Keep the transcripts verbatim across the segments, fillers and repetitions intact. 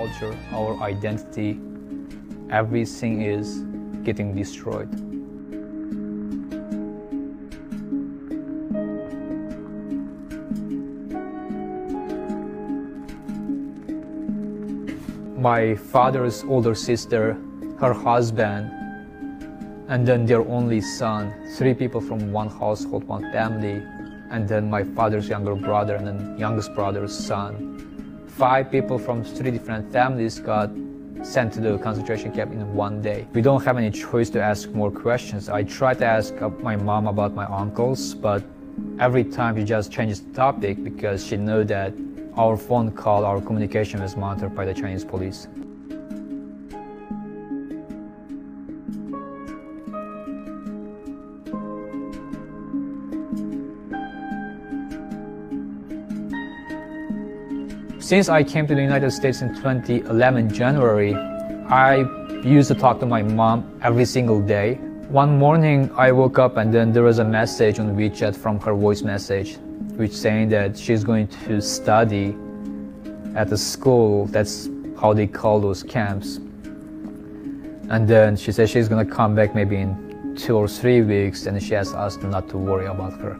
culture, our identity, everything is getting destroyed. My father's older sister, her husband, and then their only son, three people from one household, one family, and then my father's younger brother, and then youngest brother's son. Five people from three different families got sent to the concentration camp in one day. We don't have any choice to ask more questions. I tried to ask, uh, my mom about my uncles, but every time she just changes the topic because she knew that our phone call, our communication was monitored by the Chinese police. Since I came to the United States in twenty eleven January, I used to talk to my mom every single day. One morning, I woke up and then there was a message on WeChat from her voice message, which saying that she's going to study at the school. That's how they call those camps. And then she said she's gonna come back maybe in two or three weeks, and she asked us not to worry about her.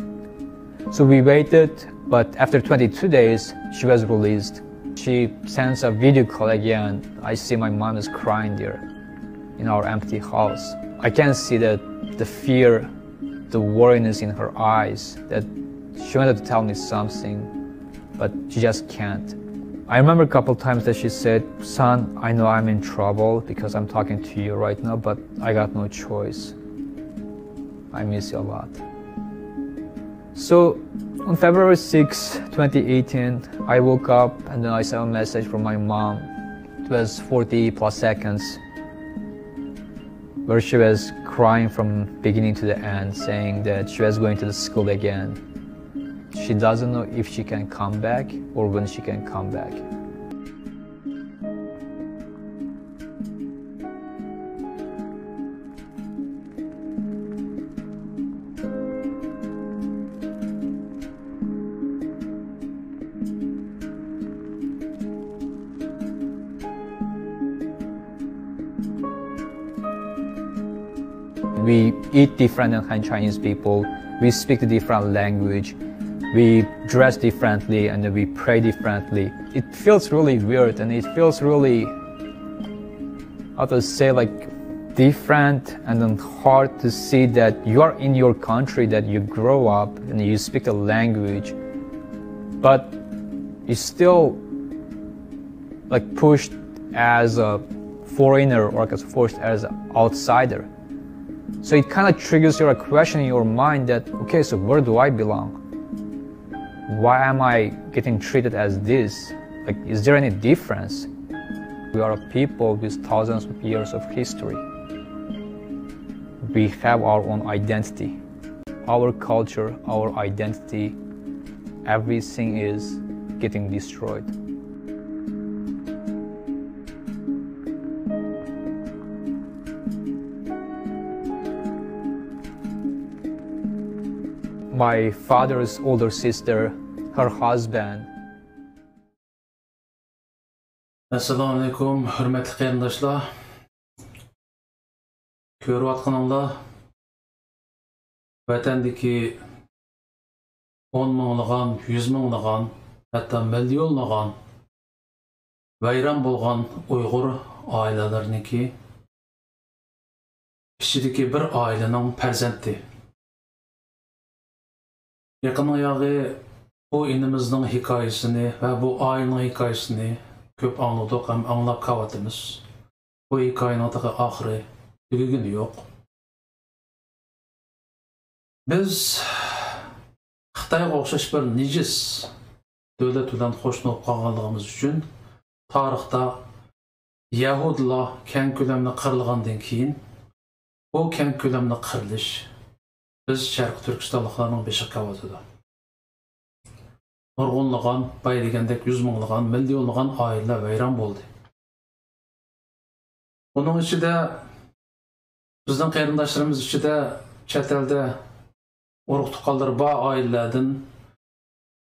So we waited, but after twenty-two days, she was released. She sends a video call again. I see my mom is crying there in our empty house. I can see that the fear, the worriness in her eyes, that she wanted to tell me something, but she just can't. I remember a couple times that she said, "Son, I know I'm in trouble because I'm talking to you right now, but I got no choice. I miss you a lot." So on February sixth, twenty eighteen, I woke up and then I saw a message from my mom. It was forty plus seconds where she was crying from beginning to the end, saying that she was going to the school again. She doesn't know if she can come back or when she can come back. We eat different than Han Chinese people. We speak a different language. We dress differently and we pray differently. It feels really weird and it feels really, how to say, like, different and then hard to see that you are in your country, that you grow up and you speak the language, but you still, like, pushed as a foreigner or, like, pushed as an outsider. So it kind of triggers your question in your mind that, okay, so where do I belong? Why am I getting treated as this? Like, is there any difference? We are a people with thousands of years of history. We have our own identity. Our culture, our identity, everything is getting destroyed. My father's older sister, her husband. ئەسسالامۇئەلەيكۇم، ھۆرمەتلىك قېرىنداشلار. كۆرۈۋاتقىنىڭلار، ۋەتەندىكى ئون مىڭلىغان، يۈز مىڭلىغان، ھەتتا مىليونلىغان ۋەيران بولغان ئۇيغۇر ئائىلىلىرىنىڭكى ئىچىدىكى بىر ئائىلىنىڭ پەرزەنتى. يېقىننىڭ ياغى بۇ ئىنىمىزنىڭ ھېكايىسىنى ۋە بۇ ئائىلىنىڭ ھېكايىسىنى كۆپ ئاڭلىدۇق ھەم ئاڭلاپ كېلىۋاتىمىز. بۇ ھېكايىنىڭ تېخى ئاخىرى، تۈگىگىنى يوق. بىز خىتايغا ئوخشاش بىر نىجىس دۆلەت بىلەن قوشنا بولۇپ قالغانلىقىمىز ئۈچۈن تارىختا يەھۇدىيلار كەڭ كۆلەمدە قىرىلغاندىن كېيىن، بۇ كەڭ كۆلەمدە قىرىلىش بىز شەرقىي تۈركىستانلىقلارنىڭ بېشىغا كېلىۋاتىدۇ. نۇرغۇنلىغان، بايا دېگەندەك يۈز مىڭلىغان، مىليونلىغان ئائىلىلەر ۋەيران بولدى. بۇنىڭ ئىچىدە بىزنىڭ قېرىنداشلىرىمىز ئىچىدە چەت ئەلدە ئۇرۇق-تۇغقانلىرى بار ئائىلىلەردىن،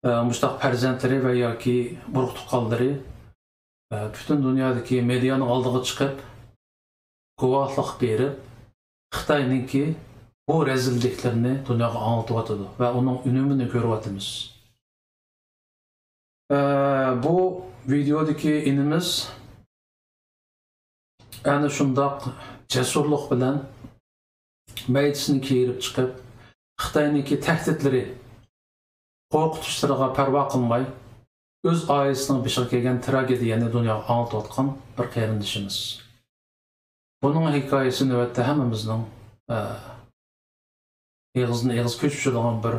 ئە، مۇشۇنداق پەرزەنتلىرى ۋە ياكى ئۇرۇق-تۇغقانلىرى ئە، پۈتۈن دۇنيادىكى مېدىيانىڭ ئالدىغا چىقىپ، گۇۋاھلىق بېرىپ، خىتاينىڭكى بۇ رەزىللىكلىرىنى دۇنياغا ئاڭلىتىۋاتىدۇ ۋە ئۇنىڭ ئۈنۈمىنى كۆرۈۋاتىمىز. ئە، بۇ ۋىدېودىكى ئىنىمىز ئەنە شۇنداق جەسۇرلۇق بىلەن مەيدىسىنى كىيدۈرۈپ چىقىپ، خىتاينىڭكى تەھدىتلىرى، قورقۇتۇشلىرىغا پەرۋا قىلماي، ئۆز ئائىلىسىنىڭ بېشىغا كەلگەن تراگېدىيەنى دۇنياغا ئاڭلىتىۋاتقان بىر قېرىندىشىمىز. بۇنىڭ ھېكايىسى نۆۋەتتە ھەممىمىزنىڭ، ئە، ئېغىزدىن ئېغىز كۆچۈپ چۈشىدىغان بىر،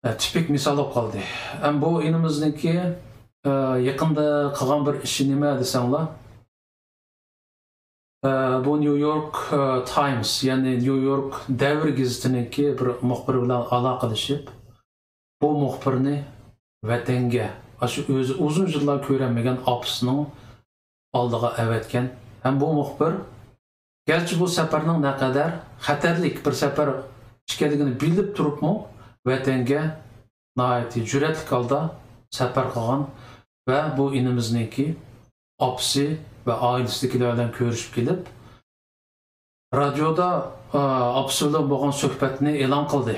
ئە، تىپىك مىسال بولۇپ قالدى. ئەم، بۇ ئىنىمىزنىڭكى، ئە، يېقىندا قىلغان بىر ئىشى نېمە دېسەڭلار، ئە، بۇ نيۇ يورك، ئە، تايمس، يەنى نيۇ يورك دەۋر گېزىتىنىڭكى بىر مۇخبىرى بىلەن ئالاقىلىشىپ، بۇ مۇخبىرنى ۋەتەنگە، ئاشۇ ئۆزى ئۇزۇن يىللار كۆرەلمىگەن ئاپىسىنىڭ ئالدىغا ئەۋەتكەن. ھەم بۇ مۇخبىر، گەرچە بۇ سەپەرنىڭ نەقەدەر خەتەرلىك بىر سەپەر ئىكەنلىكىنى بىلىپ تۇرۇپمۇ، ۋەتەنگە ناھايىتى جۈرئەتلىك ھالدا سەپەر قىلغان ۋە بۇ ئىنىمىزنىڭكى ئاپىسى ۋە ئائىلىسىدىكىلەر بىلەن كۆرۈشۈپ كېلىپ، رادىيودا، ئا، ئاپىسى بىلەن بولغان سۆھبەتنى ئېلان قىلدى.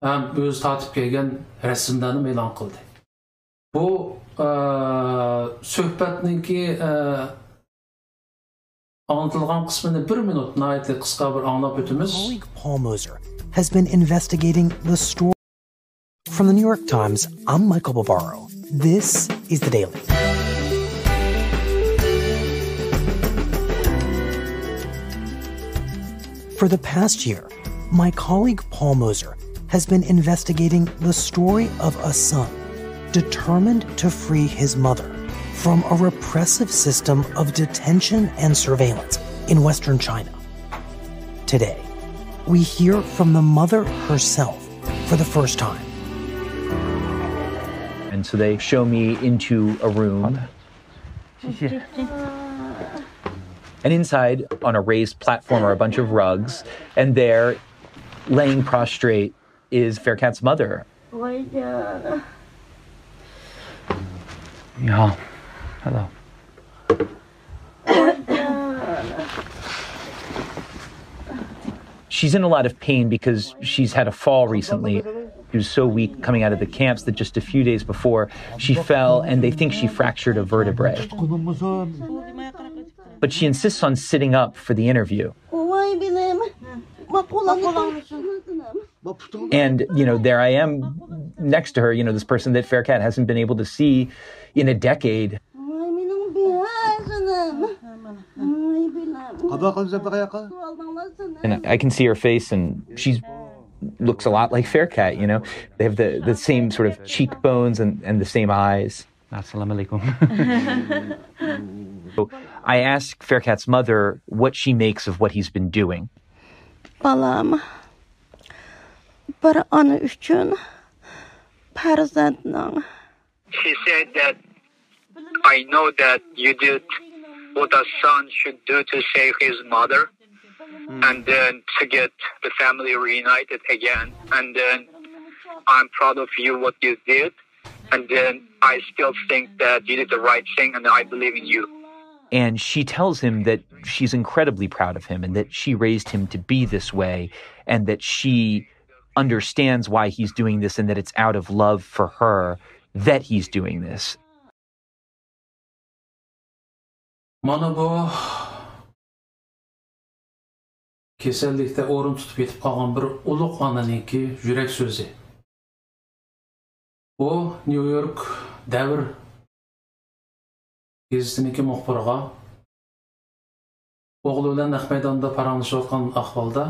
ھەم ئۆزى تارتىپ كەلگەن رەسىملەرنىمۇ ئېلان قىلدى. بۇ، ئا، سۆھبەتنىڭكى، ئا، ئاڭلىتىلغان قىسمىنى بىر مىنۇت، ناھايىتى قىسقا بىر ئاڭلاپ ئۆتىمىز. Colleague Paul Moser has been investigating the story. From the New York Times, I'm Michael Barbaro. This is The Daily. For the past year, my colleague Paul Moser has been investigating the story of a son determined to free his mother from a repressive system of detention and surveillance in Western China. Today, we hear from the mother herself for the first time. And so they show me into a room. And inside, on a raised platform, are a bunch of rugs. And there, laying prostrate, is Faircat's mother. Yeah. Hello. She's in a lot of pain because she's had a fall recently. She was so weak coming out of the camps that just a few days before, she fell, and they think she fractured a vertebrae. But she insists on sitting up for the interview. And, you know, there I am next to her, you know, this person that Faircat hasn't been able to see in a decade. And I can see her face, and she looks a lot like Faircat, you know? They have the, the same sort of cheekbones and, and the same eyes. Assalamu alaikum. So I asked Faircat's mother what she makes of what he's been doing. Balam, bir ana uchun farzandning. She said that, "I know that you did what a son should do to save his mother and then to get the family reunited again. And then I'm proud of you, what you did. And then I still think that you did the right thing, and I believe in you." And she tells him that she's incredibly proud of him and that she raised him to be this way and that she understands why he's doing this and that it's out of love for her that he's doing this. مانا بۇ كېسەللىكتە ئورۇن تۇتۇپ يېتىپ قالغان بىر ئۇلۇغ ئانىنىڭكى يۈرەك سۆزى. ئۇ نيۇ يورك دەۋر گېزىتىنىڭكى مۇخبىرىغا ئوغلى بىلەن نەق مەيداندا پاراڭلىشىۋاتقان ئەھۋالدا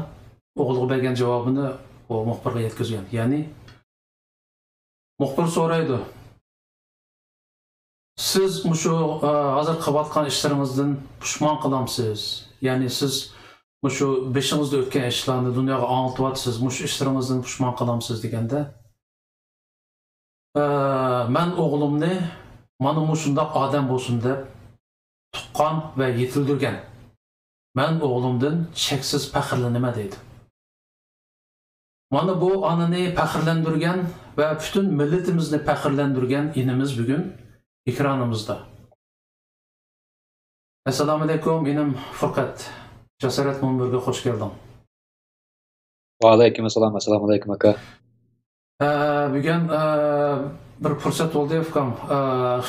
ئوغلىغا بەرگەن جاۋابىنى ئۇ مۇخبىرغا يەتكۈزگەن. يەنى مۇخبىر سورايدۇ، سىز مۇشۇ، ئا، ھازىر قىلىۋاتقان ئىشلىرىڭىزدىن پۇشمان قىلامسىز؟ يەنى سىز مۇشۇ بېشىڭىزدا ئۆتكەن ئىشلارنى دۇنياغا ئاڭلىتىۋاتىسىز، مۇشۇ ئىشلىرىڭىزدىن پۇشمان قىلامسىز دېگەندە، ئە، مەن ئوغلۇمنى مانا مۇشۇنداق ئادەم بولسۇن دەپ تۇغقان ۋە يېتىلدۈرگەن. مەن ئوغلۇمدىن چەكسىز پەخىرلىنىمەن دەيدۇ. مانا بۇ ئانىنى پەخىرلەندۈرگەن ۋە پۈتۈن مىللىتىمىزنى پەخىرلەندۈرگەن ئىنىمىز بۈگۈن ئېكرانىمىزدا. ئەسسالامۇئەلەيكۇم، ئىنىم فۇرقەت. جاسارەت مۇنبىرىگە خوش كەلدىڭ. ۋەئەلەيكۇم ئەسسالام. ئەسسالامۇئەلەيكۇم، ئاكا. ئە، بۈگۈن، ئە، بىر پۇرسەت بولدى، ئۇكام. ئە،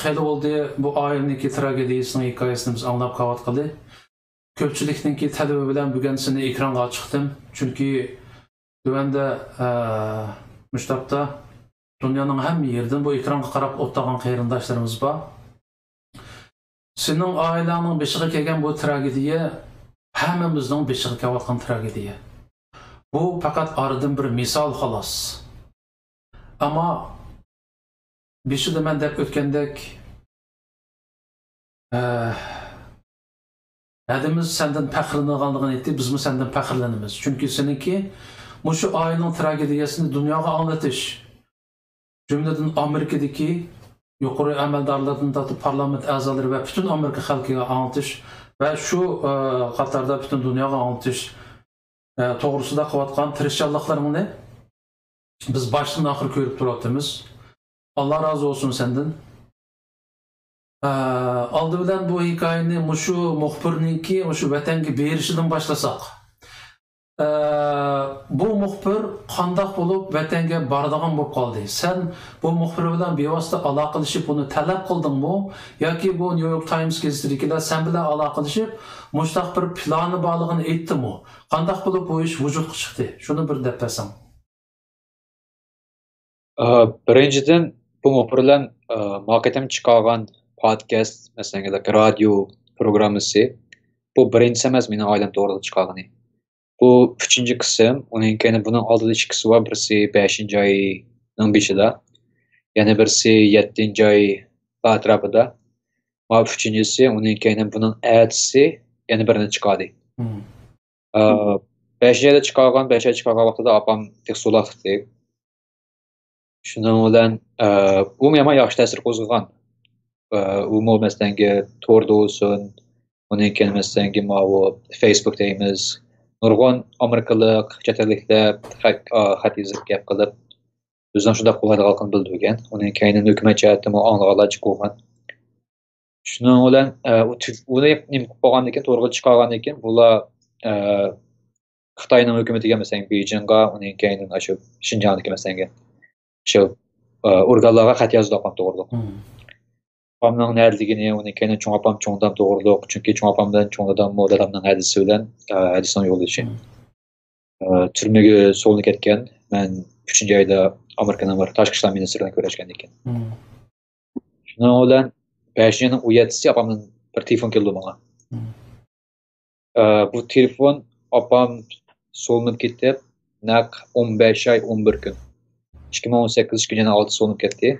خېلى بولدى بۇ ئائىلىنىڭكى تراگېدىيەسىنىڭ ھېكايىسىنى بىز ئاڭلاپ قاۋاتقىلى. كۆپچىلىكنىڭكى تەلىپى بىلەن بۈگۈن سېنى ئېكرانغا چىقتىم. چۈنكى تۆۋەندە، ئە، مۇشۇ تاپتا دۇنيانىڭ ھەممە يېرىدىن بۇ ئېكرانغا قاراپ ئولتۇرغان قېرىنداشلىرىمىز بار. سېنىڭ ئائىلەڭنىڭ بېشىغا كەلگەن بۇ تراگېدىيە ھەممىمىزنىڭ بېشىغا كېلىۋاتقان تراگېدىيە. بۇ پەقەت ئارىدىن بىر مىسال، خالاس. ئەمما بېشىدا مەن دەپ ئۆتكەندەك، ئە، ھەدىمىز سەندىن پەخىرلىنىدىغانلىقىنى ئېيتتى، بىزمۇ سەندىن پەخىرلىنىمىز. چۈنكى سېنىڭكى مۇشۇ ئائىلىنىڭ تراگېدىيەسىنى دۇنياغا ئاڭلىتىش، جۈملىدىن ئامېرىكىدىكى يۇقىرى ئەمەلدارلاردىن تارتىپ پارلامېنت ئەزالىرى ۋە پۈتۈن ئامېرىكا خەلقىگە ئاڭلىتىش ۋە شۇ، ئە، قاتاردا پۈتۈن دۇنياغا ئاڭلىتىش، ئە، توغرىسىدا قىلىۋاتقان تىرىشچانلىقلىرىڭنى بىز باشتىن ئاخىر كۆرۈپ تۇرۇۋاتىمىز. ئاللا رازى بولسۇن سەندىن. ئە، ئالدى بىلەن بۇ ھېكايىنى مۇشۇ مۇخبىرنىڭكى مۇشۇ ۋەتەنگە بېرىشىدىن باشلىساق. ئە، بۇ مۇخبىر قانداق بولۇپ ۋەتەنگە بارىدىغان بولۇپ قالدى؟ سەن بۇ مۇخبىر بىلەن بىۋاسىتە ئالاقىلىشىپ ئۇنى تەلەپ قىلدىڭمۇ؟ ياكى بۇ نيۇ يورك تايمس گېزىتىدىكىلەر سەن بىلەن ئالاقىلىشىپ مۇشۇنداق بىر پىلانى بارلىقىنى ئېيتتىمۇ؟ قانداق بولۇپ بۇ ئىش ۋۇجۇدقا چىقتى؟ شۇنى بىر دەپ بەرسەڭ. ئا، بىرىنچىدىن، بۇ مۇخبىر بىلەن، ئا، ما قېتىم چىقارغان پودكاست، مەسىلەن، ياكى رادىيو پروگراممىسى، بۇ بىرىنچىسى ئەمەس مېنىڭ ئائىلەم توغرىلىق چىقارغىنى. بۇ ئۈچىنچى قىسىم، ئۇنىڭ كەينى بۇنىڭ ئالدىدا ئىككىسى بار، بىرسى بەشىنچى ئاينىڭ بېشىدا، يەنە بىرسى يەتتىنچى ئاي ئەتراپىدا. ما ئۈچىنچىسى، ئۇنىڭ كەينى بۇنىڭ ئەتىسى يەنە بىرىنى چىقاردى. مم. ئە، بەشىنچى ئايدا چىقارغان، بەش ئاي چىقارغان ۋاقتىدا ئاپام تېخى سولاقتى. شۇنىڭ بىلەن، ئە، ئۇمۇ يامان ياخشى تەسىر قوزغىغان. ئە، ئۇمۇ مەسىلەنگە توردا بولسۇن، ئۇنىڭ كېيىن مەسىلەنگە ماۋۇ فېيسبۇك دەيمىز. نۇرغۇن ئامېرىكىلىق، چەت ئەللىكلەر خەت، ئە، خەت يېزىپ گەپ قىلىپ، ئۆزىنىڭ شۇنداق قولايلىقلىقىنى بىلدۈرگەن. ئۇنىڭ كەينىدىن ھۆكۈمەت جەھەتتىمۇ ئاڭلىغانلارچە قىلغان. شۇنىڭ بىلەن، ئە، ئۇ تۈ-، ئۇنى نېمە قىلىپ بولغاندىن كېيىن، تورغا چىقارغاندىن كېيىن، بۇلار، ئە، خىتاينىڭ ھۆكۈمىتىگە، مەسىلەن، بېيجىڭغا، ئۇنىڭ كەينىدىن ئاشۇ شىنجاڭدىكى، مەسىلەن، شۇ، ئە، ئورگانلارغا خەت يازدى ئاپام توغرىلىق. مم. ئاپامنىڭ نەدىلىكىنى، ئۇنىڭ كەينىدىن چوڭ ئاپام، چوڭ دادام توغرىلىق. چۈنكى چوڭ ئاپام بىلەن چوڭ داداممۇ دادامنىڭ ھەدىسى بىلەن، ئە، ھەدىسىنىڭ يولدىشى. مم. ئە، تۈرمىگە سولىنىپ كەتكەن. مەن ئۈچىنچى ئايدا ئامېرىكىنىڭ بىر تاشقى ئىشلار مىنىستىرى بىلەن كۆرۈشكەندىن كېيىن. مم. شۇنىڭ بىلەن بەشىنچى ئاينىڭ ئون يەتتىسى ئاپامدىن بىر تېلېفون كېلىدۇ ماڭا. مم. ئە، بۇ تېلېفون ئاپام سولىنىپ كېتىپ، نەق ئون بەش ئاي ئون بىر كۈن. ئىككى مىڭ ئون سەككىز ئىككىنچى ئاينىڭ ئالتىسى سولىنىپ كەتتى.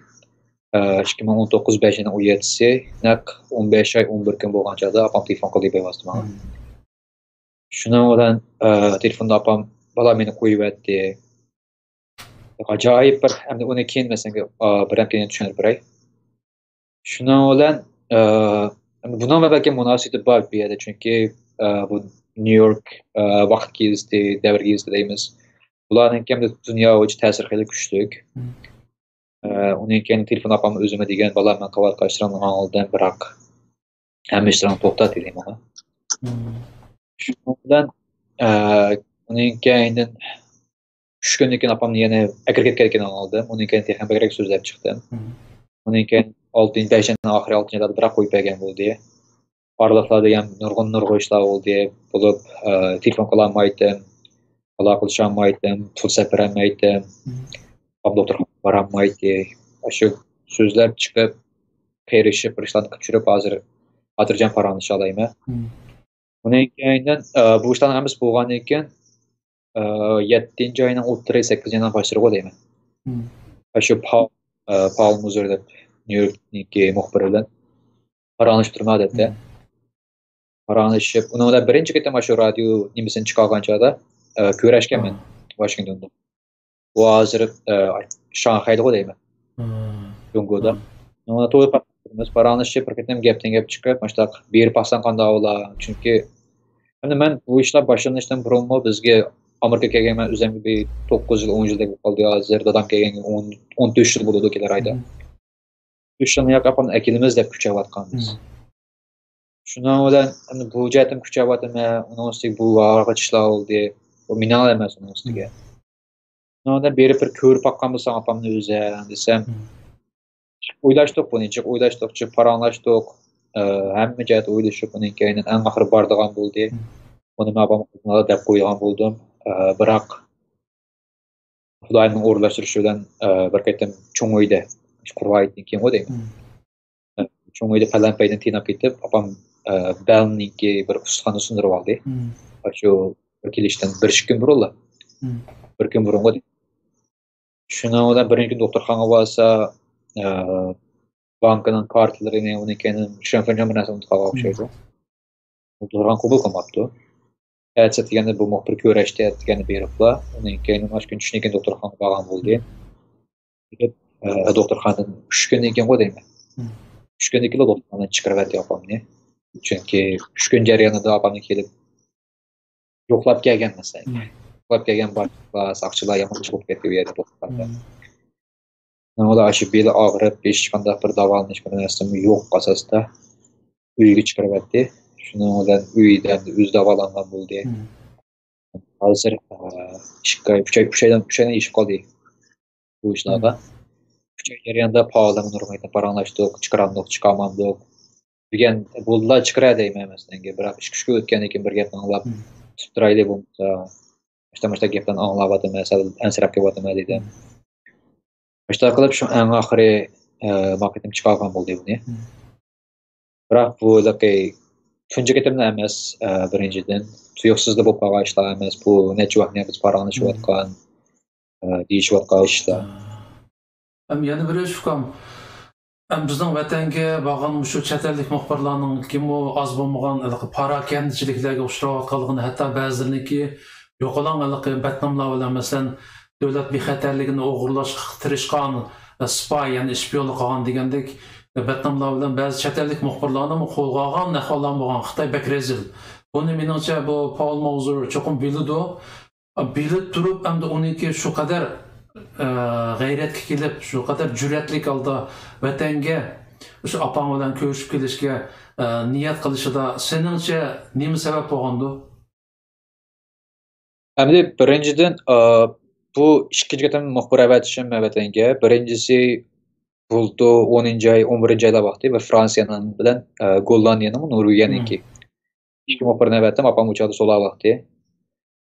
ئە، ئىككى مىڭ ئون توققۇز بەشىنچى ئاينىڭ ئون يەتتىسى، نەق ئون بەش ئاي ئون بىر كۈن بولغان چاغدا ئاپام تېلېفون قىلدى بىۋاسىتە ماڭا. مم. شۇنىڭ بىلەن، ئە، تېلېفوندا ئاپام، بالا مېنى قويۇۋەتتى. ئاجايىپ بىر، ئەمدى ئۇنى كېيىن مەسىلەن، ئا، بىر ھەپتىدىن كېيىن چۈشەندۈرۈپ بېرەي. شۇنىڭ بىلەن، ئە، بۇنىڭ بىلەن بەلكى مۇناسىۋىتى بار بۇ يەردە، چۈنكى، ئە، بۇ نيۇ يورك، ئە، ۋاقىت گېزىتى، دەۋر گېزىتى دەيمىز. بۇلارنىڭكى ئەمدى دۇنيا بويىچە تەسىرى خېلى كۈچلۈك. مم. ئە، ئۇنىڭ كەينى تېلېفون ئاپام ئۆزۈمگە دېگەن، بالا، مەن قىلىۋاتقان ئىشلارنى ئاڭلىدىم، بىراق ھەممە ئىشلىرىڭنى توختات دېدى ماڭا. مم. شۇنىڭ بىلەن، ئە، ئۇنىڭ كەينىدىن ئۈچ كۈندىن كېيىن ئاپامنى يەنە ئەكىرىپ كەتكەنلىكىنى ئاڭلىدىم. ئۇنىڭ كەينى تېخى بەكرەك سۆزلەپ چىقتىم. مم. ئۇنىڭ كېيىن ئالتىنچى، بەشىنچى ئاخىرى، ئالتىنچى ئايدا بىراق قويۇپ بەرگەن بولدى. ئارىلىقلاردا يەنە نۇرغۇن، نۇرغۇن ئىشلار بولدى. بولۇپ، ئە، تېلېفون قىلالمايتتىم، ئالاقىلىشالمايتتىم، پۇل سېلىپ بېرەلمەيتتىم. مم. ئاپام دوختۇرخانىغا بارالمايتتى. ئاشۇ سۆزلەپ چىقىپ، قېرىشىپ، بىر ئىشلارنى قىلىپ چۈشۈرۈپ، ھازىر خاتىرجەم پاراڭلىشالايمەن. مم. ئۇنىڭ كەينىدىن، ئە، بۇ ئىشلارنىڭ ھەممىسى بولغاندىن كېيىن، ئە، يەتتىنچى ئاينىڭ ئوتتۇرا، سەككىزىنچى ئاينىڭ باشلىرىغۇ دەيمەن. مم. ئاشۇ پاۋ-، ئە، پاۋل مۇزېر دەپ نيۇ يوركنىڭكى مۇخبىرى بىلەن پاراڭلىشىپ تۇرىمەن ئادەتتە. مم. پاراڭلىشىپ، ئۇنىڭ بىلەن بىرىنچى قېتىم ئاشۇ رادىيو نېمىسىنى چىقارغان چاغدا، ئە، كۆرۈشكەنمەن. مم. ۋاشىنگتوندا. ئۇ ھازىر، ئە، شاڭخەيدىغۇ دەيمەن. مم. جۇڭگودا. مم. ئۇنىڭ بىلەن توي پاراڭلىشىپ، بىر قېتىم گەپتىن گەپ چىقىپ، مۇشۇنداق بېرىپ باقساڭ قانداق بولا؟ چۈنكى ئەمدى مەن بۇ ئىشلار باشلىنىشتىن بۇرۇنمۇ بىزگە ئامېرىكا كەلگەن، مەن ئۆزۈمگە بىر توققۇز يىل، ئون يىلدەك بولۇپ قالدى ھازىر. دادام كەلگەنگە ئون، ئون تۆت يىل بولىدۇ كېلەر ئايدا. مم. ئۈچ يىلنى ياقى ئاپامنى ئەكېلىمىز دەپ كۈچەۋاتقانمىز. مم. شۇنىڭ بىلەن ئەمدى بۇ جەھەتتىن كۈچەۋاتىمەن، ئۇنىڭ ئۈستىگە بۇ ۋاقىت ئىشلار بولدى. بۇ مېنىڭلا ئەمەس ئۇنىڭ ئۈستىگە. شۇنىڭ بىلەن بېرىپ بىر كۆرۈپ باققان بولساڭ ئاپامنى ئۆزى دېسەم، ئويلاشتۇق بۇنى، جىق ئويلاشتۇق، جىق پاراڭلاشتۇق. ئە، ھەممە جەھەتتە ئويلىشىپ، ئۇنىڭ كەينىدىن ئەڭ ئاخىرى بارىدىغان بولدى. بۇنى مەن ئاپام ئالدىدا دەپ قويغان بولدۇم. ئە، بىراق خۇداينىڭ ئورۇنلاشتۇرۇشى بىلەن، ئە، بىر قېتىم چوڭ ئۆيدە، قۇربان ھېيتتىن كېيىنغۇ دەيمەن. چوڭ ئۆيدە پەلەمپەيدىن تېنەپ كېتىپ، ئاپام، ئە، بەلنىڭكى بىر ئۇستىخاننى سۇندۇرۇپ ئالدى. شۇ بىر كېلىشتىن بىر ئىككى كۈن بۇرۇنلا. بىر كۈن بۇرۇنغۇ دەيمەن. شۇنىڭ بىلەن بىرىنچى كۈنى دوختۇرخانىغا بارسا، ئە، بانكىنىڭ كارتىلىرىنى، ئۇنىڭ كەينىدىن شىنفېنجان بىر نەرسە ئۇنتۇپ قالغان ئوخشايدۇ. دوختۇرخانا قوبۇل قىلماپتۇ. ئەتىسى دېگەندە بۇ مۇخبىر كۆرۈشتى، ئەتىگەندە بېرىپلا. ئۇنىڭ كەينىدىن ئاشۇ كۈنى چۈشتىن كېيىن دوختۇرخانىغا بارغان بولدى. كېلىپ، ئە، دوختۇرخانىدىن ئۈچ كۈندىن كېيىنغۇ دەيمەن. ئۈچ كۈندىن كېيىن دوختۇرخانىدىن چىقىرىۋەتتى ئاپامنى. چۈنكى ئۈچ كۈن جەريانىدا ئاپامنى كېلىپ يوقلاپ كەلگەن مەسىلەن. يوقلاپ كەلگەن باشلىقلار، ساقچىلار يامان ئىش بولۇپ كەتتى ئۇ يەردە دوختۇرخانىدا. شۇنىڭ بىلەن ئاشۇ بېلى ئاغرىپ، ھېچقانداق بىر داۋالىنىش بىر نەرسىمۇ يوق ئاساستا ئۆيگە چىقىرىۋەتتى. شۇنىڭ بىلەن ئۆيدە ئۆزى داۋالانغان بولدى. ھازىر، ئە، ئىككى ئاي، ئۈچ ئاي، ئۈچ ئايدىن، ئۈچ ئايدىن ئېشىپ قالدى بۇ ئىشلارغا. ئۈچ ئاي جەريانىدا پائالىيەتلەرگە نۇرغۇن قېتىم پاراڭلاشتۇق، چىقىرامدۇق، چىقارمامدۇق دېگەن، بولدىلا چىقىرە دەيمەن مەسىلەنگە، بىراق ئىككى ئۈچ كۈن ئۆتكەندىن كېيىن بىر گەپنى ئاڭلاپ، تۇتۇپ تۇرايلى بولمىسا، مۇشتا، مۇشتا گەپلەرنى ئاڭلاۋاتىمەن، سەل ئەنسىرەپ كېلىۋاتىمەن دېدىم. مۇشۇنداق قىلىپ شۇ ئەڭ ئاخىرى، ئە، ما قېتىم چىقارغان بولدى بۇنى. بىراق بۇ ھېلىقى تۇنجى قېتىملا ئەمەس، ئە، بىرىنچىدىن، تۇيۇقسىزلا بولۇپ قالغان ئىشلار ئەمەس، بۇ نەچچە ۋاقىتتىن بۇيان بىز پاراڭلىشىۋاتقان، ئە، دېيىشىۋاتقان ئىشلار. ھەم يەنە بىر ئىش، ئۇكام. ھەم بىزنىڭ ۋەتەنگە بارغان مۇشۇ چەت ئەللىك مۇخبىرلارنىڭكىمۇ ئاز بولمىغان ھېلىقى پاراكەندىچىلىكلەرگە ئۇچراۋاتقانلىقىنى، ھەتتا بەزىلىرىنىڭكى يوقىلاڭ ھېلىقى بەتناملار بىلەن، مەسىلەن، دۆلەت بىخەتەرلىكىنى ئوغرىلاشقا تىرىشقان، ئە، سىپاي، يەنى شپىيونلۇق قىلغان دېگەندەك، ئە، بەتناملار بىلەن بەزى چەت ئەللىك مۇخبىرلارنىمۇ قولغا ئالغان ئەھۋاللارمۇ بولغان. خىتاي بەك رەزىل. بۇنى، مېنىڭچە، بۇ پاۋل ماۋزۇر چوقۇم بىلىدۇ. بىلىپ تۇرۇپ، ئەمدى ئۇنىڭكى شۇ قەدەر، ئە، غەيرەتكە كېلىپ، شۇ قەدەر جۈرئەتلىك ھالدا ۋەتەنگە، شۇ ئاپاڭ بىلەن كۆرۈشۈپ كېلىشكە، ئە، نىيەت قىلىشىدا سېنىڭچە نېمە سەۋەب بولغاندۇ؟ ئەمدى بىرىنچىدىن، ئا، بۇ ئىككىنچى قېتىم مۇخبىر ئەۋەتىشىم ۋەتەنگە. بىرىنچىسى بۇلتۇر ئونىنچى ئاي، ئون بىرىنچى ئايلار ۋاقتى بىر فرانسىيەنىڭ بىلەن، ئا، گوللاندىيەنىڭ، نورۋېگىيەنىڭكى. ئىككى مۇخبىرنى ئەۋەتتىم، ئاپام ئۇ چاغدا سولاق ۋاقتى.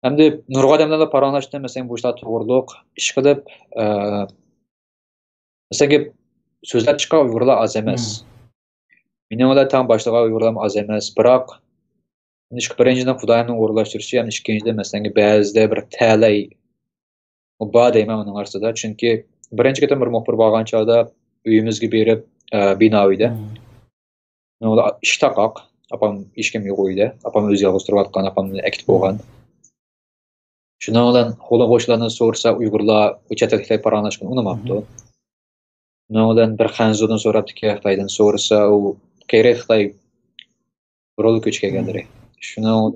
ئەمدى نۇرغۇن ئادەملەر بىلەن پاراڭلاشتىم، مەسىلەن، بۇ ئىشلار توغرۇلۇق ئىش قىلىپ، ئا، مەسىلەن، سۆزلەپ چىققان ئۇيغۇرلار ئاز ئەمەس. مېنىڭ بىلەن تەڭ باشلىغان ئۇيغۇرلارمۇ ئاز ئەمەس، بىراق، بىرىنچىدىن، خۇدايىمنىڭ ئورۇنلاشتۇرۇشى، ھەم ئىككىنچىدىن، مەسىلەن، بەزىدە بىر تەلەي بار دەيمەن ئۇنىڭ ئارىسىدا. چۈنكى بىرىنچى قېتىم بىر مۇخبىر بارغان چاغدا ئۆيىمىزگە بېرىپ، ئە، بىنا ئۆيدە. ئىشىك تاقاق. ئاپام، ھېچكىم يوق ئۆيدە. ئاپام ئۆزى يالغۇز تۇرۇۋاتقان، ئاپامنى ئەكېتىپ بولغان. شۇنىڭ بىلەن قوشنىلاردىن سورىسا، ئۇيغۇرلار ئۇ چەت ئەللىكلەر پاراڭلاشقىنى ئۇنىماپتۇ. شۇنىڭ بىلەن بىر خەنزۇدىن سوراپتىكەن، خىتايدىن سورىسا، ئۇ قېرى خىتاي رول كۆچۈپ كەلگەنلىرى. شۇنىڭ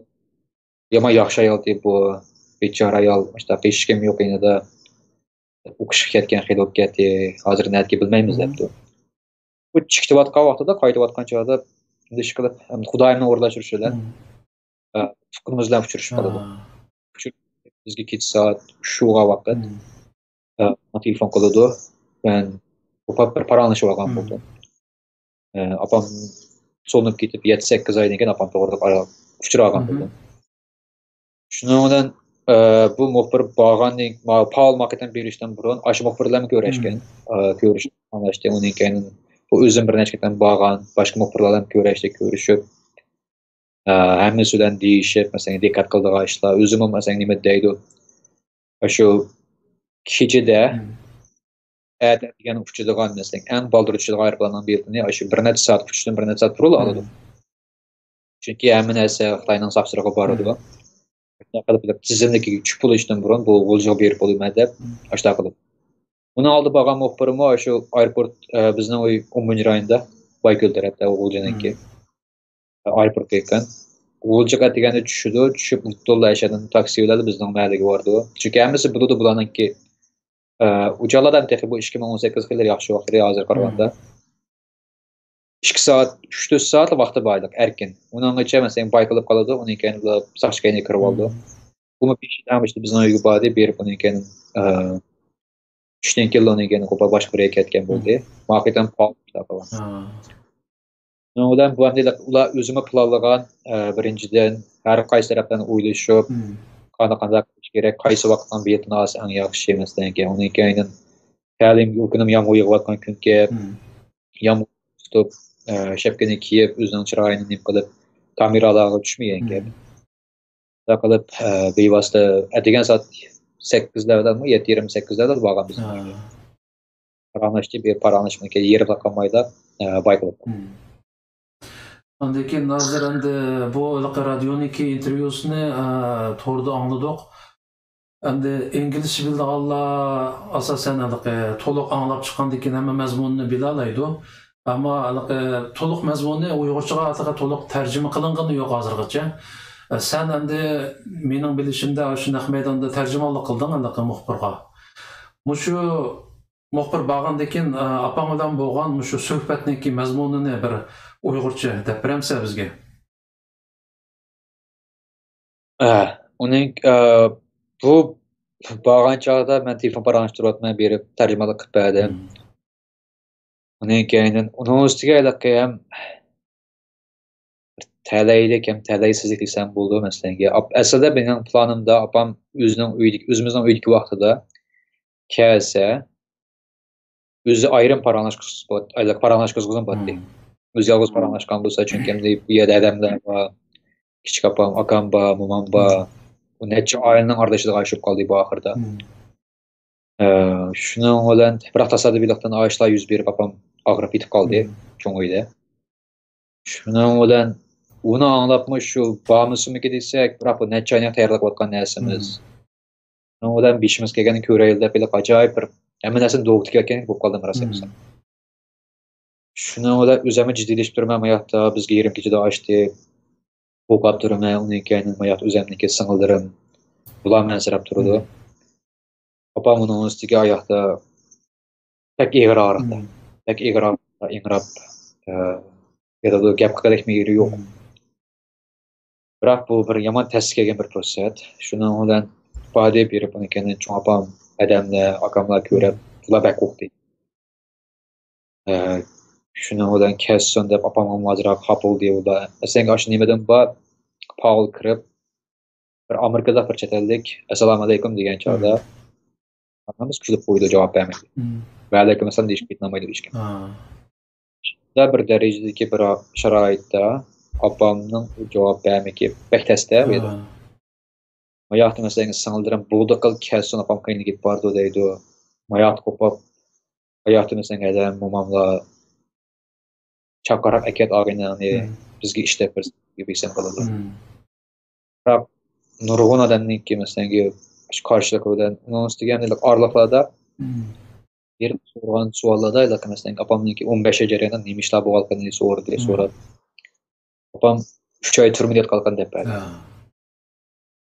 يامان ياخشى ئايالتى بۇ، بىچارە ئايال، مۇشۇنداق ھېچكىم يوق يېنىدا. ئوقۇشقا كەتكەن خېلى بولۇپ كەتتى، ھازىر نەدىكى بىلمەيمىز دەپتۇ. بۇ چىقىۋاتقان ۋاقتىدا، قايتىۋاتقان چاغدا ئىش قىلىپ، خۇدايىمنىڭ ئورۇنلاشتۇرۇشى بىلەن، ئە، تۇغقىنىمىز بىلەن ئۇچرىشىپ قالىدۇ. بىزگە كېچە سائەت ئۈچ بولغان ۋاقىت. ئە، تېلېفون قىلىدۇ. مەن ئۇ بىر پاراڭلىشىپ ئالغان بولدۇم. ئە، ئاپام سولىنىپ كېتىپ يەتتە سەككىز ئايدىن كېيىن ئاپام توغرىلىق ئۇچراپ ئالغان بولدۇم. شۇنىڭ بىلەن، ئە، بۇ مۇخبىر بارغاندىن، پاۋل ماقىتىن بېرىشتىن بۇرۇن ئاشۇ مۇخبىرلارمۇ كۆرۈشكەن. ئە، كۆرۈشۈپ ئاڭلاشتى. ئۇنىڭ كەينىدىن بۇ ئۆزۈم بىر نەچچە قېتىم بارغان، باشقا مۇخبىرلار بىلەن كۆرۈشتى، كۆرۈشۈپ، ئە، ھەممىسى بىلەن دېيىشىپ، مەسىلەن، دىققەت قىلىدىغان ئىشلار، ئۆزىمۇ، مەسىلەن، نېمە دەيدۇ، ئاشۇ كېچىدە ئەتە دېگەن ئۇچىدىغان، مەسىلەن، ئەڭ بالدۇر ئۇچىدىغان ئايروپىلاننىڭ بېلىتىنى ئاشۇ بىر نەچچە سائەت ئۇچۇشتىن بىر نەچچە سائەت بۇرۇنلا ئالىدۇ. چۈنكى ھەممە نەرسە خىتاينىڭ ساقچىلىرىغا بارىدۇ. شۇنداق قىلىپ، تىزىملىكىگە چۈشۈپ بولۇشتىن بۇرۇن بۇ غۇلجىغا بېرىپ بولىمەن دەپ، ئاشۇنداق قىلىپ. ئۇنىڭ ئالدىدا بارغان مۇخبىرمۇ ئاشۇ ئايروپورت، ئە، بىزنىڭ ئۆي ئومۇميۈزلۈك رايوندا، بايكۆل تەرەپتە، غۇلجىنىڭكى. ئايروپورتقا يېقىن. غۇلجىغا ئەتىگەندە چۈشىدۇ، چۈشۈپ، تولا ئەشەدىن تاكسى بىلەن بىزنىڭ مەھەللىگە بارىدۇ. چۈنكى ھەممىسى بىلىدۇ بۇلارنىڭكى، ئە، ئۇ چاغلاردا تېخى بۇ ئىككى مىڭ ئون سەككىز خېلى ياخشى ۋاقىت ئىدى، ھازىرغا قارىغاندا. ئىككى سائەت، ئۈچ تۆت سائەتلا ۋاقتى بار ئىدى، ئەركىن. ئۇنىڭغىچە مەسىلەن بايقىلىپ قالىدۇ، ئۇنىڭ كەينىدىن ساقچى كەينىگە كىرىۋالىدۇ. ئۇمۇ بېشى ئەڭ بېشىدا بىزنىڭ ئۆيگە باردى، بېرىپ ئۇنىڭ كەينىدىن، ئە، چۈشتىن كېيىن ئۇنىڭ كەينىدىن قوپۇپ باشقا بىر يەرگە كەتكەن بولدى. ماڭا قېتىم پاۋ شۇنداق قىلغان. شۇنىڭ بىلەن بۇ ئەمدى ئۇلار ئۆزىمۇ پىلانلىغان، ئە، بىرىنچىدىن، ھەر قايسى تەرەپلەرنى ئويلىشىپ، قانداق، قانداق قىلىش كېرەك، قايسى ۋاقىتنىڭ بېلىتىنى ئالسا ئەڭ ياخشى، مەسىلەن، ئۇنىڭ كەينىدىن تەلىيىم، ئۇ كۈنى يامغۇر يېغىۋاتقان كۈنكى، يامغۇر تۇتۇپ، ئە، شەپكىنى كىيىپ، ئۆزىنىڭ چىرايىنى نېمە قىلىپ، كامېرالارغا چۈشمىگەن گەپ. شۇنداق قىلىپ، ئە، بىۋاسىتە، ئە، دېگەن سائەت سەككىزلەردىمۇ، يەتتە يېرىم سەككىزلەردە بارغان بىز. پاراڭلاشتى، بىر پاراڭلىشىپ كېيىن يېرىم قالمايلا، ئە، بايقىلىپ قالدى. ئاندىن كېيىن ھازىر ئەمدى بۇ ھېلىقى رادىيونىڭكى ئىنتېرۋيۇسىنى، ئە، توردا ئاڭلىدۇق. ئەمدى ئىنگلىزچە بىلىدىغانلار ئاساسەن ھېلىقى تولۇق ئاڭلاپ چىققاندىن كېيىن ھەممە مەزمۇننى بىلالايدۇ. ئەمما ھېلىقى تولۇق مەزمۇنى ئۇيغۇرچىغا ھېلىقى تولۇق تەرجىمە قىلىنغىنى يوق ھازىرغىچە. ئە، سەن ئەمدى مېنىڭ بىلىشىمدە شۇ نەق مەيداندا تەرجىمانلىق قىلدىڭ ھېلىقى مۇخبىرغا. مۇشۇ مۇخبىر بارغاندىن كېيىن، ئە، ئاپاڭ بىلەن بولغان مۇشۇ سۆھبەتنىڭكى مەزمۇنىنى بىر ئۇيغۇرچە دەپ بېرەمسەن بىزگە؟ ئە، ئۇنىڭ، ئە، بۇ بارغان چاغدا مەن تېلېفون پاراڭلىشىپ تۇرۇۋاتىمەن، بېرىپ تەرجىمانلىق قىلىپ بەردىم. ئۇنىڭ كەينىدىن ئۇنىڭ ئۈستىگە ھېلىقى ھەم تەلەيلىك ھەم تەلەيسىزلىك دېسەم بولىدۇ، مەسىلەن. ئاپ-، ئەسلىدە مېنىڭ پىلانىمدا ئاپام ئۆزىنىڭ ئۆيىدىكى، ئۆزىمىزنىڭ ئۆيىدىكى ۋاقتىدا كەلسە، ئۆزى ئايرىم پاراڭلاشقۇزۇپ، پاراڭلاشقۇزغۇزۇم باتتى. ئۆزى يالغۇز پاراڭلاشقان بولسا، چۈنكى ئەمدى بۇ يەردە ھەدەملەر بار، كىچىك ئاپام، ئاكام بار، مومام بار. بۇ نەچچە ئائىلىنىڭ ئارىلىشىدىغان ئىش بولۇپ قالدى بۇ ئاخىرىدا. ئە، شۇنىڭ بىلەن، بىراق تاسادىپىيلىقتىن ئاشۇلار يۈز بېرىپ، ئاپام ئاغرىپ يېتىپ قالدى چوڭ ئۆيدە. شۇنىڭ بىلەن ئۇنى ئاڭلاپمۇ شۇ بارمىسىمىكى دېسەك، بىراق بۇ نەچچە ئاينى تەييارلىقلاۋاتقان نەرسىمىز. شۇنىڭ بىلەن بېشىمىز كەلگەننى كۆرەيلى دەپ، ھېلىقى ئاجايىپ بىر ھەممە نەرسىنى دوۋۇتى كەلگەندەك بولۇپ قالدىم راست ئېيتسام. شۇنىڭ بىلەن ئۆزۈممۇ جىددىيلىشىپ تۇرىمەن، ماياقتا بىزگە يېرىم كېچىدە ئاچتى. قورقۇپ تۇرىمەن، ئۇنىڭ كەينىدىن ماياقتا ئۆزۈمنىڭكى سىڭىللىرىم، بۇلارمۇ ئەنسىرەپ تۇرىدۇ. ئاپام ئۇنىڭ ئۈستىگە ئاياقتا بەك ئېغىر ئاغرىقتا، بەك ئېغىر ئاغرىقتا ئىڭراپ، ئە، ياتىدۇ، گەپ قىلىدەكمۇ يېرى يوق. بىراق بۇ بىر يامان تەستە كەلگەن بىر پۇرسەت. شۇنىڭ بىلەن باردى بېرىپ ئۇنىڭ كەينىدىن چوڭ ئاپام، ھەدەملەر، ئاكاملار كۆرۈپ، بۇلار بەك قورقتى. ئە، شۇنىڭ بىلەن كەتسۇن دەپ ئاپامغا ئازراق خاپا بولدى ئۇلار. ئەسلىدە ئاشۇ نېمىدىن بار، پاۋل كىرىپ، بىر ئامېرىكىدا بىر چەت ئەللىك «ئەسسالامۇئەلەيكۇم» دېگەن چاغدا ھەممىمىز كۈلۈپ قويىدۇ، جاۋاب بەرمەيدۇ ھېچكىم. «ۋەئەلەيكۇم ئەسسالام» دېيىشىپ كېتەلمەيدۇ ھېچكىم. شۇنداق بىر دەرىجىدىكى بىر شارائىتتا ئاپامنىڭ جاۋاب بەرمىكى بەك تەستە ئىدى. ماياقتا مەسىلەن سىڭىللىرىم بولدى قىل كەتسۇن، ئاپام قېيىنغا كېتىپ بارىدۇ دەيدۇ. ماياقتا قوپۇپ، ماياقتا مەسىلەن ھەدەم، موماملار چاقىراق ئەكەت ئاغىنەڭنى، بىزگە ئىش دەپ بەرسەڭ، بەرسەم قىلىدۇ. بىراق نۇرغۇن ئادەمنىڭكى مەسىلەن قارشىلىقى بىلەن ئۇنىڭ ئۈستىگە ئارىلىقلاردا بېرىپ سورىغان سوئاللاردا، مەسىلەن، ئاپامنىڭكى ئون بەش يىل جەريانىدا نېمە ئىشلار بولغانلىقىنى سورىدى، سوراپ. ئاپام ئۈچ ئاي تۈرمىدە ياتقانلىقىنى دەپ بەردى.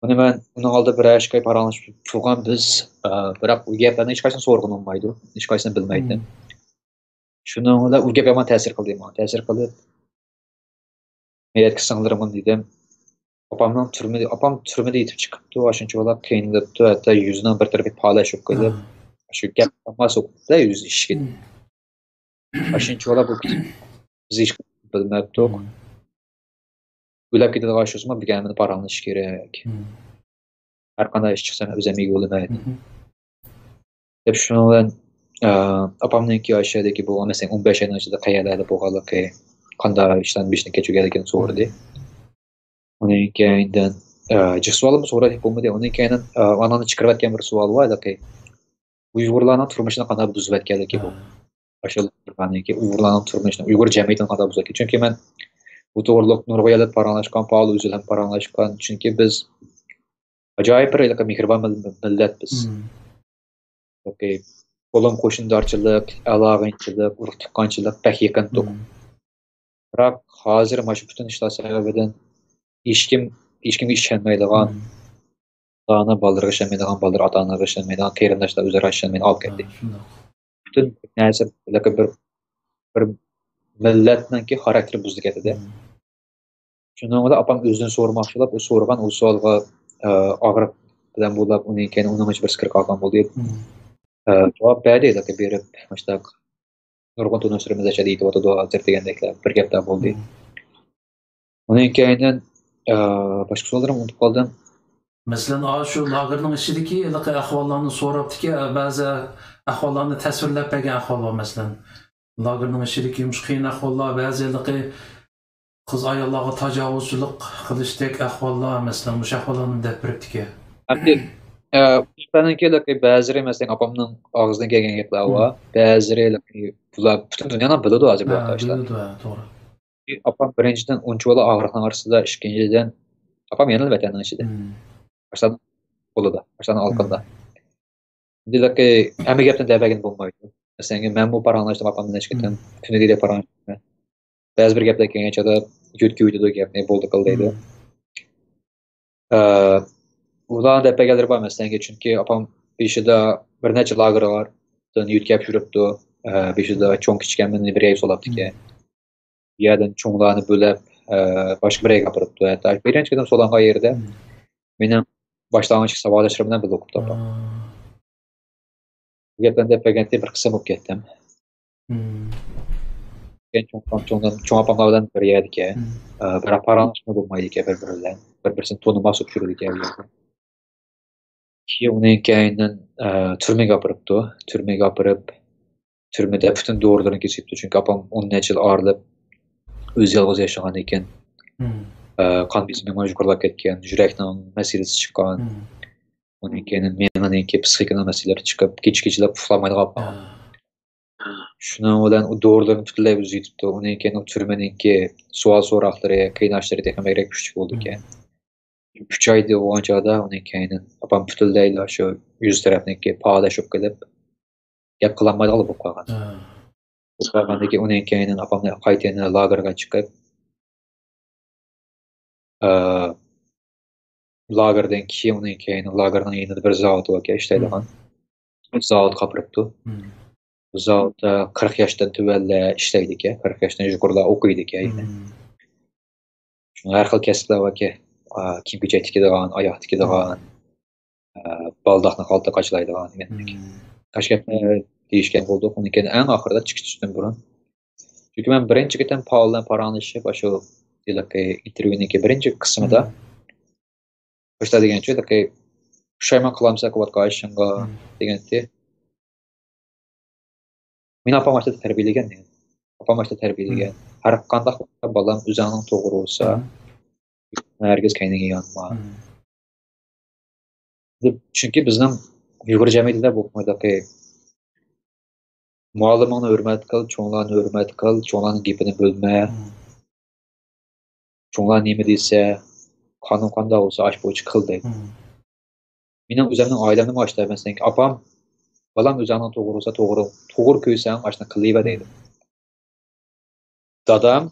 بۇنى مەن ئۇنىڭ ئالدىدا بىر ئىككى ئاي پاراڭلىشىپ تۇرغان بىز، ئە، بىراق بۇ گەپلەرنى ھېچقايسىنى سورىغىلى بولمايدۇ. ھېچقايسىنى بىلمەيتتىم. شۇنىڭ بىلەن ئۇ گەپ يامان تەسىر قىلدى ماڭا. تەسىر قىلىپ، مەيەتكە سىڭلىرىمغا دېدىم. ئاپامنىڭ تۈرمىدە، ئاپام تۈرمىدە يېتىپ چىقىپتۇ، ئاشۇنچە بالا قىينىلىپتۇ، ھەتتا يۈزىنىڭ بىر تەرىپى پالەچ بولۇپ قېلىپ، شۇ گەپ ئاڭماس بولۇپتۇ يۈز ئىشىكىدىن. ئاشۇنچە بالا بۇ بىز ھېچ بىلمەپتۇق. ئۆلۈپ كېتىدىغان ئىش بولسىمۇ بىر گەپنى پاراڭلىشىش كېرەك. ھەر قانداق ئىش چىقسا مەن ئۆزۈم ئىگە بولىمەن. دەپ شۇنىڭ بىلەن، ئاپامنىڭكى ئاشۇ يەردىكى بولغان، مەسىلەن، ئون بەش يىلنىڭ ئىچىدە قەيەرلەردە بولغانلىقى، قانداق ئىشلارنى بېشىدىن كەچۈرگەنلىكىنى سورىدى. ئۇنىڭ كەينىدىن، ئە، جىق سوئالمۇ سوراپ بولمىدى. ئۇنىڭ كەينىدىن، ئە، ئانامنى چىقىرىۋەتكەن بىر سوئال بار، ھېلىقى ئۇيغۇرلارنىڭ تۇرمۇشىنى قانداق بۇزۇۋەتكەنلىكى بۇ. ئاشۇ ئۇيغۇرلارنىڭكى، ئۇيغۇرلارنىڭ تۇرمۇشىنى، ئۇيغۇر جەمئىيىتىنى قانداق بۇزۇۋەتكەن. چۈنكى مەن بۇ توغرۇلۇق نۇرغۇن يەرلەردە پاراڭلاشقان، پائال ئۆزۈم ھەم پاراڭلاشقان. چۈنكى بىز ئاجايىپ بىر ھېلىقى مېھرىبان مىل-، مىللەت بىز. ئوكەي. قولۇم قوشنىدارچىلىق، ئالاقىنچىلىق، ئۇرۇق تۇغقانچىلىق بەك يېقىنتۇق. بىراق ھازىر مانا شۇ پۈتۈن ئىشلار سەۋەبىدىن ھېچكىم، ھېچكىمگە ئىشەنمەيدىغان، ئاتا-ئانا بالىلىرىغا ئىشەنمەيدىغان، بالىلىرى ئاتا-ئانىلىرىغا ئىشەنمەيدىغان، قېرىنداشلار ئۆزئارا ئىشەنمەيدىغان ئالىپ كەتتى. پۈتۈن نەرسە ھېلىقى بىر، بىر مىللەتنىڭكى خاراكتېرى بۇزۇلۇپ كەتتى. شۇنىڭ بىلەن ئاپام ئۆزىدىن سورىماقچى بولاپ، ئۇ سورىغان ئۇ سوئالغا، ئە، ئاغرىپ بىلەن بولاپ، ئۇنىڭ كەينى ئۇنىڭ ئىچى بىر سىكىر قالغان بولدى. ئە، جاۋاب بەردى، لېكىن بېرىپ، مۇشۇنداق نۇرغۇن تونۇشلىرىمىز ئەشەدە يېتىۋاتىدۇ ھازىر دېگەندەكلەر بىر گەپلەر بولدى. ئۇنىڭ كەينىدىن، ئە، باشقا سوئاللىرىمنى ئۇنتۇپ قالدىم. مەسىلەن، ئا، شۇ لاگېرنىڭ ئىچىدىكى ھېلىقى ئەھۋاللارنى سوراپتىكەن، بەزى ئەھۋاللارنى تەسۋىرلەپ بەرگەن ئەھۋال بار، مەسىلەن. لاگېرنىڭ ئىچىدىكى مۇشۇ قىيىن ئەھۋاللار، بەزى ھېلىقى قىز-ئاياللارغا تاجاۋۇزچىلىق قىلىشتەك ئەھۋاللار، مەسىلەن، مۇشۇ ئەھۋاللارنى دەپ بېرىپتىكەن. ئەمدى، ئە، ئۇلارنىڭكى بەزىلىرى، مەسىلەن، ئاپامنىڭ ئاغزىدىن كەلگەن گەپلەر بار. بەزىلىرى بۇلار پۈتۈن دۇنيانىڭ بىلىدۇ ھازىر بۇ ھە، ئاشلار. بىلىدۇ، ھە، توغرا. ئاپام بىرىنچىدىن ئۇنچىۋالا ئاغرىقنىڭ ئارىسىدا، ئىككىنچىدىن ئاپام يەنىلا ۋەتەننىڭ ئىچىدە. ئاشلارنىڭ قولىدا، ئاشلارنىڭ ئالقىنىدا. ئىنتىلىكى ھەممە گەپنى دەپ بەرگىلى بولمايدۇ. مەسىلەن، مەنمۇ پاراڭلاشتىم ئاپام بىلەن ئىككى قېتىم. كۈنىگە دەپ پاراڭلاشتىم. بەزى بىر گەپلەر كەلگەن چاغدا يۆتكىۋېتىدۇ گەپنى، بولدى قىل دەيدۇ. ئە، ئۇلارنىڭ دەپ بەرگەنلىرى بار مەسىلەنگە، چۈنكى ئاپام بېشىدا بىر نەچچە لاگېر بار، يۆتكەپ يۈرۈپتۇ. ئە، بېشىدا چوڭ كىچىك ھەممىنى بىر يەرگە سولاپتىكەن. بۇ يەردىن چوڭلارنى بۆلۈپ، ئە، باشقا بىر يەرگە ئاپىرىپتۇ. ھەتتا بىرىنچى قېتىم سولانغان يېرىدە مېنىڭ باشلانغۇچ ساۋاقداشلىرىم بىلەن بىللە ئوقۇپتۇ ئاپام. بۇ گەپلەرنى دەپ بەرگەنتى بىر قىسىم بولۇپ كەتتىم. كېيىن چوڭ ئاپام، چوڭ، چوڭ ئاپاملار بىلەن بىر يەردىكەن. ئە، بىراق پاراڭلاشما بولمايدىكەن بىر-بىرى بىلەن. بىر-بىرسىنى تونۇماس بولۇپ يۈرىدىكەن بۇ يەردە. كېيىن ئۇنىڭ كەينىدىن، ئە، تۈرمىگە ئاپىرىپتۇ. تۈرمىگە ئاپىرىپ، تۈرمىدە پۈتۈن دورىلىرىنى كېسىپتۇ. چۈنكى ئاپام ئون نەچچە يىل ئايرىلىپ، ئۆزى يالغۇز ياشىغان ئىكەن. ئە، قان بېسىمى يۇقىرىلاپ كەتكەن، يۈرەكنىڭ مەسىلىسى چىققان. ئۇنىڭ كەينىدىن مېڭىنىڭكى پسىخىكىنىڭ مەسىلىلىرى چىقىپ، كېچە-كېچىلەپ ئۇخلىمايدىغان بولغان. شۇنىڭ بىلەن ئۇ دورىلىرىنى پۈتۈنلەي ئۈزۈۋېتىپتۇ. ئۇنىڭ كەينىدىن تۈرمىنىڭكى سوئال-سوراقلىرى، قىيناشلىرى تېخىمۇ بەكرەك كۈچلۈك بولىدىكەن. ئۈچ ئاي بولغان چاغدا ئۇنىڭ كەينىدىن ئاپام پۈتۈنلەيلا شۇ يۈز تەرەپنىڭكى پالەچ بولۇپ قېلىپ، گەپ قىلالمايدىغان بولۇپ قالغان. بولۇپ قالغاندىن كېيىن ئۇنىڭ كەينىدىن ئاپامنى قايتا يەنە لاگېرغا چىقىپ، ئە، لاگېردىن كېيىن، ئۇنىڭ كەينىدىن لاگېرنىڭ يېنىدا بىر زاۋۇت باركەن، ئىشلەيدىغان. زاۋۇتقا ئاپىرىپتۇ. زاۋۇتتا قىرىق ياشتىن تۆۋەنلەر ئىشلەيدىكەن، قىرىق ياشتىن يۇقىرىلار ئوقۇيدىكەن يەنە. شۇڭا ھەر خىل كەسىپلەر باركەن. ئا، كىيىم-كېچەك تىكىدىغان، ئاياغ تىكىدىغان، ئا، بالداقنى قالتىس قاچىلايدىغان دېگەندەك. ئاشۇ گەپنى دېيىشكەن بولدۇق. ئۇنىڭ كېيىن ئەڭ ئاخىرىدا چىقىشتىن بۇرۇن. چۈنكى مەن بىرىنچى قېتىم پاۋېل بىلەن پاراڭلىشىپ، ئاشۇ ھېلىقى ئىنتېرۋيۇنىڭكى بىرىنچى قىسمىدا باشتا دېگەنچە، ھېلىقى پۇشايمان قىلامسەن قىلىۋاتقان ئىشىڭغا دېگەنتى. مېنى ئاپام ئاشتا تەربىيەلىگەن دېگەن. ئاپام ئاشتا تەربىيەلىگەن. ھەر قانداق بالام ئۆزۈڭنىڭ توغرا بولسا، ھەرگىز كەينىڭگە يانما. چۈنكى بىزنىڭ ئۇيغۇر جەمئىيىتىدە بولۇپمۇ ھېلىقى مۇئەللىمىڭنى ھۆرمەت قىل، چوڭلارنى ھۆرمەت قىل، چوڭلارنىڭ گېپىنى بۆلمە. چوڭلار نېمە دېسە، قانۇن قانداق بولسا، ئاشۇ بويىچە قىل دەيدۇ. مېنىڭ ئۆزۈمنىڭ ئائىلەمدىمۇ ئاشۇنداق. مەسىلەن، ئاپام، بالام، ئۆزۈڭنىڭ توغرا بولسا، توغرا، توغرا كۆرسەڭ، ئاشۇنى قىلىۋەر دەيدۇ. دادام،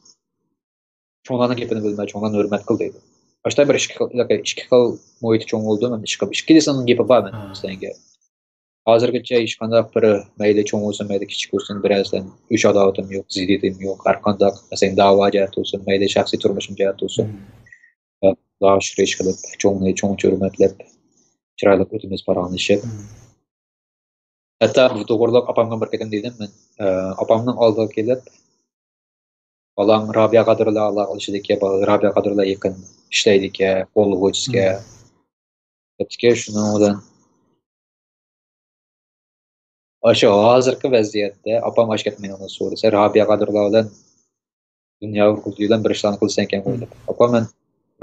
چوڭلارنىڭ گېپىنى بۆلمە، چوڭلارنى ھۆرمەت قىل دەيدۇ. ئاشۇنداق بىر ئىككى خىل، ئىككى خىل مۇھىتتا چوڭ بولدۇم، ھەم ئىككى خىل، ئىككىلىسىنىڭ گېپى بار مەن ئىككىسىنىڭكى. ھازىرغىچە ھېچقانداق بىر، مەيلى چوڭ بولسۇن، مەيلى كىچىك بولسۇن، بىرەرسىدىن ئۆچ-ئاداۋىتىم يوق، زىددىيىتىم يوق. ھەر قانداق، مەسىلەن، داۋا جەھەتتە بولسۇن، مەيلى شەخسىي تۇرمۇشۇم جەھەتتە بولسۇن، خۇداغا شۈكۈر ئىش قىلىپ، چوڭنى چوڭچە ھۆرمەتلەپ، چىرايلىق ئۆتىمىز پاراڭلىشىپ. ھەتتا بۇ توغرىلىق ئاپامغا بىر قېتىم دېدىم مەن. ئاپامنىڭ ئالدىغا كېلىپ، بالاڭ رابىيە قادىرلار ئالاقىلىشىدىكەن، بالا رابىيە قادىرلار يېقىن ئىشلەيدىكەن، قوللىغۇچىسىكەن. دەپتىكەن، شۇنىڭ بىلەن ئاشۇ ھازىرقى ۋەزىيەتتە ئاپام ئاشۇ گەپنى مېنىڭدىن سورىسا، رابىيە قادىرلار بىلەن دۇنيا ھۆكۈمىتى بىلەن بىر ئىشلارنى قىلىسەنكەن غۇ دەپ. ئاپا، مەن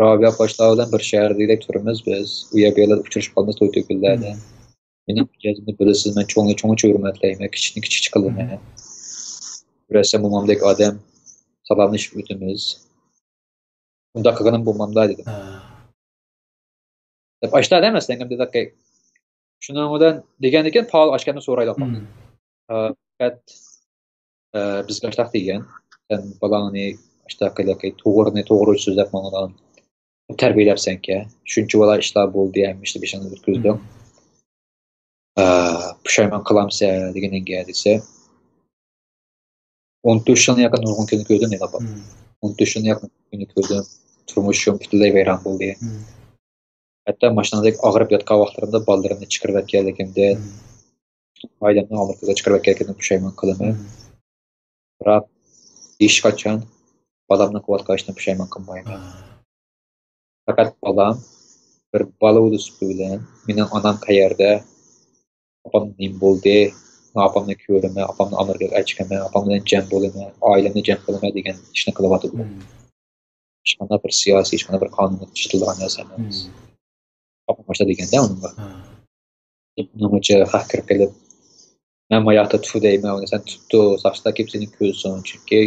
رابىيە ئاپاشلار بىلەن بىر شەھەردە تۇرىمىز بىز. ئۇ يەر بۇ يەرلەر ئۇچرىشىپ قالىمىز توي تۆكۈنلەردە. مېنىڭ مىجەزىمنى بىلىسىز، مەن چوڭنى چوڭچە ھۆرمەتلەيمەن، كىچىكنى كىچىكچە قىلىمەن. بىر ئەسلى مومامدەك ئادەم، سالاملىشىپ ئۆتىمىز. ئۇنداق قىلغىنىم بولمامدا دېدىم. دەپ ئاشتا ئادەم ئەسلەنگەن دېدى. شۇنىڭ بىلەن دېگەندىكىن پاۋېل ئاشكەننى سورايدۇ. پەقەت، ئە، بىزگە ئاشتاق دېگەن، سەن بالاڭنى ئاشتاق قىلىقى توغرىنى توغرا سۆزلەپ ماڭىدىغان تەربىيەلەپسەنكەن، شۇنچە بالا ئىشلار بولدى، ھەممە ئىشنى بېشىڭدىن ئۆتكۈزدۈڭ. ئە، پۇشايمان قىلامسەن دېگىنىڭگە دېسە، ئون تۆت يىلنى ياقىن نۇرغۇن كۈننى كۆردۈم، يەنە بار. مم. ئون تۆت يىلنى ياقىن كۈننى كۆردۈم. تۇرمۇشۇم پۈتۈنلەي ۋەيران بولدى. مم. ھەتتا ماشىنىدەك ئاغرىپ ياتقان ۋاقىتلىرىمدا بالىلىرىمنى چىقىرىۋەتكەنلىكىمدىن، مم. ئائىلەمنى ئامېرىكىغا چىقىرىۋەتكەنلىكىمدىن پۇشايمان قىلىمەن. مم. بىراق ھېچقاچان بالامنى قىلىۋاتقان ئىشتىن پۇشايمان قىلمايمەن. ھا. پەقەت بالام، بىر بالا بولۇش سۈپىتى بىلەن مېنىڭ ئانام قەيەردە، ئاپام نېمە بولدى، ئاپامنى كۆرىمەن، ئاپامنى ئامېرىكىغا ئەچىقىمەن، ئاپام بىلەن جەم بولىمەن، ئائىلەمنى جەم قىلىمەن دېگەن ئىشنى قىلىۋاتىدۇ. مم. ھېچقانداق بىر سىياسىي، ھېچقانداق بىر قانۇنغا چېتىلىدىغان نەرسە ئەمەس. مم. ئاپام باشتا دېگەندە ئۇنىڭغا. ھا. ئۇنىڭغىچە خەق كىرىپ قېلىپ، مەن ماياقتا تۇ دەيمەن، ئۇنى سەن تۇتتۇ، ساقچىلار كېلىپ سېنى كۆرسۇن، چۈنكى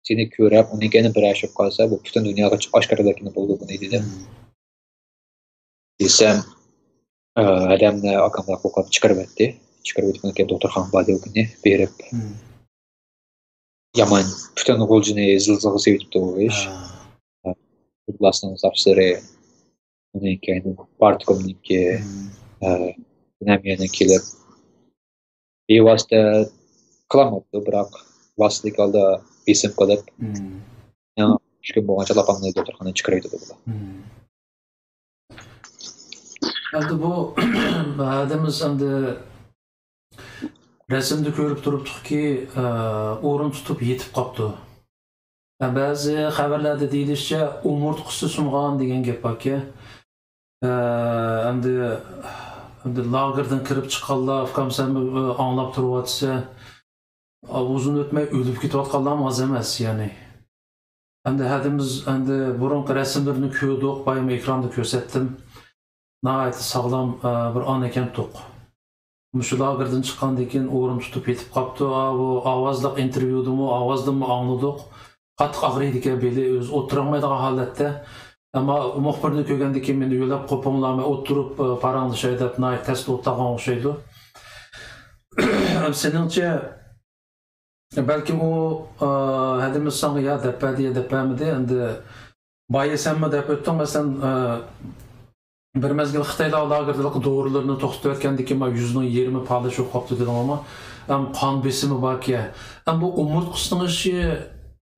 سېنى كۆرۈپ، ئۇنىڭ كەينىدىن بىر ئىش بولۇپ قالسا، بۇ پۈتۈن دۇنياغا ئاشكارىلاپ بولىدۇ بۇنى دېدىم. مم. دېسەم، ئە، ھەدەمنى ئاكاملار قوغلاپ چىقىرىۋەتتى. چىقىرىۋېتىپ، ئۇنىڭ كەينىدىن دوختۇرخانىغا باردى، ئۇ كۈنى بېرىپ. مم. يامان، پۈتۈن غۇلجىنى زىلزىلىگە سېلىۋېتىپتۇ ئۇ ئىش. ھا. ئە، ئوبلاستنىڭ ساقچىلىرى، ئۇنىڭ كەينىدىن پارتكومنىڭكى، مم. ئە، نەم يەنە كېلىپ، بىۋاسىتە قىلالماپتۇ، بىراق ۋاسىتىلىك ھالدا بېسىم قىلىپ، مم. يەنە ئۈچ كۈن بولغانچە ئاپامنى دوختۇرخانىدىن چىقىرىۋېتىدۇ بۇلار. مم. ئەمدى بۇ ھەدىمىز ئەمدى رەسىمدە كۆرۈپ تۇرۇپتۇقكى، ئە، ئورۇن تۇتۇپ يېتىپ قاپتۇ. ھە، بەزى خەۋەرلەردە دېيىلىشىچە، ئومۇرتقىسى سۇنغان دېگەن گەپ باركەن. ئە، ئەمدى، ئەمدى لاگېردىن كىرىپ چىققانلار، ئۇكام، سەن ئاڭلاپ تۇرۇۋاتىسەن. ئۇزۇن ئۆتمەي ئۆلۈپ كېتىۋاتقانلارمۇ ئاز ئەمەس، يەنى. ئەمدى ھەدىمىز، ئەمدى بۇرۇنقى رەسىملىرىنى كۆردۇق، بايام ئېكراندا كۆرسەتتىم. ناھايىتى ساغلام، ئە، بىر ئانا ئىكەنتۇق. مۇشۇ لاگېردىن چىققاندىن كېيىن ئورۇن تۇتۇپ يېتىپ قاپتۇ. ئا، بۇ ئاۋازلىق ئىنتېرۋيۇدىمۇ، ئاۋازدىنمۇ ئاڭلىدۇق. قاتتىق ئاغرىيدىكەن بېلى، ئۆزى ئولتۇرالمايدىغان ھالەتتە. ئەمما مۇخبىرنى كۆرگەندىن كېيىن مېنى يۆلەپ، قوپۇڭلار، مەن ئولتۇرۇپ، ئە، پاراڭلىشاي دەپ، ناھايىتى تەستە ئولتۇرغان ئوخشايدۇ. سېنىڭچە، بەلكىم ئۇ، ئە، ھەدىمىز ساڭا يا دەپ بەردى، يا دەپ بەرمىدى. ئەمدى بايا سەنمۇ دەپ ئۆتتۈڭ، مەسىلەن، ئە، بىر مەزگىل خىتايلار لاگېرلىق دورىلىرىنى توختىتىۋەتكەندىن كېيىن، يۈزنىڭ يېرىمى پالەچ بولۇپ قاپتۇ دېدىڭ، ئەمما ھەم قان بېسىمى باركەن. ھەم بۇ ئومۇرتقىسىنىڭ ئىشى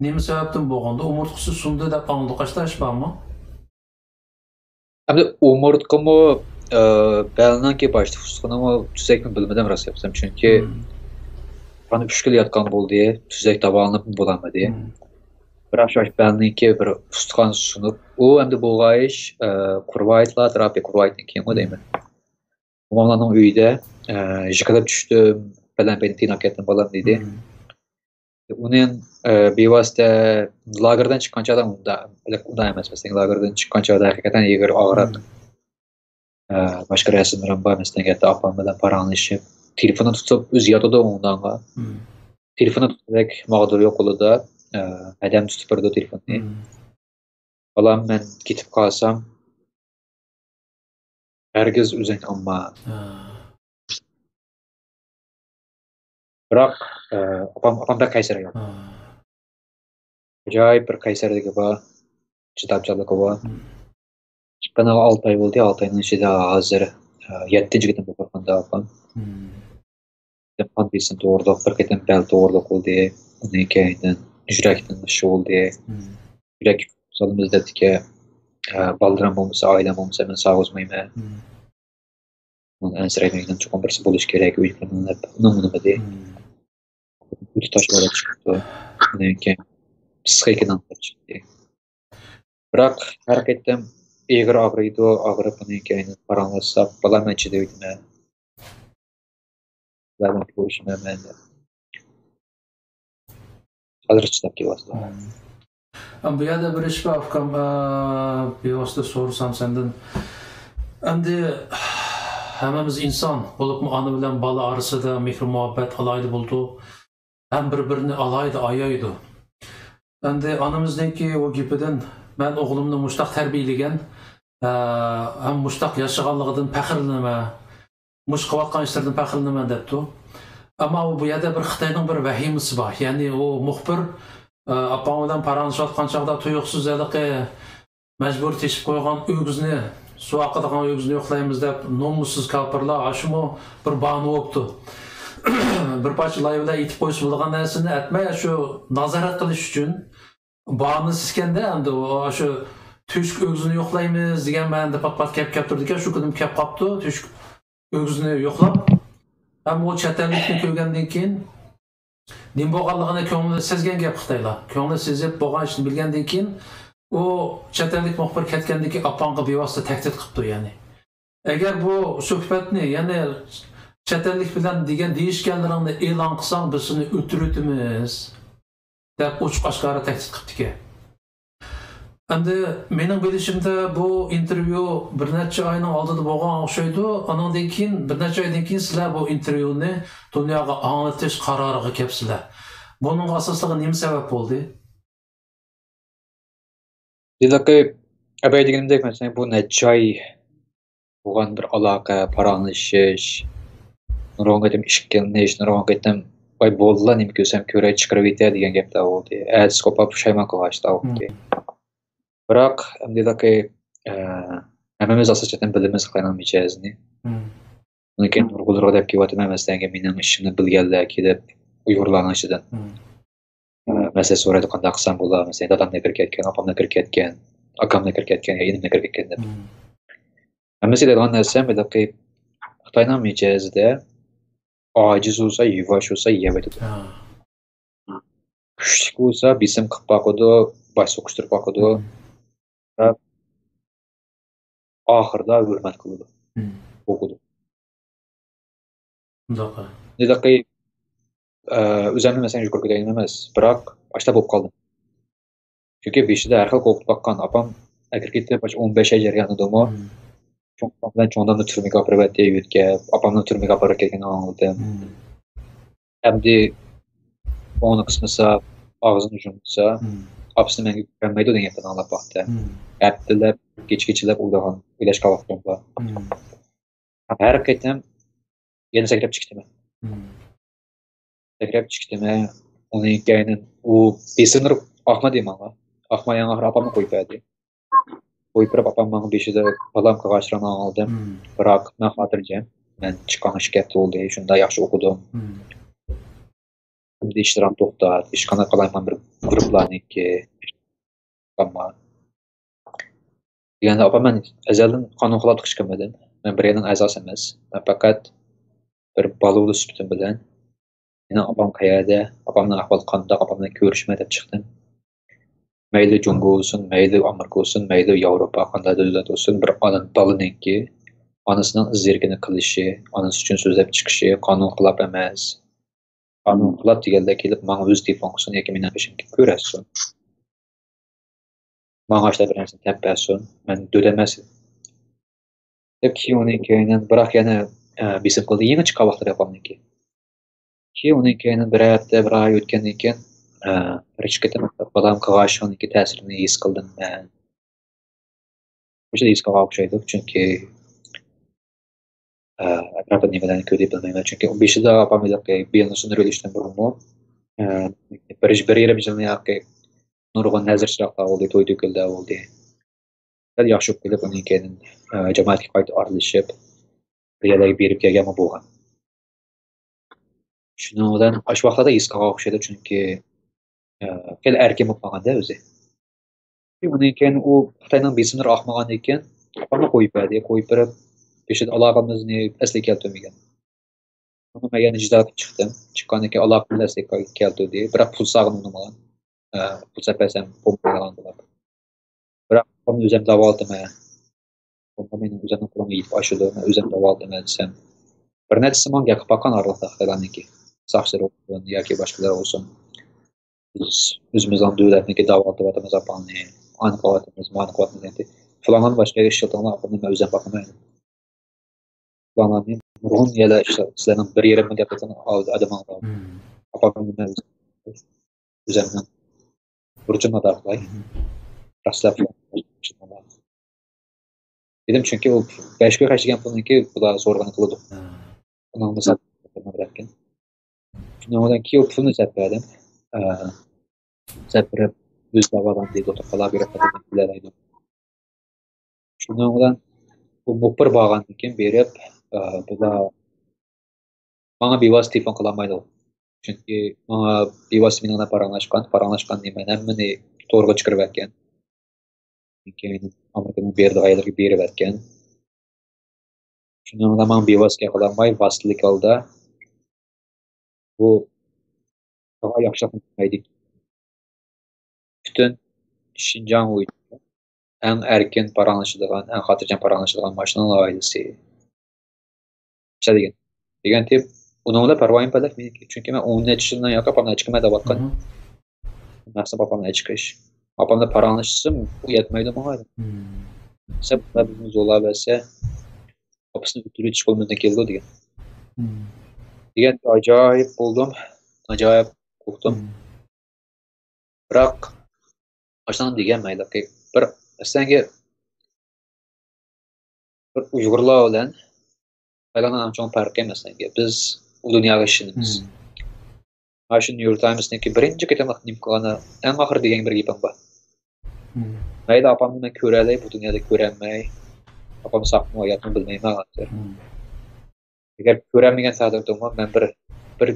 نېمە سەۋەبتىن بولغاندۇ؟ ئومۇرتقىسى سۇندى دەپ ئاڭلىدۇق، ئاشتا ئىش بارمۇ؟ ئەمدى ئومۇرتقىمۇ، ئە، بەلنىڭكى باشتا ئۇستىخىنىمۇ تۈزەكمۇ بىلمىدىم، راست گەپ ئېيتسام. چۈنكى مم. مانا ئۈچ كۈن ياتقان بولدى، تۈزەك داۋالىنىپ بولالمىدى. مم. بىراق شۇ بەلنىڭكى بىر ئۇستىخان سۇنۇپ، ئۇ ئەمدى بولغاچ، ئە، كروۋايتلار تەرەپى، كروۋايتنىڭ كېيىنغۇ دەيمەن. موماملارنىڭ ئۆيىدە، ئە، يىقىلىپ چۈشتۈم، بەلەم پەينى تىيناپ كەتتىم بالام دېدى. مم. ئۇنىڭ، ئە، بىۋاسىتە لاگېردىن چىققان چاغدا ئۇندا، ئۇنداق ئەمەس، مەسىلەن، لاگېردىن چىققان چاغدا ھەقىقەتەن ئېغىر ئاغرىپ، مم. ئە، باشقا رەسىملىرىم بار، مەسىلەن، ئەتە ئاپام بىلەن پاراڭلىشىپ، تېلېفوننى تۇتۇپ، ئۆزى ياتىدۇ ئوڭدانغا. مم. تېلېفوننى تۇتقۇدەك ماغدۇر يوق قولىدا، ئە، ھەدەم تۇتۇپ بېرىدۇ تېلېفوننى. مم. بالام، مەن كېتىپ قالسام، ھەرگىز ئۆزۈڭنى ئالما. ھە. بىراق، ئە، ئاپام، ئاپام بەك قەيسەر ئايال. ھە. ئاجايىپ بىر قەيسەرلىكى بار، چىدامچانلىقى بار. مم. چىققىنىغا ئالتە ئاي بولدى، ئالتە ئاينىڭ ئىچىدە ھازىر، ئە، يەتتىنچى قېتىم بولۇپ باققاندا ئاپام. مم. قان بېسىم توغرىلىق، بىر قېتىم بەل توغرىلىق بولدى. ئۇنىڭ كەينىدىن يۈرەكنىڭ ئىشى بولدى. مم. يۈرەك سالىمىز دەپتىكە، ئە، بالىلىرىم بولمىسا، ئائىلەم بولمىسا، مەن ساغ ئۆسمەيمەن. مم. ئۇنى ئەنسىرەيدىغان چوقۇم بىرسى بولۇشى كېرەك، ئۆيدىكىلەرنى دەپ، ئۇنىمۇ ئۇنىمىدى. مم. ئۆتە تاشلاپ چىقىپتۇ. ئۇنىڭ كەينى پسىخىكىنىڭ چىقتى. بىراق ھەر قېتىم ئېغىر ئاغرىيدۇ، ئاغرىپ ئۇنىڭ كەينىدىن پاراڭلاشساق، بالام، مەن چىدىۋېتىمەن. سىلەردىن كۆرۈشىمەن مەن دەپ. ھازىر چىداپ كېلىۋاتىدۇ. مم. ئەم، بۇ يەردە بىر ئىش بار، ئۇكام. ئە، بىۋاسىتە سورىسام سەندىن. ئەمدى ھەممىمىز ئىنسان، بولۇپمۇ ئانا بىلەن بالا ئارىسىدا مېھرى-مۇھەببەت ئالاھىدە بولىدۇ. ھەم بىر-بىرىنى ئالاھىدە ئايايدۇ. ئەمدى ئانىمىزنىڭكى ئۇ گېپىدىن، مەن ئوغلۇمنى مۇشتاق تەربىيەلىگەن، ئە، ھەم مۇشتاق ياشىغانلىقىدىن پەخىرلىنىمەن. مۇشۇ قىلىۋاتقان ئىشلىرىدىن پەخىرلىنىمەن دەپتۇ. ئەمما ئۇ بۇ يەردە بىر خىتاينىڭ بىر ۋەھىمىسى بار. يەنى ئۇ مۇخبىر، ئە، ئاپاڭ بىلەن پاراڭلىشىۋاتقان چاغدا تۇيۇقسىز ھېلىقى مەجبۇرىي تېشىپ قويغان ئۆگزىنى، سۇ ئاقىدىغان ئۆگزىنى يوقلايمىز دەپ، نومۇسسىز كاپىرلار، ئاشۇمۇ بىر باھانە بوپتۇ. بىر پارچە لايىۋ بىلەن ئېيتىپ قويسا بولىدىغان نەرسىنى ئەتمەي، شۇ نازارەت قىلىش ئۈچۈن بارمىسىكەندە، ئەمدى ئۇ شۇ تۆشۈك ئۆگزىنى يوقلايمىز دېگەن مەنىدە پات-پات كەپ، كەپ تۇرىدىكەن. شۇ كۈنى كەپ قاپتۇ، تۆشۈك ئۆگزىنى يوقلاپ. ھەم ئۇ چەت ئەللىكنى كۆرگەندىن كېيىن نېمە بولغانلىقىنى كۆڭلى سەزگەن گەپ خىتايلار. كۆڭلى سېزىپ، بولغان ئىشنى بىلگەندىن كېيىن، ئۇ چەت ئەللىك مۇخبىر كەتكەندىن كېيىن ئاپاڭغا بىۋاسىتە تەھدىت قىپتۇ، يەنى. ئەگەر بۇ سۆھبەتنى، يەنى چەت ئەللىك بىلەن دېگەن دېيىشكەنلىرىڭنى ئېلان قىلساڭ، بىز سېنى ئۆلتۈرۈۋېتىمىز، دەپ ئوچۇق ئاشكارا تەھدىت قىپتىكەن. ئەمدى مېنىڭ بىلىشىمدە، بۇ ئىنتېرۋيۇ بىر نەچچە ئاينىڭ ئالدىدا بولغان ئوخشايدۇ. ئانىڭدىن كېيىن، بىر نەچچە ئايدىن كېيىن سىلەر بۇ ئىنتېرۋيۇنى دۇنياغا ئاڭلىتىش قارارىغا كەپسىلەر. بۇنىڭغا ئاساسلىقى نېمە سەۋەب بولدى؟ ھېلىقى ئەبەي دېگىنىمدەك، مەسىلەن، بۇ نەچچە ئاي بولغان بىر ئالاقە، پاراڭلىشىش، نۇرغۇن قېتىم ئىككىلىنىش، نۇرغۇن قېتىم، ۋاي، بولدىلا، نېمە كۆرسەم كۆرەي، چىقىرىۋېتە دېگەن گەپلەر بولدى. ئەتىسى قوپاپ پۇشايمان قىلغاچتا بولدى. بىراق، ئەمدىلىكى، ئە، ھەممىمىز ئاساسەن بىلىمىز خىتاينىڭ مىجەزىنى. ئۇنىڭ كېيىن نۇرغۇنلىرىغا دەپ كېلىۋاتىمەن، مەسىلەن، مېنىڭ ئىشىمنى بىلگەنلەر كېلىپ، ئۇيغۇرلارنىڭ ئىچىدىن. ئە، مەسىلە سورايدۇ، قانداق قىلسام بولا؟ مەسىلەن، دادامنى كىرىپ كەتكەن، ئاپامنى كىرىپ كەتكەن، ئاكامنى كىرىپ كەتكەن يا ئىنىمنى كىرىپ كەتكەن دەپ. ھەممىسى دەيدىغان نەرسەم، ھېلىقى خىتاينىڭ مىجەزىدە ئاجىز بولسا، يۇۋاش بولسا، يەۋېتىدۇ. كۈچلۈك بولسا، بېسىم قىلىپ باقىدۇ، باش سوقۇشتۇرۇپ باقىدۇ. بىراق ئاخىرىدا ھۆرمەت قىلىدۇ. ئوقۇدۇ. شۇنداق. ھېلىقى، ئە، ئۆزۈمنى، مەسىلەن، يۇقىرى كۆتۈرگەن ئەمەس، بىراق ئاشتا بولۇپ قالدىم. چۈنكى بېشىدا ھەر خىل قوپۇپ باققان. ئاپام ئەكىرىپ كېتىپ، ئاشۇ ئون بەش ياش جەريانىدىمۇ چوڭ ئاپام بىلەن چوڭ دادامنى تۈرمىگە ئاپىرىۋەتتى، يۆتكەپ، ئاپامنى تۈرمىگە ئاپىرىپ كەتكىنىنى ئاڭلىدىم. ئەمدى كۆڭلى قىسمىسا، ئاغزىنى يۇمسا، ئاپىسىنى مەڭگۈ كۆرەلمەيدۇ دېگەن گەپنى ئاڭلاپ باقتى. ھەپتىلەپ، كېچە-كېچىلەپ ئويلىغان، ئويلاشقان ۋاقتىم بار. ھەر قېتىم يەنە سەكرەپ چىقتىمەن. سەكرەپ چىقتىمەن. ئۇنىڭ كەينىدىن ئۇ بېسىملىرى ئاقمىدى ماڭا. ئاقماي يەنە ئاخىرى ئاپامنى قويۇپ بەردى. قويۇپ بېرىپ، ئاپام ماڭا بېشىدا بالام قىلغاچلىرىنى ئاڭلىدىم. بىراق مەن خاتىرجەم. مەن چىققان ئىككى ھەپتە بولدى. شۇنداق ياخشى ئوقۇدۇم. ئەمدى ئىشلىرىم توختاپ، ھېچقانداق قىلايمىغان بىر گۇرۇپپىلارنىڭكى ئاپام بار. دېگەندە، ئاپام، مەن ئەزەلدىن قانۇن خىلاپلىق ئىش قىلمىدىم. مەن بىر يەرنىڭ ئەزاسى ئەمەس. مەن پەقەت بىر بالا بولۇش سۈپىتىم بىلەن، مېنىڭ ئاپام قەيەردە، ئاپامنىڭ ئەھۋالى قانداق، ئاپام بىلەن كۆرۈشىمەن دەپ چىقتىم. مەيلى جۇڭگو بولسۇن، مەيلى ئامېرىكا بولسۇن، مەيلى ياۋروپا، قانداق دۆلەت بولسۇن، بىر ئانا، بالىنىڭكى ئانىسىنىڭ ئىز-دېرىكىنى قىلىشى، ئانىسى ئۈچۈن سۆزلەپ چىقىشى قانۇن خىلاپ ئەمەس. قانۇن خىلاپ دېگەنلەر كېلىپ ماڭا ئۆز تېلېفون قىلسۇن ياكى مېنىڭ بېشىمدىن كۆرسەتسۇن. ماڭا ئاشۇنداق بىر نەرسىنى دەپ بەرسۇن، مەن دۆت ئەمەس دەپ. كېيىن ئۇنىڭ كەينىدىن، بىراق يەنە، ئە، بېسىم قىلدى. يېڭى چىققان ۋاقىتلىرى ئاپامنىڭكى. كېيىن ئۇنىڭ كەينىدىن بىر ھەپتە، بىر ئاي ئۆتكەندىن كېيىن، ئە، بىر ئىككى قېتىم بالام قىلغاچقىنىڭكى تەسىرىنى ھېس قىلدىم مەن. مۇشۇ ھېس قىلغان ئوخشايدۇ، چۈنكى، ئە، ئەتراپتا نېمىلەرنى كۆردى بىلمەيمەن. چۈنكى بېشىدا ئاپام ھېلىقى بېلىنى سۇندۇرۇۋېلىشتىن بۇرۇنمۇ، ئە، بىر، بىر يېرىم يىلنى ھېلىقى نۇرغۇن نەزىر چىراغلار بولدى، توي-تۆكۈنلەر بولدى. سەل ياخشى بولۇپ كېلىپ، ئۇنىڭ كەينىدىن، ئە، جامائەتكە قايتا ئارىلىشىپ، بىر يەرلەرگە بېرىپ كەلگەنمۇ بولغان. شۇنىڭ بىلەن ئاشۇ ۋاقىتلاردا ھېس قىلغان ئوخشايدۇ، چۈنكى، ئە، خېلى ئەركىن بولۇپ قالغاندا ئۆزى. ئۇنىڭ كېيىن ئۇ خىتاينىڭ بېسىملىرى ئاقمىغاندىن كېيىن ئاپامنى قويۇپ بەردى. قويۇپ بېرىپ، بېشىدا ئالاقىمىزنى ئەسلىگە كەلتۈرمىگەن. ئۇنى مەن يەنە جىددىي چىقتىم. چىققاندىن كېيىن ئالاقىمىزنى ئەسلىگە كەلتۈردى. بىراق پۇل ساغىنىپ ئۇنىمىغان. ئە، پۇل سەپ بەرسەم بولمايدىغان بولۇپ. بىراق ئۇنى ئۆزۈم داۋالىتىمەن. بۇنى مېنىڭ ئۆزۈمنىڭ قولۇمغا يېتىپ ئاشىدۇ، مەن ئۆزۈم داۋالىتىمەن دېسەم، بىر نەچچىسى ماڭا گەپ قىلىپ باققان ئارىلىقتا خىتايلارنىڭكى ساقچىلىرى بولسۇن ياكى باشقىلار بولسۇن. بىز ئۆزىمىزنىڭ دۆلەتنىڭكى داۋالىتىۋاتىمىز ئاپاڭنى، ئانى قىلىۋاتىمىز، مانى قىلىۋاتىمىز دېگەندە، پىلانلارنى باشقا يەرگە ئىشلىتىڭلار، ئاپامنى مەن ئۆزۈم باقىمەن. پىلانلارنى نۇرغۇن يەرلەر ئىشلەپ، سىلەرنىڭ بىر يېرىم مىليارد ئادىمىڭلار. ئاپامنى مەن ئۆزۈمنىڭ بۇرچۇمنى ئادا قىلاي. رەخسىلەپ دېدىم، چۈنكى ئۇ بەش كۈن خەجلىگەن پۇلنىڭكى بۇلار سورىغىنى قىلىدۇ. ئۇنىڭ مىسال بەرگەن. شۇنىڭ بىلەن كېيىن ئۇ پۇلنى سەپ بەردىم. ئە، سەپ بېرىپ، ئۆزى داۋالاندى، دوختۇرخانىغا بېرىپ بىلەلەيدۇ. شۇنىڭ بىلەن بۇ مۇخبىر بارغاندىن كېيىن بېرىپ، ئە، بۇلار ماڭا بىۋاسىتە تېلېفون قىلالمايدۇ. چۈنكى ماڭا بىۋاسىتە مېنىڭ بىلەن پاراڭلاشقان، پاراڭلاشقاندىن مەن ھەممىنى تورغا چىقىرىۋەتكەن. كېيىن ئامېرىكىنىڭ بېرىدىغان يەرلىرىگە بېرىۋەتكەن. شۇنىڭ بىلەن ماڭا بىۋاسىتە قىلالماي، ۋاسىتىلىك ھالدا بۇ ساڭا ياخشىلىق قىلمايدۇ. پۈتۈن شىنجاڭ بويىچە ئەڭ ئەركىن پاراڭلىشىدىغان، ئەڭ خاتىرجەم پاراڭلىشىدىغان ماشىنا لايىھەسى. شۇنداق دېگەن. دېگەن تېپ، ئۇنىڭ بىلەن پەرۋايىم پەلەك مېنىڭكى. چۈنكى مەن ئون نەچچە يىلدىن ياقى ئاپامنى ئەچىقىمەن دەۋاتقان. مەقسەت ئاپامنى ئەچىقىش. ئاپام بىلەن پاراڭلىشسام، ئۇ يەتمەيدۇ ماڭا. سەن بۇلار بىزنى زورلاۋەرسە، ئاپىسىنى ئۆلتۈرۈۋېتىش قولىمىزدىن كېلىدۇ دېگەن. دېگەن ئاجايىپ بولدۇم. ئاجايىپ قورقتۇم. بىراق، ئاشۇنداق دېگەن مەيلىكى. بىر، مەسىلەنگە، بىر ئۇيغۇرلار بىلەن خىتايلارنىڭ ئەڭ چوڭ پەرقى، مەسىلەنگە، بىز ئۇ دۇنياغا ئىشىنىمىز. مانا شۇ نيۇ يورك تايمسنىڭكى بىرىنچى قېتىملىق نېمە قىلغاندا، ئەڭ ئاخىرى دېگەن بىر گېپىم بار. مەيلى، ئاپامنى مەن كۆرەلەي، بۇ دۇنيادا كۆرەلمەي، ئاپام ساقمۇ، ھاياتمۇ بىلمەيمەن ھازىر. ئەگەر كۆرەلمىگەن تەقدىردىمۇ، مەن بىر، بىر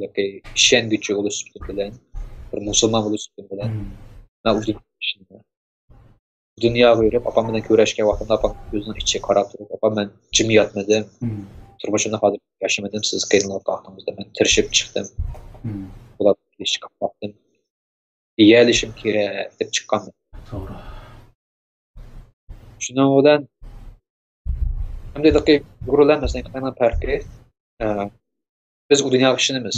ياكى ئىشەنگۈچى بولۇش سۈپىتىم بىلەن، بىر مۇسۇلمان بولۇش سۈپىتىم بىلەن، مەن ئۇ دۇنياغا ئىشىنىمەن. دۇنياغا يۈرۈپ، ئاپام بىلەن كۆرۈشكەن ۋاقتىمدا ئاپام كۆزىنىڭ ئىچىگە قاراپ تۇرۇپ، «ئاپام، مەن جىم ياتمىدىم. تۇرمۇشۇمدا ھازىر ياشىمىدىم، سىز قىينىلىۋاتقان ۋاقتىڭىزدا مەن تىرىشىپ چىقتىم. بۇلار كېلىشكە باقتىم. يېيەلىشىم كېرەك» دەپ چىققان. توغرا. شۇنىڭ بىلەن ئەمدى ئۇيغۇر بىلەن، مەسىلەن، خىتاينىڭ پەرقى، ئە، بىز ئۇ دۇنياغا ئىشىنىمىز.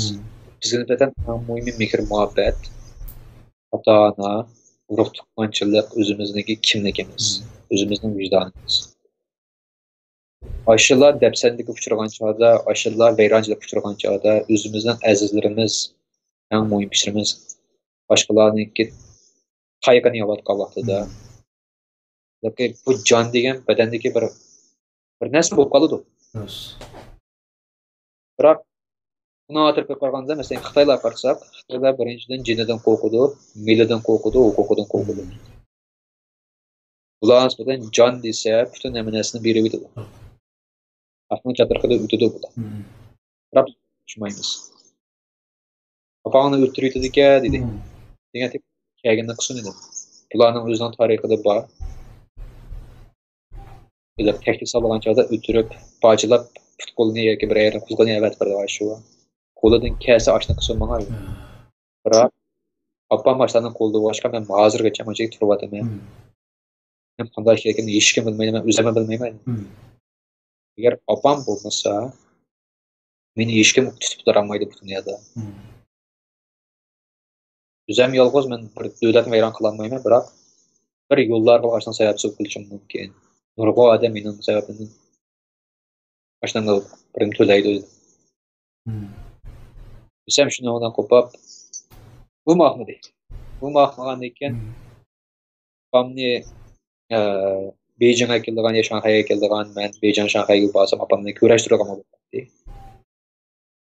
بىزگە نىسبەتەن ئەڭ مۇھىمى مېھىر مۇھەببەت، ئاتا-ئانا، ئۇرۇق-تۇغقانچىلىق، ئۆزىمىزنىڭكى كىملىكىمىز، ئۆزىمىزنىڭ ۋىجدانىمىز. ئاشۇلار دەپسەندىگە ئۇچرىغان چاغدا، ئاشۇلار ۋەيرانچىلىققا ئۇچرىغان چاغدا، ئۆزىمىزنىڭ ئەزىزلىرىمىز، ئەڭ مۇھىم كىشىلىرىمىز باشقىلارنىڭكى قايىقىنى يەۋاتقان ۋاقتىدا، بۇ جان دېگەن بەدەندىكى بىر، بىر نەرسە بولۇپ قالىدۇ. بىراق، ئۇنىڭ تەرىپىگە قارىغاندا، مەسىلەن، خىتايلارغا قارىساق، خىتايلار بىرىنچىدىن جېنىدىن قورقىدۇ، مېلىدىن قورقىدۇ، ھوقۇقىدىن قورقىدۇ. بۇلارغا نىسبەتەن جان دېسە، پۈتۈن ھەممە نەرسىنى بېرىۋېتىدۇ. ھەقنىڭ چاترىقىدا ئۆتىدۇ بۇلار. بىراق، چۈشىنمەيمىز. «ئاپاڭنى ئۆلتۈرۈۋېتىدىكەن» دېدى. دېگەن تېپ كەلگىنىنى قىلسۇن دېدىم. بۇلارنىڭ ئۆزىنىڭ تارىخىدا بار. ئۆزى تەكلىپ سالغان چاغدا ئۆلتۈرۈپ، پارچىلاپ، پۇت-قولىنى ياكى بىر يەرنى قۇزغىنى ئەۋەتىپ بېرىدىغان ئىشى بار. قولىدىن كەلسە ئاشۇنى قىلسۇن ماڭا. بىراق، ئاپام ئاشۇلارنىڭ قولىدا بولغاچقا، مەن ھازىرغىچە مۇنچىلىك تۇرۇۋاتىمەن. مەن قانداق ئىش كېرەكلىكىنى ھېچكىم بىلمەيدۇ، مەن ئۆزۈممۇ بىلمەيمەن. ئەگەر ئاپام بولمىسا، مېنى ھېچكىم تۇتۇپ تۇرالمايدۇ بۇ دۇنيادا. ئۆزۈم يالغۇز، مەن بىر دۆلەتنى ۋەيران قىلالمايمەن، بىراق بىر يوللارغا ئاشۇنىڭ سەۋەبچىسى بولۇپ قېلىشىم مۇمكىن. نۇرغۇن ئادەم مېنىڭ سەۋەبىمدىن ئاشۇنىڭغا بىرىنى تۆلەيدۇ دېدىم. دېسەم، شۇنىڭ بىلەن قوپاپ، بۇمۇ ئاقمىدى. بۇمۇ ئاقمىغاندىن كېيىن، ئاپامنى، ئە، بېيجىڭغا كېلىدىغان يا شاڭخەيگە كېلىدىغان، مەن بېيجىڭ، شاڭخەيگە بارسام، ئاپامنى كۆرۈشتۈرىدىغان بولدى.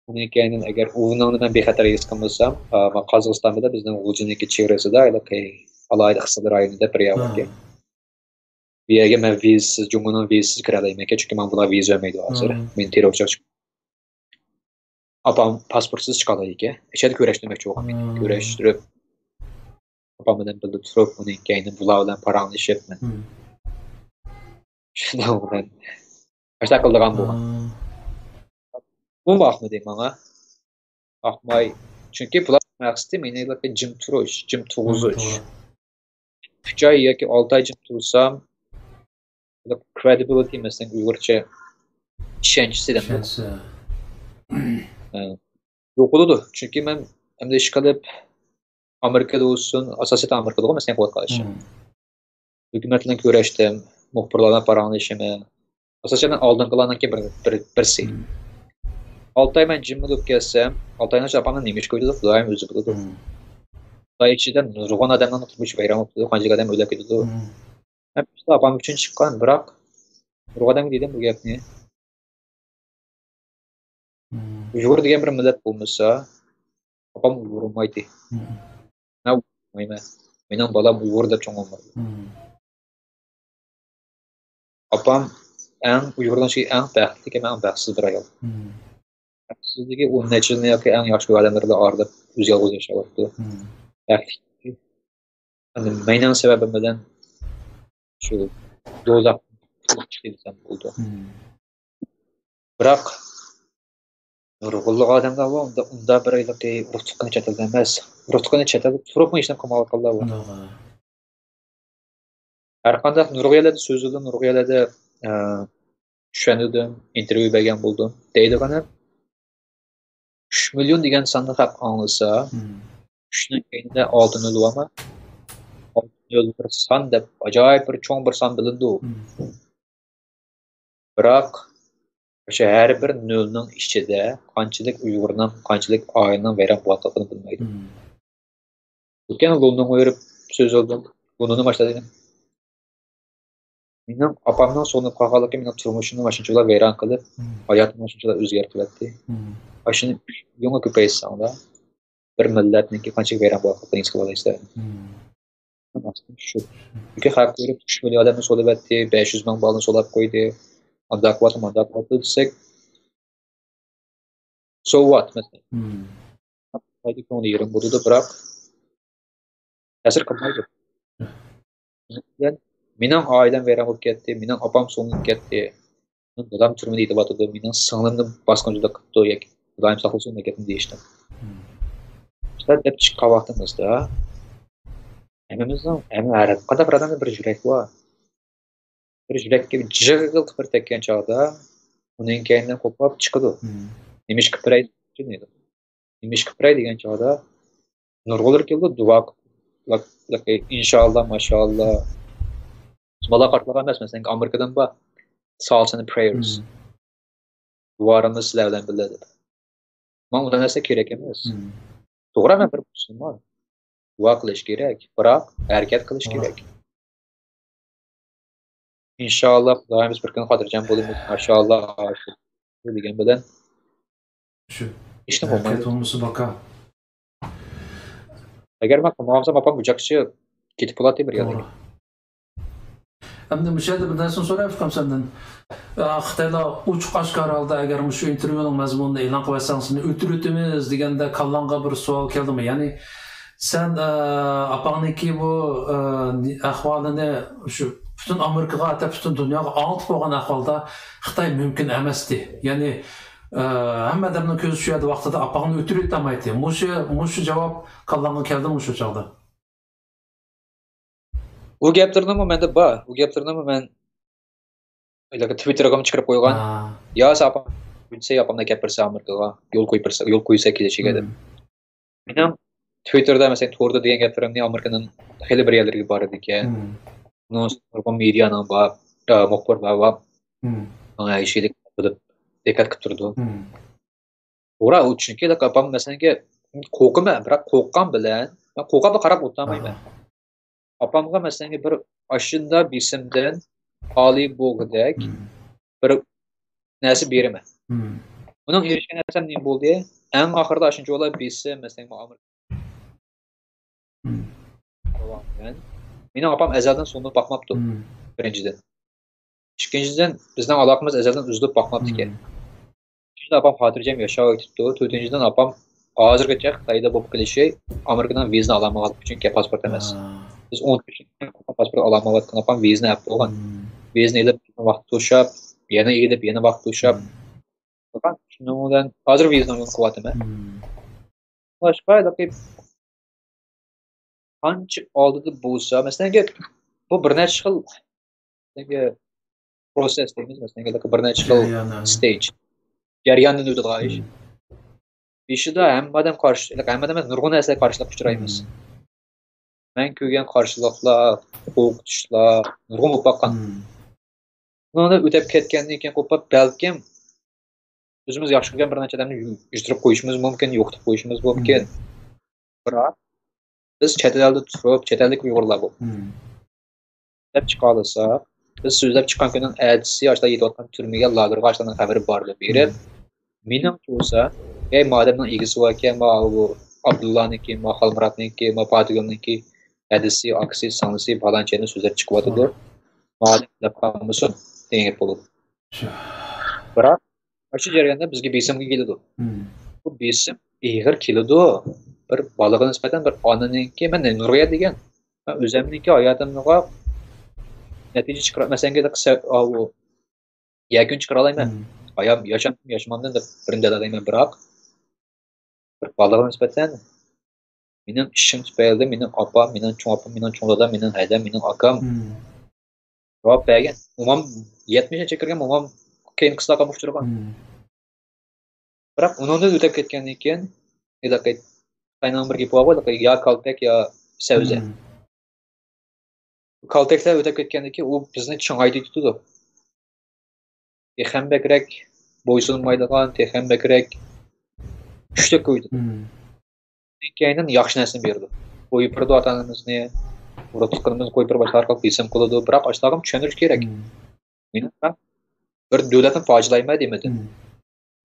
ئۇنىڭ كەينىدىن ئەگەر ئۇنىڭنى مەن بىخەتەر ھېس قىلمىسام، ئا، قازاقىستان بىلەن بىزنىڭ غۇلجىنىڭكى چېگرىسىدا ھېلىقى ئالاھىدە ئىقتىسادىي رايون دەپ بىر يەر باركەن. بۇ يەرگە مەن ۋىزىسىز، جۇڭگونىڭ ۋىزىسىز كىرەلەيمەنكەن، چۈنكى ماڭا بۇلار ۋىزا بەرمەيدۇ ھازىر. مېنى تېررورچى، ئاپام پاسپورتسىز چىقالايدىكەن. ئىچەردە كۆرۈشتۈرمەكچى بولغان مېنى. كۆرۈشتۈرۈپ، ئاپام بىلەن بىللە تۇرۇپ، ئۇنىڭ كەينىدىن بۇلار بىلەن پاراڭلىشىپ، مەن شۇنىڭ بىلەن ئاشۇنداق قىلىدىغان بولغان. بۇمۇ ئاقمىدى ماڭا. ئاقماي. چۈنكى بۇلار مەقسىتى مېنى جىم تۇرۇش، جىم تۇرغۇزۇش. ئۈچ ئاي ياكى ئالتە ئاي جىم تۇرسام، credibility، مەسىلەن، ئۇيغۇرچە ئىشەنچ دېدىم. ئىشەنچ. ھە. يوقىلىدۇ. چۈنكى مەن ئەمدى ئىشقىلىپ ئامېرىكىدا بولسۇن، ئاساسىيەتتە ئامېرىكىدىغۇ، مەسىلەن، قىلىۋاتقان ئىشىم. ھۆكۈمەت بىلەن كۆرۈشتۈم، مۇخبىرلار بىلەن پاراڭلىشىمەن. ئاساسەن، مەن ئالدىنقىلارنىڭكى بىر، بىر، بىرسى. ئالتە ئاي مەن جىم بولۇپ كەتسەم، ئالتە ئاينىڭ ئىچىدە ئاپامنىڭ نېمە ئىش كۆيدى، خۇدايىم ئۆزى بىلىدۇ. خۇدايىم ئىچىدە نۇرغۇن ئادەمنىڭ تۇرمۇشى ۋەيران بولۇپ كېتىدۇ، قانچىلىك ئادەم ئۆلۈپ كېتىدۇ. مەن ئاپام ئۈچۈن چىققان، بىراق نۇرغۇن ئادەمگە دېدىم بۇ گەپنى. ئۇيغۇر دېگەن بىر مىللەت بولمىسا، ئاپام ئۇيغۇر بولمايتتى. مەن ئۇيغۇر بولمايمەن. مېنىڭ بالام ئۇيغۇر دەپ چوڭ بولمايدۇ. ئاپام ئەڭ، ئۇيغۇرنىڭ ئىچىدە ئەڭ بەختلىك ھەم ئەڭ بەختسىز بىر ئايال. سىزدىكى ئون نەچچە يىلنىڭ ياكى ئەڭ ياخشى كۆرگەن ئادەملىرى ئارىلىق ئۆزى يالغۇز ياشاۋاتىدۇ. مم. بەختلىك. ئەمدى مېنىڭ سەۋەبىم بىلەن شۇ دوزاختىن قۇتۇلۇپ چىقتى دېسەم بولىدۇ. مم. بىراق نۇرغۇنلىغان ئادەملەر بار، ئۇندا، ئۇندا بىر ھېلىقى ئۇرۇق-تۇغقىنى چەت ئەلدە ئەمەس. ئۇرۇق-تۇغقىنى چەت ئەلدە تۇرۇپمۇ ھېچنېمە قىلمايۋاتقانلار بار. ھەرقانداق نۇرغۇن يەرلەردە سۆزلىدىم، نۇرغۇن يەرلەردە، ئە، چۈشەندۈردۈم، ئىنتېرۋيۇ بەرگەن بولدۇم. دەيدىغىنىم، ئۈچ مىليون دېگەن ساننى خەق ئاڭلىسا، مم. ئۈچنىڭ كەينىدە ئالتە نۆل بارمۇ؟ ئالتە نۆل بىر سان دەپ، ئاجايىپ بىر چوڭ بىر سان بىلىنىدۇ. مم. بىراق، ئاشۇ ھەر بىر نۆلنىڭ ئىچىدە قانچىلىك ئۇيغۇرنىڭ، قانچىلىك ئائىلىنىڭ ۋەيران بولۇۋاتقانلىقىنى بىلمەيدۇ. مم. ئۆتكەن لوندونغا بېرىپ سۆزلىدىم. لوندوندا باشلىدىم. مېنىڭ ئاپامنىڭ سولىنىپ قالغانلىقى مېنىڭ تۇرمۇشۇمنى ماشۇنچىلا ۋەيران قىلىپ، مم. ھاياتىمنى ماشۇنچىلا ئۆزگەرتىۋەتتى. مم. ئاشۇنى ئۈچ مىليونغا كۆپەيتسەڭلار، بىر مىللەتنىڭكى قانچىلىك ۋەيران بولغانلىقىنى ھېس قىلىۋالايسىلەر. مم. شۇ. چۈنكى خەق كۆرۈپ، ئۈچ مىليون ئادەمنى سولىۋەتتى، بەش يۈز مىڭ بالىنى سولاپ قويدى. ئانداق قىلىۋاتىدۇ، مانداق قىلىۋاتىدۇ دېسەك، so what، مەسىلەن. مم. خىتايدا كۆڭلى يېرىم بولىدۇ، بىراق تەسىر قىلمايدۇ. مەسىلەن، مېنىڭ ئائىلەم ۋەيران بولۇپ كەتتى، مېنىڭ ئاپام سولىنىپ كەتتى، مېنىڭ دادام تۈرمىدە يېتىۋاتىدۇ، مېنىڭ سىڭلىمنى باسقۇنچىلىق قىپتۇ ياكى خۇدايىم ساقلىسۇن دېگەن گەپنى دېيىشتىم. مم. شۇنداق دەپ چىققان ۋاقتىمىزدا ھەممىمىزنىڭ، ھەممە، ھەر قانداق بىر ئادەمدە بىر يۈرەك بار. بىر يۈرەككە جىغىلداپ بىر تەگكەن چاغدا ئۇنىڭ كەينىدىن قوپاپ چىقىدۇ. مم. نېمە ئىش قىلىپ بېرەي دەيدۇ. نېمە ئىش قىلىپ بېرەي دېگەن چاغدا نۇرغۇنلىرى كېلىدۇ، دۇئا قىلىپ، ئىنشائاللا، ماشائاللا. مالا قارتلىق ئەمەس، مەسىلەن، ئامېرىكىدىن بار، thoughts and prayers. مم. دۇئالىرىمىز سىلەر بىلەن بىللە دەپ. ماڭا ئۇنداق نەرسە كېرەك ئەمەس. مم. توغرا، مەن بىر مۇسۇلمان. دۇئا قىلىش كېرەك، بىراق ھەرىكەت قىلىش كېرەك. ئىنشائاللا، خۇدايىمىز بىر كۈن خاتىرجەم بولىمىز. ماشائاللا، دېگەن بىلەن شۇ. ئىشنى ھەرىكەت بولمايدۇ. بولمىسا باكا. ئەگەر مەن قىلمىغانسام، ئاپام بۇ چاقچى كېتىپ بولاتتى بىر يەرلەرگە. توغرا. ئەمدى مۇشۇ يەردە بىر نەرسىنى سوراي ئۇكام سەندىن. ئا، خىتايلار ئوچۇق ئاشكارا ھالدا ئەگەر مۇشۇ ئىنتېرۋيۇنىڭ مەزمۇنىنى ئېلان قىلىۋەتسەڭ، سېنى ئۆلتۈرۈۋېتىمىز دېگەندە كاللاڭغا بىر سوئال كەلدىمۇ؟ يەنى سەن، ئا، ئاپاڭنىڭكى بۇ، ئا، ئەھۋالىنى شۇ پۈتۈن ئامېرىكىغا، ھەتتا پۈتۈن دۇنياغا ئاڭلىتىپ بولغان ئەھۋالدا خىتاي مۇمكىن ئەمەستى. يەنى، ئا، ھەممە ئادەمنىڭ كۆزى شۇ يەردە ۋاقتىدا ئاپاڭنى ئۆلتۈرۈۋېتەلمەيتتى. مۇشۇ، مۇشۇ جاۋاب كاللاڭغا كەلدىمۇ شۇ چاغدا؟ ئۇ گەپلىرىنىمۇ مەندە بار. ئۇ گەپلىرىنىمۇ مەن ھېلىقى تىۋىتتېرغىمۇ چىقىرىپ قويغان. ھا. يا سەن ئاپام، سەن ئاپامنى ئەكەپ بەرسە ئامېرىكىغا، يول قويۇپ بەرسە، يول قويسا كېلىشىگە دەپ. مم. مېنىڭ تىۋىتتېردا، مەسىلەن، توردا دېگەن گەپلىرىمنى ئامېرىكىنىڭ خېلى بىر يەرلىرىگە بارىدىكەن. مم. ئۇنىڭ ئۈستىدە نۇرغۇن مېدىيانىڭ بار، ئا، مۇخبىرلار بار. مم. ماڭا ھەر ئىشنى بىلىپ، دىققەت قىلىپ تۇرىدۇ. مم. توغرا، ئۇ چۈنكى ئاپام مەسىلەنگە قورقىمەن، بىراق قورققان بىلەن، مەن قورقۇپلا قاراپ ئولتۇرالمايمەن. ئاپامغا مەسىلەنگە بىر ئاشۇنداق بېسىمدىن خالىي بولغۇدەك بىر نەرسە بېرىمەن. ئۇنىڭ ئېرىشكەن نەرسەم نېمە بولدى؟ ئەڭ ئاخىرىدا ئاشۇنچىۋالا بېسىم، مەسىلەن، مۇئامىلە. مېنىڭ ئاپام ئەزەلدىن سولىنىپ باقماپتۇ، بىرىنچىدىن. ئىككىنچىدىن، بىزنىڭ ئالاقىمىز ئەزەلدىن ئۈزۈلۈپ باقماپتىكەن. ئۈچىنچىدىن، ئاپام خاتىرجەم ياشاۋېتىپتۇ. تۆتىنچىدىن، ئاپام ھازىرغىچە خىتايدا بولۇپ قېلىشى ئامېرىكىنىڭ ۋىزىنى ئالالمىغانلىقى ئۈچۈن كەپ پاسپورت ئەمەس. بىز ئون تۆت يىل پاسپورت ئالالمايۋاتقان، ئاپام ۋىزىنى ئەپ بولغان. ۋىزىنى ئېلىپ، ۋاقىت توشاپ، يەنە ئېلىپ، يەنە ۋاقىت توشاپ. شۇنىڭ بىلەن ھازىر ۋىزىنىڭ يولىنى قىلىۋاتىمەن. باشقا ھېلىقى قانچە ئالدىدا بولسا، مەسىلەنگە، بۇ بىر نەچچە خىل، مەسىلەنگە، پروسېس دەيمىز، مەسىلەنگە، بىر نەچچە خىل ستېج، جەرياندىن ئۆتىدىغان ئىش. بېشىدا ھەممە ئادەم قارشى، ھەممە ئادەم ئەمەس، نۇرغۇن نەرسىلەرگە قارشىلىق ئۇچرايمىز. مەن كۆرگەن قارشىلىقلار، قورقۇتۇشلار نۇرغۇن بولۇپ باققان. بۇنى ئۆتەپ كەتكەندىن كېيىن قوپۇپ، بەلكىم ئۆزىمىز ياخشى كۆرگەن بىر نەچچە ئادەمنى يو-، يوشۇرۇپ قويۇشىمىز مۇمكىن، يوقىتىپ قويۇشىمىز مۇمكىن. بىراق، بىز چەت ئەلدە تۇرۇپ، چەت ئەلدىكى ئۇيغۇرلار بولۇپ سۆزلەپ چىقالىساق، بىز سۆزلەپ چىققان كۈننىڭ ئەتىسى ئاشۇلار يېتىۋاتقان تۈرمىگە، لاگېرغا ئاشۇلارنىڭ خەۋىرى بارلىقى بېرىپ، مېنىڭچە بولسا، ئەي، ما ئادەمنىڭ ئىگىسى باركەن، ما ئۇ ئابدۇللانىڭكى، ما خالمۇراتنىڭكى، ما پاتىگۈلنىڭكى دادىسى، ئاكىسى، سىڭلىسى، پالانچىنى سۆزلەپ چىقىۋاتىدۇ. ما ئادەم دەپ قالمىسۇن دېگەن گەپ بولىدۇ. بىراق، شۇ جەرياندا بىزگە بېسىمغا كېلىدۇ. بۇ بېسىم ئېغىر كېلىدۇ. بىر بالىغا نىسبەتەن بىر ئانىنىڭكى، مەن نۇرغۇيە دېگەن، مەن ئۆزۈمنىڭكى ھاياتىمغا نەتىجە چىقىرا، مەسىلەن، ئۇ يەكۈن چىقىرالايمەن. ھايام ياشام ياشىمامدىن دەپ بىرنى دەلەيمەن، بىراق بىر بالىغا نىسبەتەن مېنىڭ ئىشىم تۈپەيلىدىن مېنىڭ ئاپام، مېنىڭ چوڭ ئاپام، مېنىڭ چوڭ دادام، مېنىڭ ھەدەم، مېنىڭ ئاكام جاۋاب بەرگەن. مومام يەتمىشىنچە كىرگەن، مومام كېيىن قىسلاققا ئۇچرىغان. بىراق ئۇنىڭدىن ئۆتۈپ كەتكەندىن كېيىن، ھېلىقى خىتاينىڭ بىر گېپى بارغۇ، ھېلىقى يا كالتەك، يا سەۋزە. كالتەكلەر ئۆتۈپ كەتكەندىن كېيىن، ئۇ بىزنى چىڭايتىۋېتىدۇ. تېخىمۇ بەكرەك بويسۇنمايدىغان، تېخىمۇ بەكرەك كۈچلۈك قويىدۇ. كېيىن ياخشى نەرسىنى بېرىدۇ. قويۇپ بېرىدۇ ئاتا-ئانىمىزنى، ئۇرۇق-تۇغقىنىمىزنى قويۇپ بېرىپ، باشقا ئارقىلىق بېسىم قىلىدۇ. بىراق ئاشۇلارغا چۈشەندۈرۈش كېرەك. مېنىڭ بىر دۆلەتنى پاجىلايمەن دېمىدىم.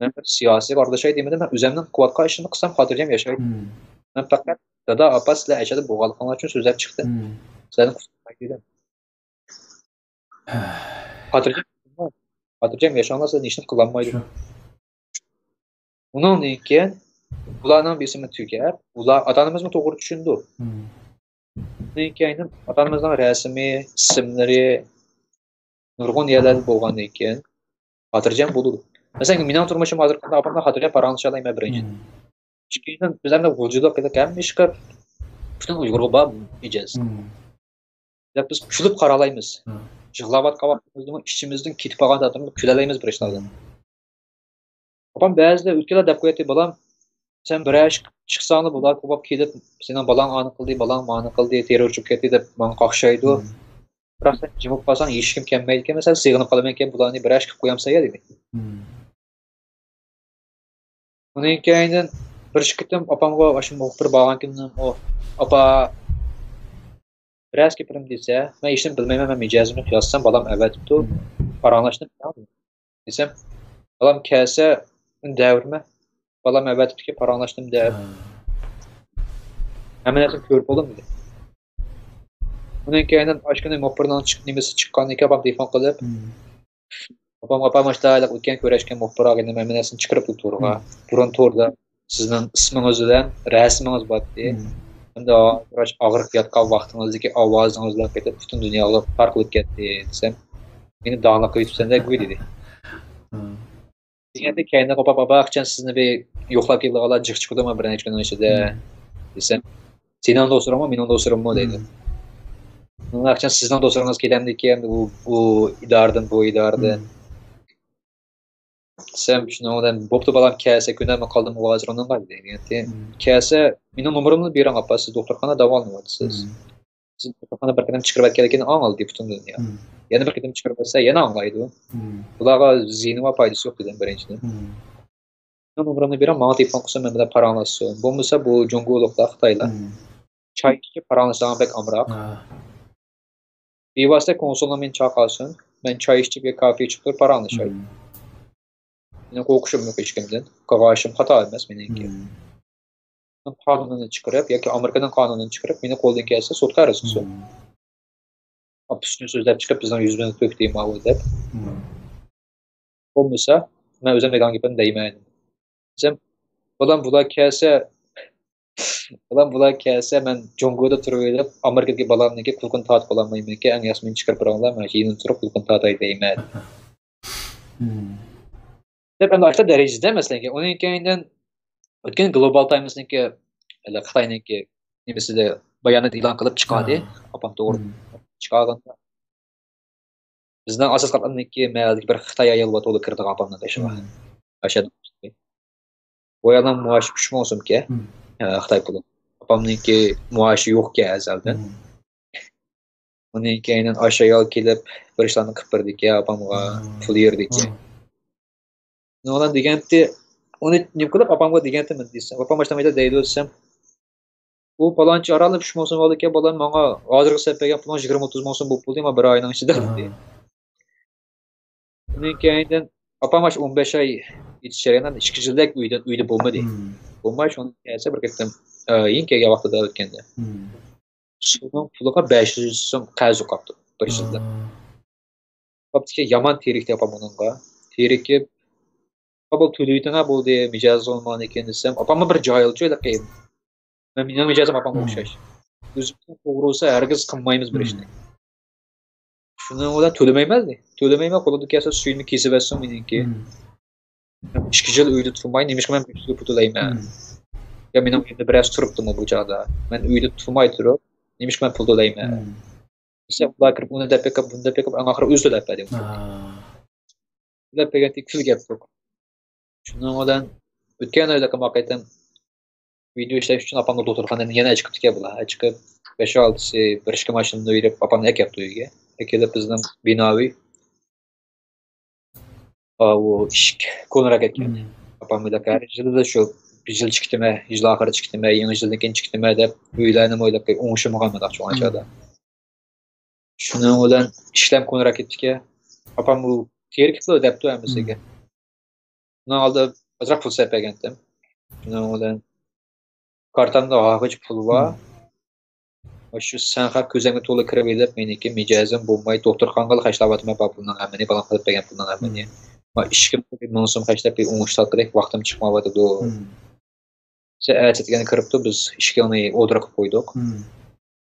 مەن بىر سىياسىيگە ئارىلىشاي دېمىدىم. مەن ئۆزۈمنىڭ قىلىۋاتقان ئىشىمنى قىلسام، خاتىرجەم ياشايتتىم. مەن پەقەت، دادا، ئاپا، سىلەر ئەشەدە بولغانلىقىڭلار ئۈچۈن سۆزلەپ چىقتىم. سىلەرنى قۇتقۇزماي دېدىم. خاتىرجەم، خاتىرجەم ياشاڭلار، سىلەر ھېچنېمە قىلالمايدۇ. ئۇنىڭدىن كېيىن ئۇلارنىڭ بېسىمى تۈگەپ، ئۇلار، ئاتا-ئانىمىزمۇ توغرا چۈشىنىدۇ. ئۇنىڭدىن كېيىن ئاتا-ئانىمىزنىڭ رەسىمى، ئىسىملىرى نۇرغۇن يەرلەردە بولغاندىن كېيىن خاتىرجەم بولىدۇ. مەسىلەن، مېنىڭ تۇرمۇشۇم ھازىر قانداق، ئاپام بىلەن خاتىرجەم پاراڭلىشالايمەن بىرىنچىدىن. ئىككىنچىدىن، بىز ئەمدى غۇلجىلىق قىلىپ ھەممە ئىشقا پۈتۈن ئۇيغۇرغا بار مىجەز. دەپ بىز كۈلۈپ قارالايمىز. يىغلاۋاتقان ۋاقتىمىزدىمۇ ئىچىمىزدىن كېتىپ قالغان تەقدىردىمۇ كۈلەلەيمىز بىر ئىشلاردىن. ئاپام بەزىدە ئۆتكەندە دەپ قوياتتى، بالام، سەن بىرەر ئىش چىقساڭلا بۇلار كوپاپ كېلىپ، سېنىڭ بالاڭ ئانى قىلدى، بالاڭ مانى قىلدى، تېررورچى بولۇپ كەتتى دەپ ماڭا قاقشايدۇ. بىراق سەن جىم بولۇپ قالساڭ ھېچكىم كەلمەيدىكەن، مەن سېغىنىپ قالىمەنكەن، بۇلارنى بىرەر ئىش قىلىپ قويامسەن يا دېدى. ئۇنىڭ كەينىدىن بىر ئىككى قېتىم ئاپامغا ئاشۇ مۇخبىر بارغان كۈنى، ئۇ، ئاپا، بىرەرسى گەپلىرىم دېسە، مەن ھېچنېمە بىلمەيمەن، مەن مىجەزىمنى يازسام، بالام ئەۋەتىپتۇ، پاراڭلاشتىم دېسەم، بالام كەلسە، ئۇنى دەۋرمە، بالام ئەۋەتىپتىكەن، پاراڭلاشتىم دەپ. ھەممە نەرسىنى كۆرۈپ بولدۇم دېدى. ئۇنىڭ كەينىدىن ئاشۇ كۈنى مۇخبىرنىڭ چىق-، نېمىسى چىققاندىن كېيىن ئاپام تېلېفون قىلىپ، ئاپام، ئاپام ئاشۇنداق ئۆتكەن كۆرۈشكەن مۇخبىر ئاغىنىم ھەممە نەرسىنى چىقىرىپلا تورغا. بۇرۇن توردا سىزنىڭ ئىسمىڭىز بىلەن رەسىمىڭىز بارتتى. ئەمدى ئاغرىق ياتقان ۋاقتىڭىزدىكى ئاۋازىڭىز بىلەن قېتىپ پۈتۈن دۇنياغا تارقىلىپ كەتتى دېسەم، مېنى داڭلىق قىلىۋېتىپسەن دەگۇ دېدى. دېگەندە كەينىدىن ئاپام، ئاپا، ئاخچان سىزنى بىر يوقلاپ كېلىدىغانلار جىق چىقىدۇ ما بىر نەچچە كۈننىڭ ئىچىدە دېسەم، سېنىڭ دوستلىرىڭمۇ، مېنىڭ دوستلىرىممۇ دەيدۇ. ئاخچان سىزنىڭ دوستلىرىڭىز كېلەمدىكەن، ئۇ، ئۇ ئىدارىدىن، بۇ ئىدارىدىن. دېسەم، شۇنىڭ بىلەن، بوپتۇ بالام، كەلسە، كۈنەممۇ قالدىمغۇ ھازىر ئۇنىڭغا دېگەنتى. كەلسە، مېنىڭ نومۇرۇمنى بېرىڭ ئاپا، سىز دوختۇرخانىدا داۋالىنىۋاتىسىز. سىز دوختۇرخانا بىر قېتىم چىقىرىۋەتكەنلىكىنى ئاڭلىدى پۈتۈن دۇنيا. يەنە بىر قېتىم چىقىرىۋەتسە يەنە ئاڭلايدۇ. بۇلارغا زىيىنى ۋە پايدىسى يوق دېدىم بىرىنچىدىن. مېنىڭ نومۇرۇمنى بېرىڭ، ماڭا تېلېفون قىلسۇن، مەن بىلەن پاراڭلاشسۇن. بولمىسا بۇ جۇڭگولۇقلار، خىتايلار. چاي ئىچىپ پاراڭلىشىدىغان بەك ئامراق. بىۋاسىتە كونسۇلنىڭ مېنى چاقىرسۇن، مەن چاي ئىچىپ يا كافې ئىچىپ تۇرۇپ پاراڭلىشاي. مېنىڭ قورقۇشۇم يوق ھېچكىمدىن. قىلغان ئىشىم خاتا ئەمەس مېنىڭكى. قانۇنىنى چىقىرىپ ياكى ئامېرىكىنىڭ قانۇنىنى چىقىرىپ، مېنى قولدىن كەلسە سوتقا ئەرز قىلسۇن. ئاپىسىنى سۆزلەپ چىقىپ، بىزنىڭ يۈزىمىزنى تۆكتى ماۋۇ دەپ. بولمىسا، مەن ئۆزۈم دەيدىغان گېپىمنى دەيمەن. دېسەم، بالام، بۇلار كەلسە، بالام، بۇلار كەلسە، مەن جۇڭگودا تۇرۇۋېلىپ، ئامېرىكىدىكى بالامنىڭكى قۇلىقىنى تارتىپ قالالمايمەنكەن، ئەڭ ياخشى مېنى چىقىرىپ بېرىڭلار، مەن يېنىدا تۇرۇپ قۇلىقىنى تارتاي دەيمەن. دەپ ئەمدى ئاشۇنداق دەرىجىدە مەسىلەنكى، ئۇنىڭ كەينىدىن ئۆتكەن گلوبال تايمسنىڭكى، خىتاينىڭكى نېمىسىدە بايانات ئېلان قىلىپ چىقاردى. ئاپام توغرا چىقارغاندا. بىزنىڭ ئاساس قاتلامدىكى مەھەللىدىكى بىر خىتاي ئايال بار، تولا كىرىدىغان ئاپامنىڭ قېشىغا. ئاشۇ بۇ ئايالنىڭ مائاشى ئۈچ مىڭ سومكەن، خىتاي پۇلى. ئاپامنىڭكى مائاشى يوقكەن ئەزەلدىن. ئۇنىڭ كەينىدىن ئاشۇ ئايال كېلىپ، بىر ئىشلارنى قىلىپ بېرىدىكەن، ئاپامغا پۇل يېرىدىكەن. ئۇنىڭ بىلەن دېگەنتى، ئۇنى نېمە قىلىپ ئاپامغا دېگەنتى مەن دېسەم، ئاپام ئاشۇنداق دەيدۇ دېسەم، ئۇ پالانچى ئارانلا ئۈچ مىڭ سوم ئالىدىكەن، بالام، ماڭا ھازىرغا سېلىپ بەرگەن پۇلۇڭ يىگىرمە ئوتتۇز مىڭ سوم بولۇپ بولدى، ما بىر ئاينىڭ ئىچىدە دېدى. ئۇنىڭ كەينىدىن ئاپام ئاشۇ ئون بەش ئاي يېتىش جەريانىدا ئىككى يىلدەك ئۆيدە، ئۆيدە بولمىدى. بولماي، شۇنىڭ كەينىسى بىر قېتىم، ئە، يېڭى كەلگەن ۋاقتىدا ئۆتكەندە. شۇنىڭ پۇلىغا بەش يۈز سوم قەرز قاپتۇ بىر يىلدا. قاپتىكەن، يامان تېرىكتى ئاپام ئۇنىڭغا. تېرىكىپ، ئاپا بولدى، تۆلىۋېتىڭە بولدى، مىجەزى بولمىغان ئېكەن دېسەم، ئاپاممۇ بىر جاھىلچۇ ھېلىقى. مەن، مېنىڭ مىجەزىم ئاپامغا ئوخشاش. ئۆزىمىزنىڭ توغرا بولسا ھەرگىز قىلمايمىز بىر ئىشنى. شۇنىڭ بىلەن تۆلىمەيمەن، تۆلىمەيمەن، قولىدىن كەلسە سۈيىنى كېسىۋەتسۇن مېنىڭكى. مەن ئىككى يىل ئۆيدە تۇرماي، نېمىشقا مەن بىر يىل پۇل تۆلەيمەن؟ يا مېنىڭ ئۆيۈمدە بىرەرسى تۇرۇپتىمۇ بۇ چاغدا؟ مەن ئۆيدە تۇرماي تۇرۇپ، نېمىشقا مەن پۇل تۆلەيمەن؟ دېسە، ئۇلار كىرىپ ئۇنى دەپ بېقىپ، بۇنى دەپ بېقىپ، ئەڭ ئاخىرى ئۆزى تۆلەپ بەردى. تۆلەپ بەرگەندىن كېيىن كۈلگەپتۇق. شۇنىڭ بىلەن ئۆتكەن ئايلىقى ما قېتىم ۋىدېئو ئىشلەش ئۈچۈن ئاپامنى دوختۇرخانىدىن يەنە ئەچىقىپتىكەن بۇلار. ئەچىقىپ، بەش-ئالتىسى بىر ئىككى ماشىنىدا يۈرۈپ ئاپامنى ئەكەپتۇ ئۆيگە. ئەكېلىپ بىزنىڭ بىنا ئۆي، ئاۋۇ ئىشىك كونىراپ كەتكەن. ئاپام بىلەن ھەر يىلدا شۇ، بىر يىل چىقتىمە، يىل ئاخىرى چىقتىمە، يېڭى يىلدىن كېيىن چىقتىمە دەپ ئۆيلەرنى ئويلاپ ئوڭشىمىغان مۇنداق چوڭ ئاشادا. شۇنىڭ بىلەن ئىشلەم كونىراپ كەتتىكەن. ئاپام بۇ تېرىكىپلا دەپتۇ ھەممىسىگە. شۇنىڭ ئالدىدا ئازراق پۇل سېلىپ بەرگەنتىم. شۇنىڭ بىلەن كارتامدا ھازىرغىچە پۇل بار. شۇ سەن خەق كۆزۈڭگە تولا كىرىۋېلىپ، مېنىڭكى مىجەزىم بولماي، دوختۇرخانىغا خەجلەۋاتىمەن بار پۇلنىڭ ھەممىنى، بالام قىلىپ بەرگەن پۇلنىڭ ھەممىنى. ما ئىشىكىمنى بىر مىڭ سوم خەجلەپ، بىر ئوڭۇش تارتقۇدەك ۋاقتىم چىقمايۋاتىدۇ. سەن ئەتىگەن كىرىپتۇ، بىز ئىشىكىڭنى ئوردېر قىلىپ قويدۇق.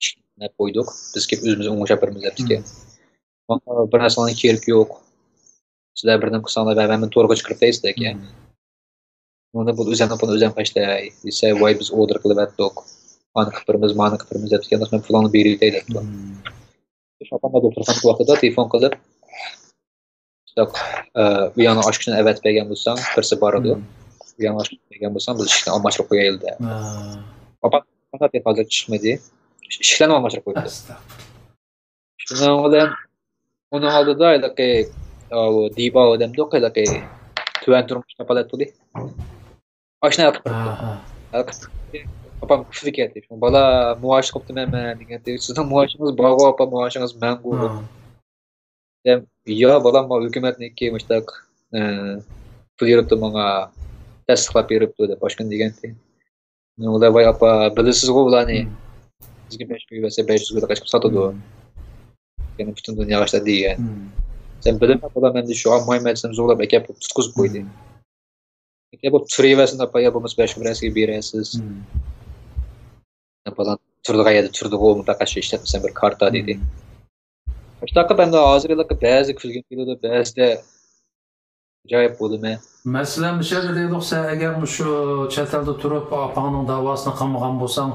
ئىشىكنى قويدۇق. بىز كېلىپ ئۆزىمىز ئوڭشاپ بېرىمىز دەپتىكەن. ماڭا بىر نەرسىنىڭ كېرىكى يوق. سىلەر بىردەم قىلساڭلار، مەن، مەن تورغا چىقىرىپ دەيسىلەركەن. ئۇنى بۇ ئۆزەمنىڭ پۇلىنى ئۆزەم خەجلەي دېسە، ۋاي، بىز ئوردېر قىلىۋەتتۇق. مانا قىلىپ بېرىمىز، مانا قىلىپ بېرىمىز دەپتىكەن، مەن پۇلۇڭنى بېرىۋېتەي دەپتۇ. شۇ ئاپامغا دوختۇرخانىدىكى ۋاقتىدا تېلېفون قىلىپ، شۇنداق، ئە، ئۇياڭنىڭ ئاچقۇچىنى ئەۋەتىپ بەرگەن بولساڭ، بىرسى بارىدۇ. ئۇياڭنىڭ ئاچقۇچىنى بەرگەن بولساڭ، بىز ئىشىكنى ئالماشتۇرۇپ قويايلى دەپ. ئاپام ھازىر چىقمىدى. ئىشىكلەرنى ئالماشتۇرۇپ قويدى. ئەستەغپۇرۇللا. شۇنىڭ بىلەن ئۇنىڭ ئالدىدا ھېلىقى، ئاۋۇ دىباۋ دەمدۇق، ھېلىقى تۆۋەن تۇرمۇش كاپالەت پۇلى. ئاشۇنى ھەل قىلىپ بېرىپتۇ. ھەل قىلىپ بېرىپتۇ. ئاپام كۈلۈپ كەتتى. بالا، مۇئاش قىلىپتىمەن مەن دېگەنتى. سىزنىڭ مۇئاشىڭىز بارغۇ ئاپا، مۇئاشىڭىز مەڭگۇ. دېسەم، يا بالام، ما ھۆكۈمەتنىڭكى مۇشتاق، ئە، پۇل بېرىپتۇ ماڭا، تەستىقلاپ بېرىپتۇ دەپ ئاشۇنى دېگەنتى. ئۇلار، ۋاي ئاپا، بىلىسىزغۇ ئۇلارنى. بىزگە بەش يۈز بەرسە، بەش يۈز قاچىپ ساتىدۇ. يەنە پۈتۈن دۇنياغا ئىشلەت دېگەن. سەن بىلىمەن، بالام، ئەمدى شۇ ئالمايمەن دېسەم، زورلاپ ئەكەپ تۇتقۇزۇپ قويدى. يا بولۇپ تۇرۇۋەرسۇن ئاپا، يا بولمىسا باشقا بىرەرسىگە بېرەرسىز. يا بالا تۇرىدىغان يەردە تۇرىدىغۇ، پەقەت شۇ ئىشلەتمىسەم بىر كارتا دېدى. شۇنداق قىلىپ ئەمدى ھازىر ھېلىقى بەزى كۈلگۈم كېلىدۇ، بەزىدە ئاجايىپ بولىمەن. مەسىلەن، مۇشۇ دەيدۇق، سەن ئەگەر مۇشۇ چەت ئەلدە تۇرۇپ ئاپاڭنىڭ داۋاسىنى قىلمىغان بولساڭ،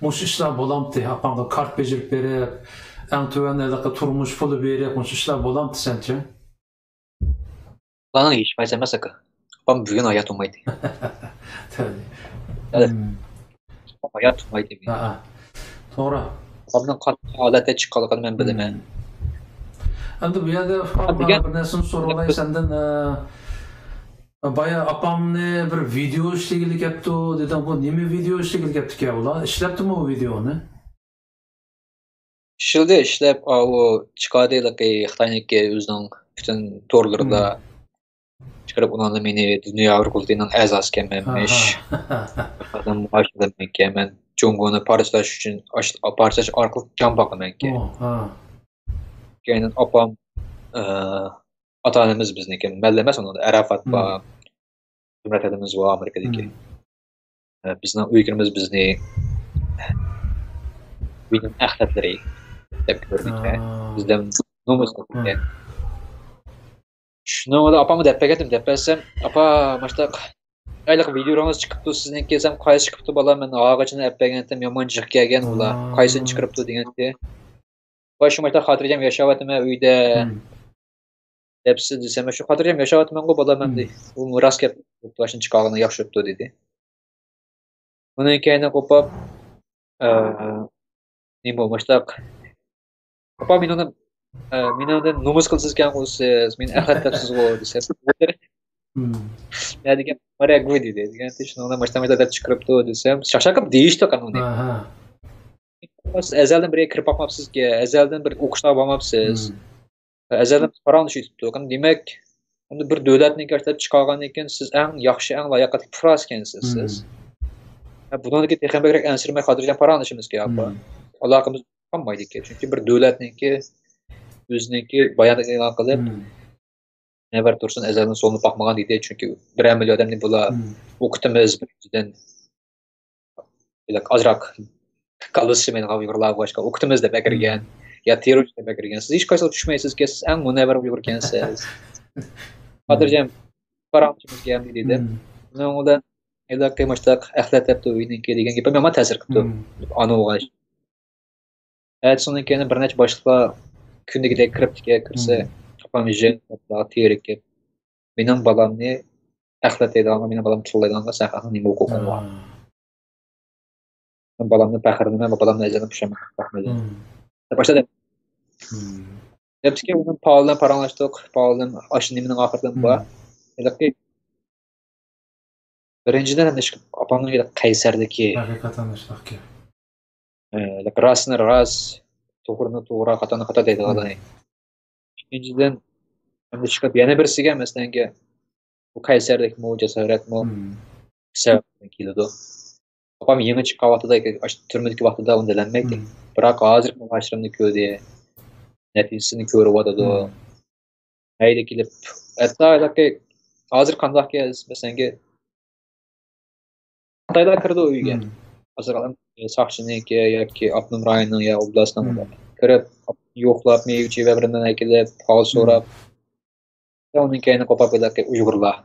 مۇشۇ ئىشلار بولامتى؟ ئاپاڭغا كارت بېجىرىپ بېرىپ، ئەڭ تۆۋەن ھېلىقى تۇرمۇش پۇلى بېرىپ، مۇشۇ ئىشلار بولامتى سەنچە؟ ئۇلارنىڭ ھېچقايسى ئەمەس ئاكا. ئاپام بۈگۈن ھايات بولمايتتى. ھايات بولمايتتى. ھە، ھە. توغرا. ئاپامنىڭ قانداق ھالەتتە چىققانلىقىنى مەن بىلىمەن. ئەمدى بۇ يەردە ئۇكام، بىر نەرسىنى سورالاي سەندىن. ئە، بايا ئاپامنى بىر ۋىدېئو ئىشلىگىلى كەپتۇ دېدىڭ. بۇ نېمە ۋىدېئو ئىشلىگىلى كەپتىكەن ئۇلار؟ ئىشلەپتىمۇ ئۇ ۋىدېئونى؟ ئىشلىدى، ئىشلەپ، ئاۋۇ چىقاردى، ھېلىقى خىتاينىڭكى ئۆزىنىڭ پۈتۈن تورلىرىدا چىقىرىپ، ئۇنىڭدا مېنى دۇنيا ھۆرمىتىنىڭ ئەزاسى ئىكەنمەنمىش. ئادەم مۇئاش ئادەممەنكەن، مەن جۇڭگونى پارچىلاش ئۈچۈن ئاش-، پارچىلاش ئارقىلىق جان باقىمەنكەن. كەينىدىن ئاپام، ئە، ئاتا-ئانىمىز بىزنىڭكى، مەنلا ئەمەس، ئۇنىڭدا ئەرەفات بار، زۇمرەت ھەدىمىز بار ئامېرىكىدىكى. ئە، بىزنىڭ ئۆيگىرىمىز بىزنى ئۆينىڭ ئەخلەتلىرى دەپ كۆرىدىكەن. بىزدىن نومۇس قىلىدىكەن. شۇنىڭ بىلەن ئاپامغا دەپ بەرگەنتىم، دەپ بەرسەم، ئاپا، ماشتاق، ھېلىقى ۋىدېئولىرىڭىز چىقىپتۇ سىزنىڭكى دېسەم، قايسى چىقىپتۇ بالام، مەن ھاغىچىنى ئەپ بەرگەنتىم، يامان جىق كەلگەن ئۇلار، قايسىنى چىقىرىپتۇ دېگەنتى. ۋاي شۇ ماشتاق خاتىرجەم ياشاۋاتىمەن ئۆيدە. دەپسىز دېسەم، شۇ خاتىرجەم ياشاۋاتىمەنغۇ بالام ئەمدى. ئۇمۇ راست گەپ، باشتىن چىقارغىنى ياخشى بوپتۇ دېدى. ئۇنىڭ كەينىدىن قوپۇپ، ئە، نېمە ماشتاق، ئاپا مېنىڭدىن، ئە، مېنىڭدىن نومۇس قىلىسىزكەنغۇ سىز، مېنى ئەخلەت دەپسىزغۇ دېسەم، يا دېگەن، مارەگۇ دېدى. دېگەن شۇنىڭدىن ماشتاق ماشتاق دەپ چىقىرىپتۇ دېسەم، شاق-شاق قىلىپ دېيىشتۇق ئۇنى. سىز ئەزەلدىن بىر يەرگە كىرىپ باقماپسىزكەن، ئەزەلدىن بىر ئوقۇشلارغا بارماپسىز. ئەزەلدىن پاراڭلىشىۋېتىپتۇ. دېمەك، ئەمدى بىر دۆلەتنىڭكى ئىشلەپ چىقارغاندىن كېيىن سىز ئەڭ ياخشى، ئەڭ لاياقەتلىك پۇقراسى ئىكەنسىز سىز. ھە، بۇنىڭدىن كېيىن تېخىمۇ بەكرەك ئەنسىرىمەي خاتىرجەم پاراڭلىشىمىزكەن، ئاپا. ئالاقىمىز قالمايدىكەن. چۈنكى بىر دۆلەتنىڭكى ئۆزىنىڭكى باياناتىنى ئېلان قىلىپ، نەۋەر تۇرسۇن ئەزەلدىن سولىنىپ باقمىغان دېدى، چۈنكى بىرەر مىليون ئادەمنى بۇلار ئوقۇتىمىز، بىرىنچىدىن، ئازراق كاللىسى ئىشلىمەيدىغان ئۇيغۇرلار باشقا ئوقۇتىمىز دەپ ئەكىرگەن، يا تېررورچى دەپ ئەكىرگەن. سىز ھېچقايسىڭىز چۈشمەيسىزكى، سىز ئەڭ مۇنەۋۋەر ئۇيغۇر ئىكەنسىز. خاتىرجەم، پاراڭلىشىمىز كەلدى دېدىم. ئۇنىڭ بىلەن ھېلىقى مۇشتاق ئەخلەت دەپتۇ ئۆينىڭكى دېگەن گېپىم يامان تەسىر قىپتۇ. ئانا بولغاچ. ئەتىسىنىڭ كېيىن بىر نەچچە باشلىقلار كۈندىكىدەك كىرىپتىكەن، كىرسە، ئاپام يېنىپ تېرىكىپ، مېنىڭ بالامنى ئەخلەت دەيدىغانغا، مېنىڭ بالامنى تىللايدىغانغا سەن ھەقىڭ نېمە ھوقۇقۇڭ بار؟ مەن بالامدىن پەخىرلىنىمەن، بالامنى ئەزەلدىن پۇشايمان قىلىپ باقمىدىم. دەپ باشلىدى. دەپتىكى، ئۇنىڭ پاۋل بىلەن پاراڭلاشتۇق. پاۋل بىلەن ئاشۇ نېمىنىڭ ئاخىرىدا بار. ھېلىقى بىرىنچىدىن، ھەمدە ئاپامنىڭ ھېلىقى قەيسەردىكى، ھەقىقەتەن ئىشتاقكى. ئە، ھېلىقى راستنى راست، توغرىنى توغرا، خاتانى خاتا دەيدىغان. ئىككىنچىدىن، ھەمدە ئىشقىلىپ يەنە بىرسىگە، مەسىلەنگە، بۇ قەيسەرلىكمۇ، جاسارەتمۇ سەۋەبتىن كېلىدۇ. ئاپام يېڭى چىققان ۋاقتىدا، ئاشۇ تۈرمىدىكى ۋاقتىدا ئۇنى بىلەلمەيتتى. بىراق ھازىر مۇئاشىرىنى كۆردى، نەتىجىسىنى كۆرۈۋاتىدۇ. مەيلى كېلىپ، ھەتتا ھېلىقى ھازىر قانداقكى، مەسىلەنگە، خىتايلار كىرىدۇ ئۆيگە. مم. مەسىلەن، ساقچىنىڭكى ياكى ئاپتونوم رايوننىڭ يا ئوبلاستنىڭ مم. كىرىپ، يوقلاپ، مېۋە-چېۋە بىرىنى ئەكېلىپ، ھال مم. سوراپ، ئۇنىڭ كەينىگە قوپاپ ھېلىقى ئۇيغۇرلار.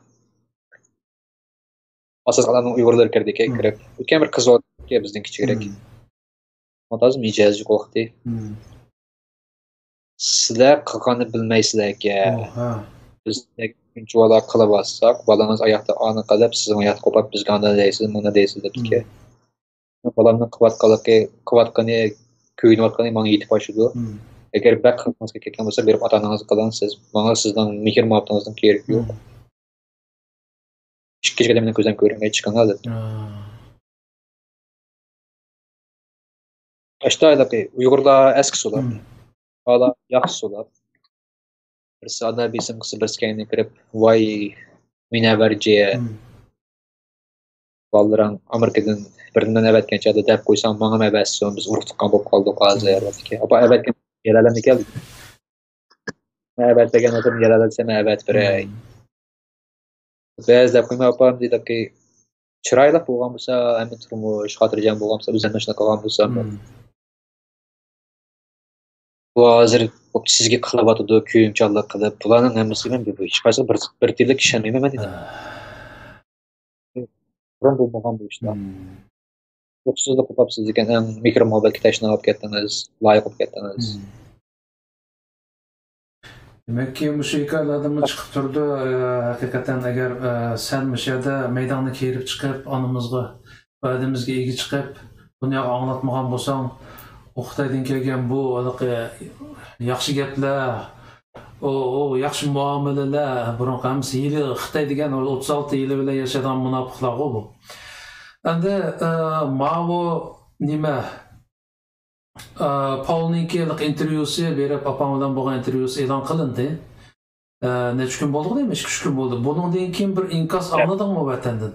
ئاساسىي ئالەمنىڭ ئۇيغۇرلىرى كىردىكى، مم. كىرىپ. ئۆتكەن بىر قىز بار ئىكەن بىزدىن كىچىكرەك. مم. ئۇنىڭ تازا مىجەزى قويۇقتى. مم. سىلەر قىلغاننى بىلمەيسىلەركەن. ئوھا. بىز شۇنچىۋالا قىلىۋاتساق، بالىڭىز ئاياقتا ئانا قىلىپ، سىزمۇ ئاياقتا قوپاپ، بىزگە ئانا دەيسىز، مۇنا دەيسىز دەپتىكەن. مم. بالامنىڭ قىلىۋاتقانلىقى، قىلىۋاتقىنى، كۆيۈنۈۋاتقىنى ماڭا يېتىپ ئاشىدۇ. مم. ئەگەر بەك قىلغۇڭىز كەلگەن بولسا، بېرىپ ئاتا-ئانىڭىزغا قىلىڭ، سىز ماڭا سىزنىڭ مېھىر-مۇھەببىتىڭىزنىڭ كېرىكى يوق. مم. ئىككىنچى قېتىم مېنىڭ كۆزۈم كۆرۈنمەي چىقىڭ ھازىر. ھا. ئاشۇنداق ھېلىقى ئۇيغۇرلار ئەسكى سولاپ، مم. بالىلار ياخشى سولاپ. بىرسى ئانا بېسىم قىلسا، بىرسى كەينىدىن كىرىپ، ۋاي، مۇنەۋۋەرجى. مم. بالىلىرىڭ ئامېرىكىدىن بىر نېمىنى ئەۋەتكەن چاغدا دەپ قويساڭ، ماڭىمۇ ئەۋەتسۇن، بىز ئۇرۇق تۇغقان بولۇپ قالدۇق ھازىر. مم. ئاپا ئەۋەتكەن يەرلەرنى كەلدى. مەن ئەۋەتمىگەن ئادەم يەرلەردە دېسە، مەن ئەۋەتىپ بېرەي. مم. بەزىدە قويماي ئاپام دېدىكى، چىرايلىق بولغان بولسا، ھەممە تۇرمۇش خاتىرجەم بولغان بولسا، بىز ھەممە شۇنداق قىلغان بولسا، مم. بۇ ھازىر بوپتۇ، سىزگە قىلىۋاتىدۇ، كۆيۈمچانلىق قىلىپ، بۇلارنىڭ ھەممىسىگە مەن بۇ ھېچقايسىغا بىر، بىر تىيىنلىك ئىشەنمەيمەن مەن دېدىم. بۇرۇن بولمىغان بۇ ئىشلار. مم. يوقسۇزلۇق بولۇپ سىز دېگەن ئەڭ مېھىر-مۇھەببەتكە تەشنا بولۇپ كەتتىڭىز، لايىق بولۇپ كەتتىڭىز. مم. دېمەككى، مۇشۇ ھېكايىلەردىنمۇ چىقىپ تۇرىدۇ، ئە، ھەقىقەتەن ئەگەر، ئە، سەن مۇشۇ يەردە مەيدانغا كىرىپ چىقىپ، ئانىمىزغا، ۋەدىمىزگە ئىگە چىقىپ، دۇنياغا ئاڭلاتمىغان بولساڭ، ئۇ خىتايدىن كەلگەن بۇ ھېلىقى ياخشى گەپلەر، ئۇ، ئۇ ياخشى مۇئامىلىلەر، بۇرۇنقى ھەممىسى ھىيلە، خىتاي دېگەن ئوتتۇز ئالتە ھىيلە بىلەن ياشايدىغان مۇناپىقلارغۇ بۇ. ئەمدى، ئە، ماۋۇ نېمە، ئە، پاۋلنىڭكى ھېلىقى ئىنتېرۋيۇسى بېرىپ، ئاپاڭ بىلەن بولغان ئىنتېرۋيۇسى ئېلان قىلىندى. ئە، نەچچە كۈن بولدىغۇ دەيمەن، ئىككى، ئۈچ كۈن بولدى. بۇنىڭدىن كېيىن بىر ئىنكاس ئاڭلىدىڭمۇ ۋەتەندىن؟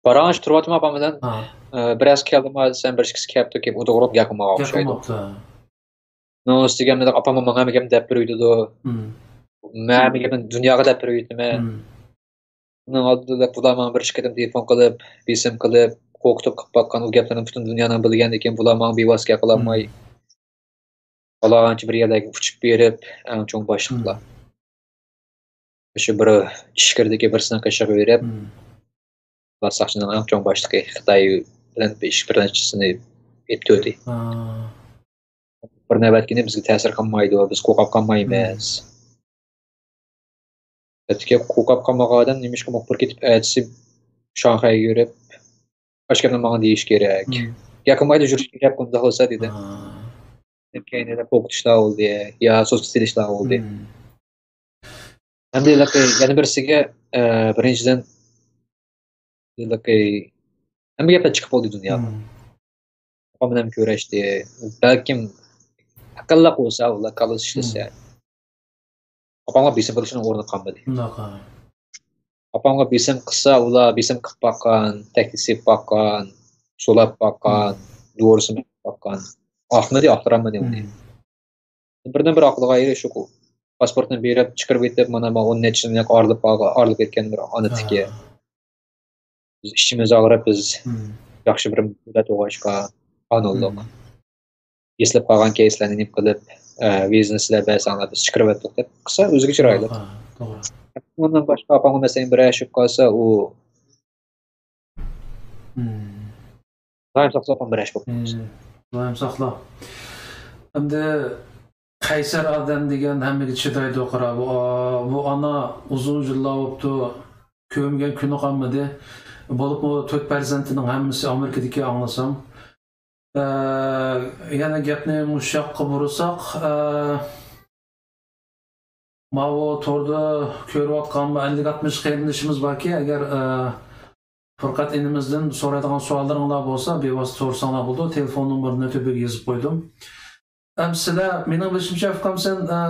پاراڭلىشىپ تۇرۇۋاتىمەن ئاپام بىلەن. ھە. ئە، بىرەرسى كەلدىما دېسەم، بىر ئىككىسى كەپتۇ، كېلىپ ئولتۇرۇپ گەپ قىلمىغان ئوخشايدۇ. گەپ قىلماپتۇ. ئۇنىڭ ئۈستىگە مەن ئاپاممۇ ماڭا ھەممە گەپنى دەپ بېرىۋېتىدۇ. مم. مەن ھەممە گەپنى دۇنياغا دەپ بېرىۋېتىمەن. مم. ئۇنىڭ ئالدىدا بۇلار ماڭا بىر ئىككى قېتىم تېلېفون قىلىپ، بېسىم قىلىپ، قورقۇتۇپ قىلىپ باققان ئۇ گەپلەرنى پۈتۈن دۇنيانىڭ بىلگەندىكىن، بۇلار ماڭا بىۋاسىتە گەپ قىلالماي، مم. پالانچە بىر يەرلەرگە ئۇچۇپ بېرىپ، ئەڭ چوڭ باشلىقلار. مم. شۇ بىر ئىچكىرىدىكى بىرسىنىڭ قېشىغا بېرىپ، مم. ساقچىنىڭ ئەڭ چوڭ باشلىقى خىتاي بىلەن بىر ئىش، بىر نەچچىسىنى ئېلىپ تۇردى. ھا. بىر نۆۋەتكىنى بىزگە تەسىر قىلمايدۇ، بىز قورقۇپ قالمايمىز. مم. ئەتىكى قورقۇپ قالمىغان ئادەم نېمىشقا مۇخبىر كېتىپ ئەتىسى شاڭخەيگە يۈرۈپ، ئاشۇ گەپنى ماڭا دېيىش كېرەك. مم. ياكى مايدا يۈرۈش كېرەك، بۇنداق بولسا دېدى. ھا. كەينىدە قورقۇتۇشلار بولدى، يا سوتقا سېلىشلار بولدى. مم. ئەمدى ھېلىقى يەنە بىرسىگە، ئە، بىرىنچىدىن، ھېلىقى ھەممە گەپلەر چىقىپ بولدى دۇنياغا. مم. ئاپام بىلەن كۆرۈشتى. بەلكىم ئەقىللىق بولسا، ئۇلار كاللىسى ئىشلىسە. مم. ئاپامغا بېسىم قىلىشنىڭ ئورنى قالمىدى. شۇنداق، ھە. ئاپامغا بېسىم قىلسا، ئۇلار بېسىم قىلىپ باققان، تەكلىپ سېلىپ باققان، سولاپ باققان، مم. دورىسىنى باققان. ئاقمىدى، ئاقتۇرالمىدى ئۇنى. مم. بىردىنبىر ئاقلىغان يېرى شۇ. پاسپورتنى بېرىپ، چىقىرىپ كېتىپ، مانا، مانا ئون نەچچە يىللىق ئايرىلىپ قالغان، ئايرىلىپ كەتكەن بىر ئانا تىكى. بىز ئىچىمىز ئاغرىپ، بىز ياخشى بىر مىللەت بولغاچقا، قانۇنلۇق. ئېسىلىپ قالغان كەيسلەرنى نېمە قىلىپ، ئە، ۋىزىنى سىلەر بەرسەڭلار، بىز چىقىرىۋەتتۇق دەپ قىلسا، ئۆزىگە چىرايلىق. توغرا. ئۇنىڭدىن باشقا ئاپامغا مەسىلەن بىر ئىش بولۇپ قالسا، ئۇ دائىم ساقلاپ بىر ئىش بولۇپ قالسا. دائىم ساقلاپ. ئەمدى قەيسەر ئادەم دېگەن ھەممىگە چىدايدۇ، قارا. بۇ، بۇ ئانا ئۇزۇن يىللار بوپتۇ، كۆرمىگەن كۈنى قالمىدى. بولۇپمۇ تۆت پەرزەنتىنىڭ ھەممىسى ئامېرىكىدىكى، ئاڭلىسام. ئە، يەنە گەپنى مۇشۇ ياققا بۇرىساق، ئە، ماۋۇ توردا كۆرۈۋاتقان بۇ ئەللىك ئاتمىش قېرىندىشىمىز باركى، ئەگەر، ئە، پۇرقەت ئىنىمىزدىن سورايدىغان سوئاللىرىڭلار بولسا، بىۋاسىتە سورىساڭلار بولىدۇ. تېلېفون نومۇرىنى تۆپىگە يېزىپ قويدۇم. ئەم، سىلەر، مېنىڭ بىلىشىمچە، ئۇكام، سەن، ئە،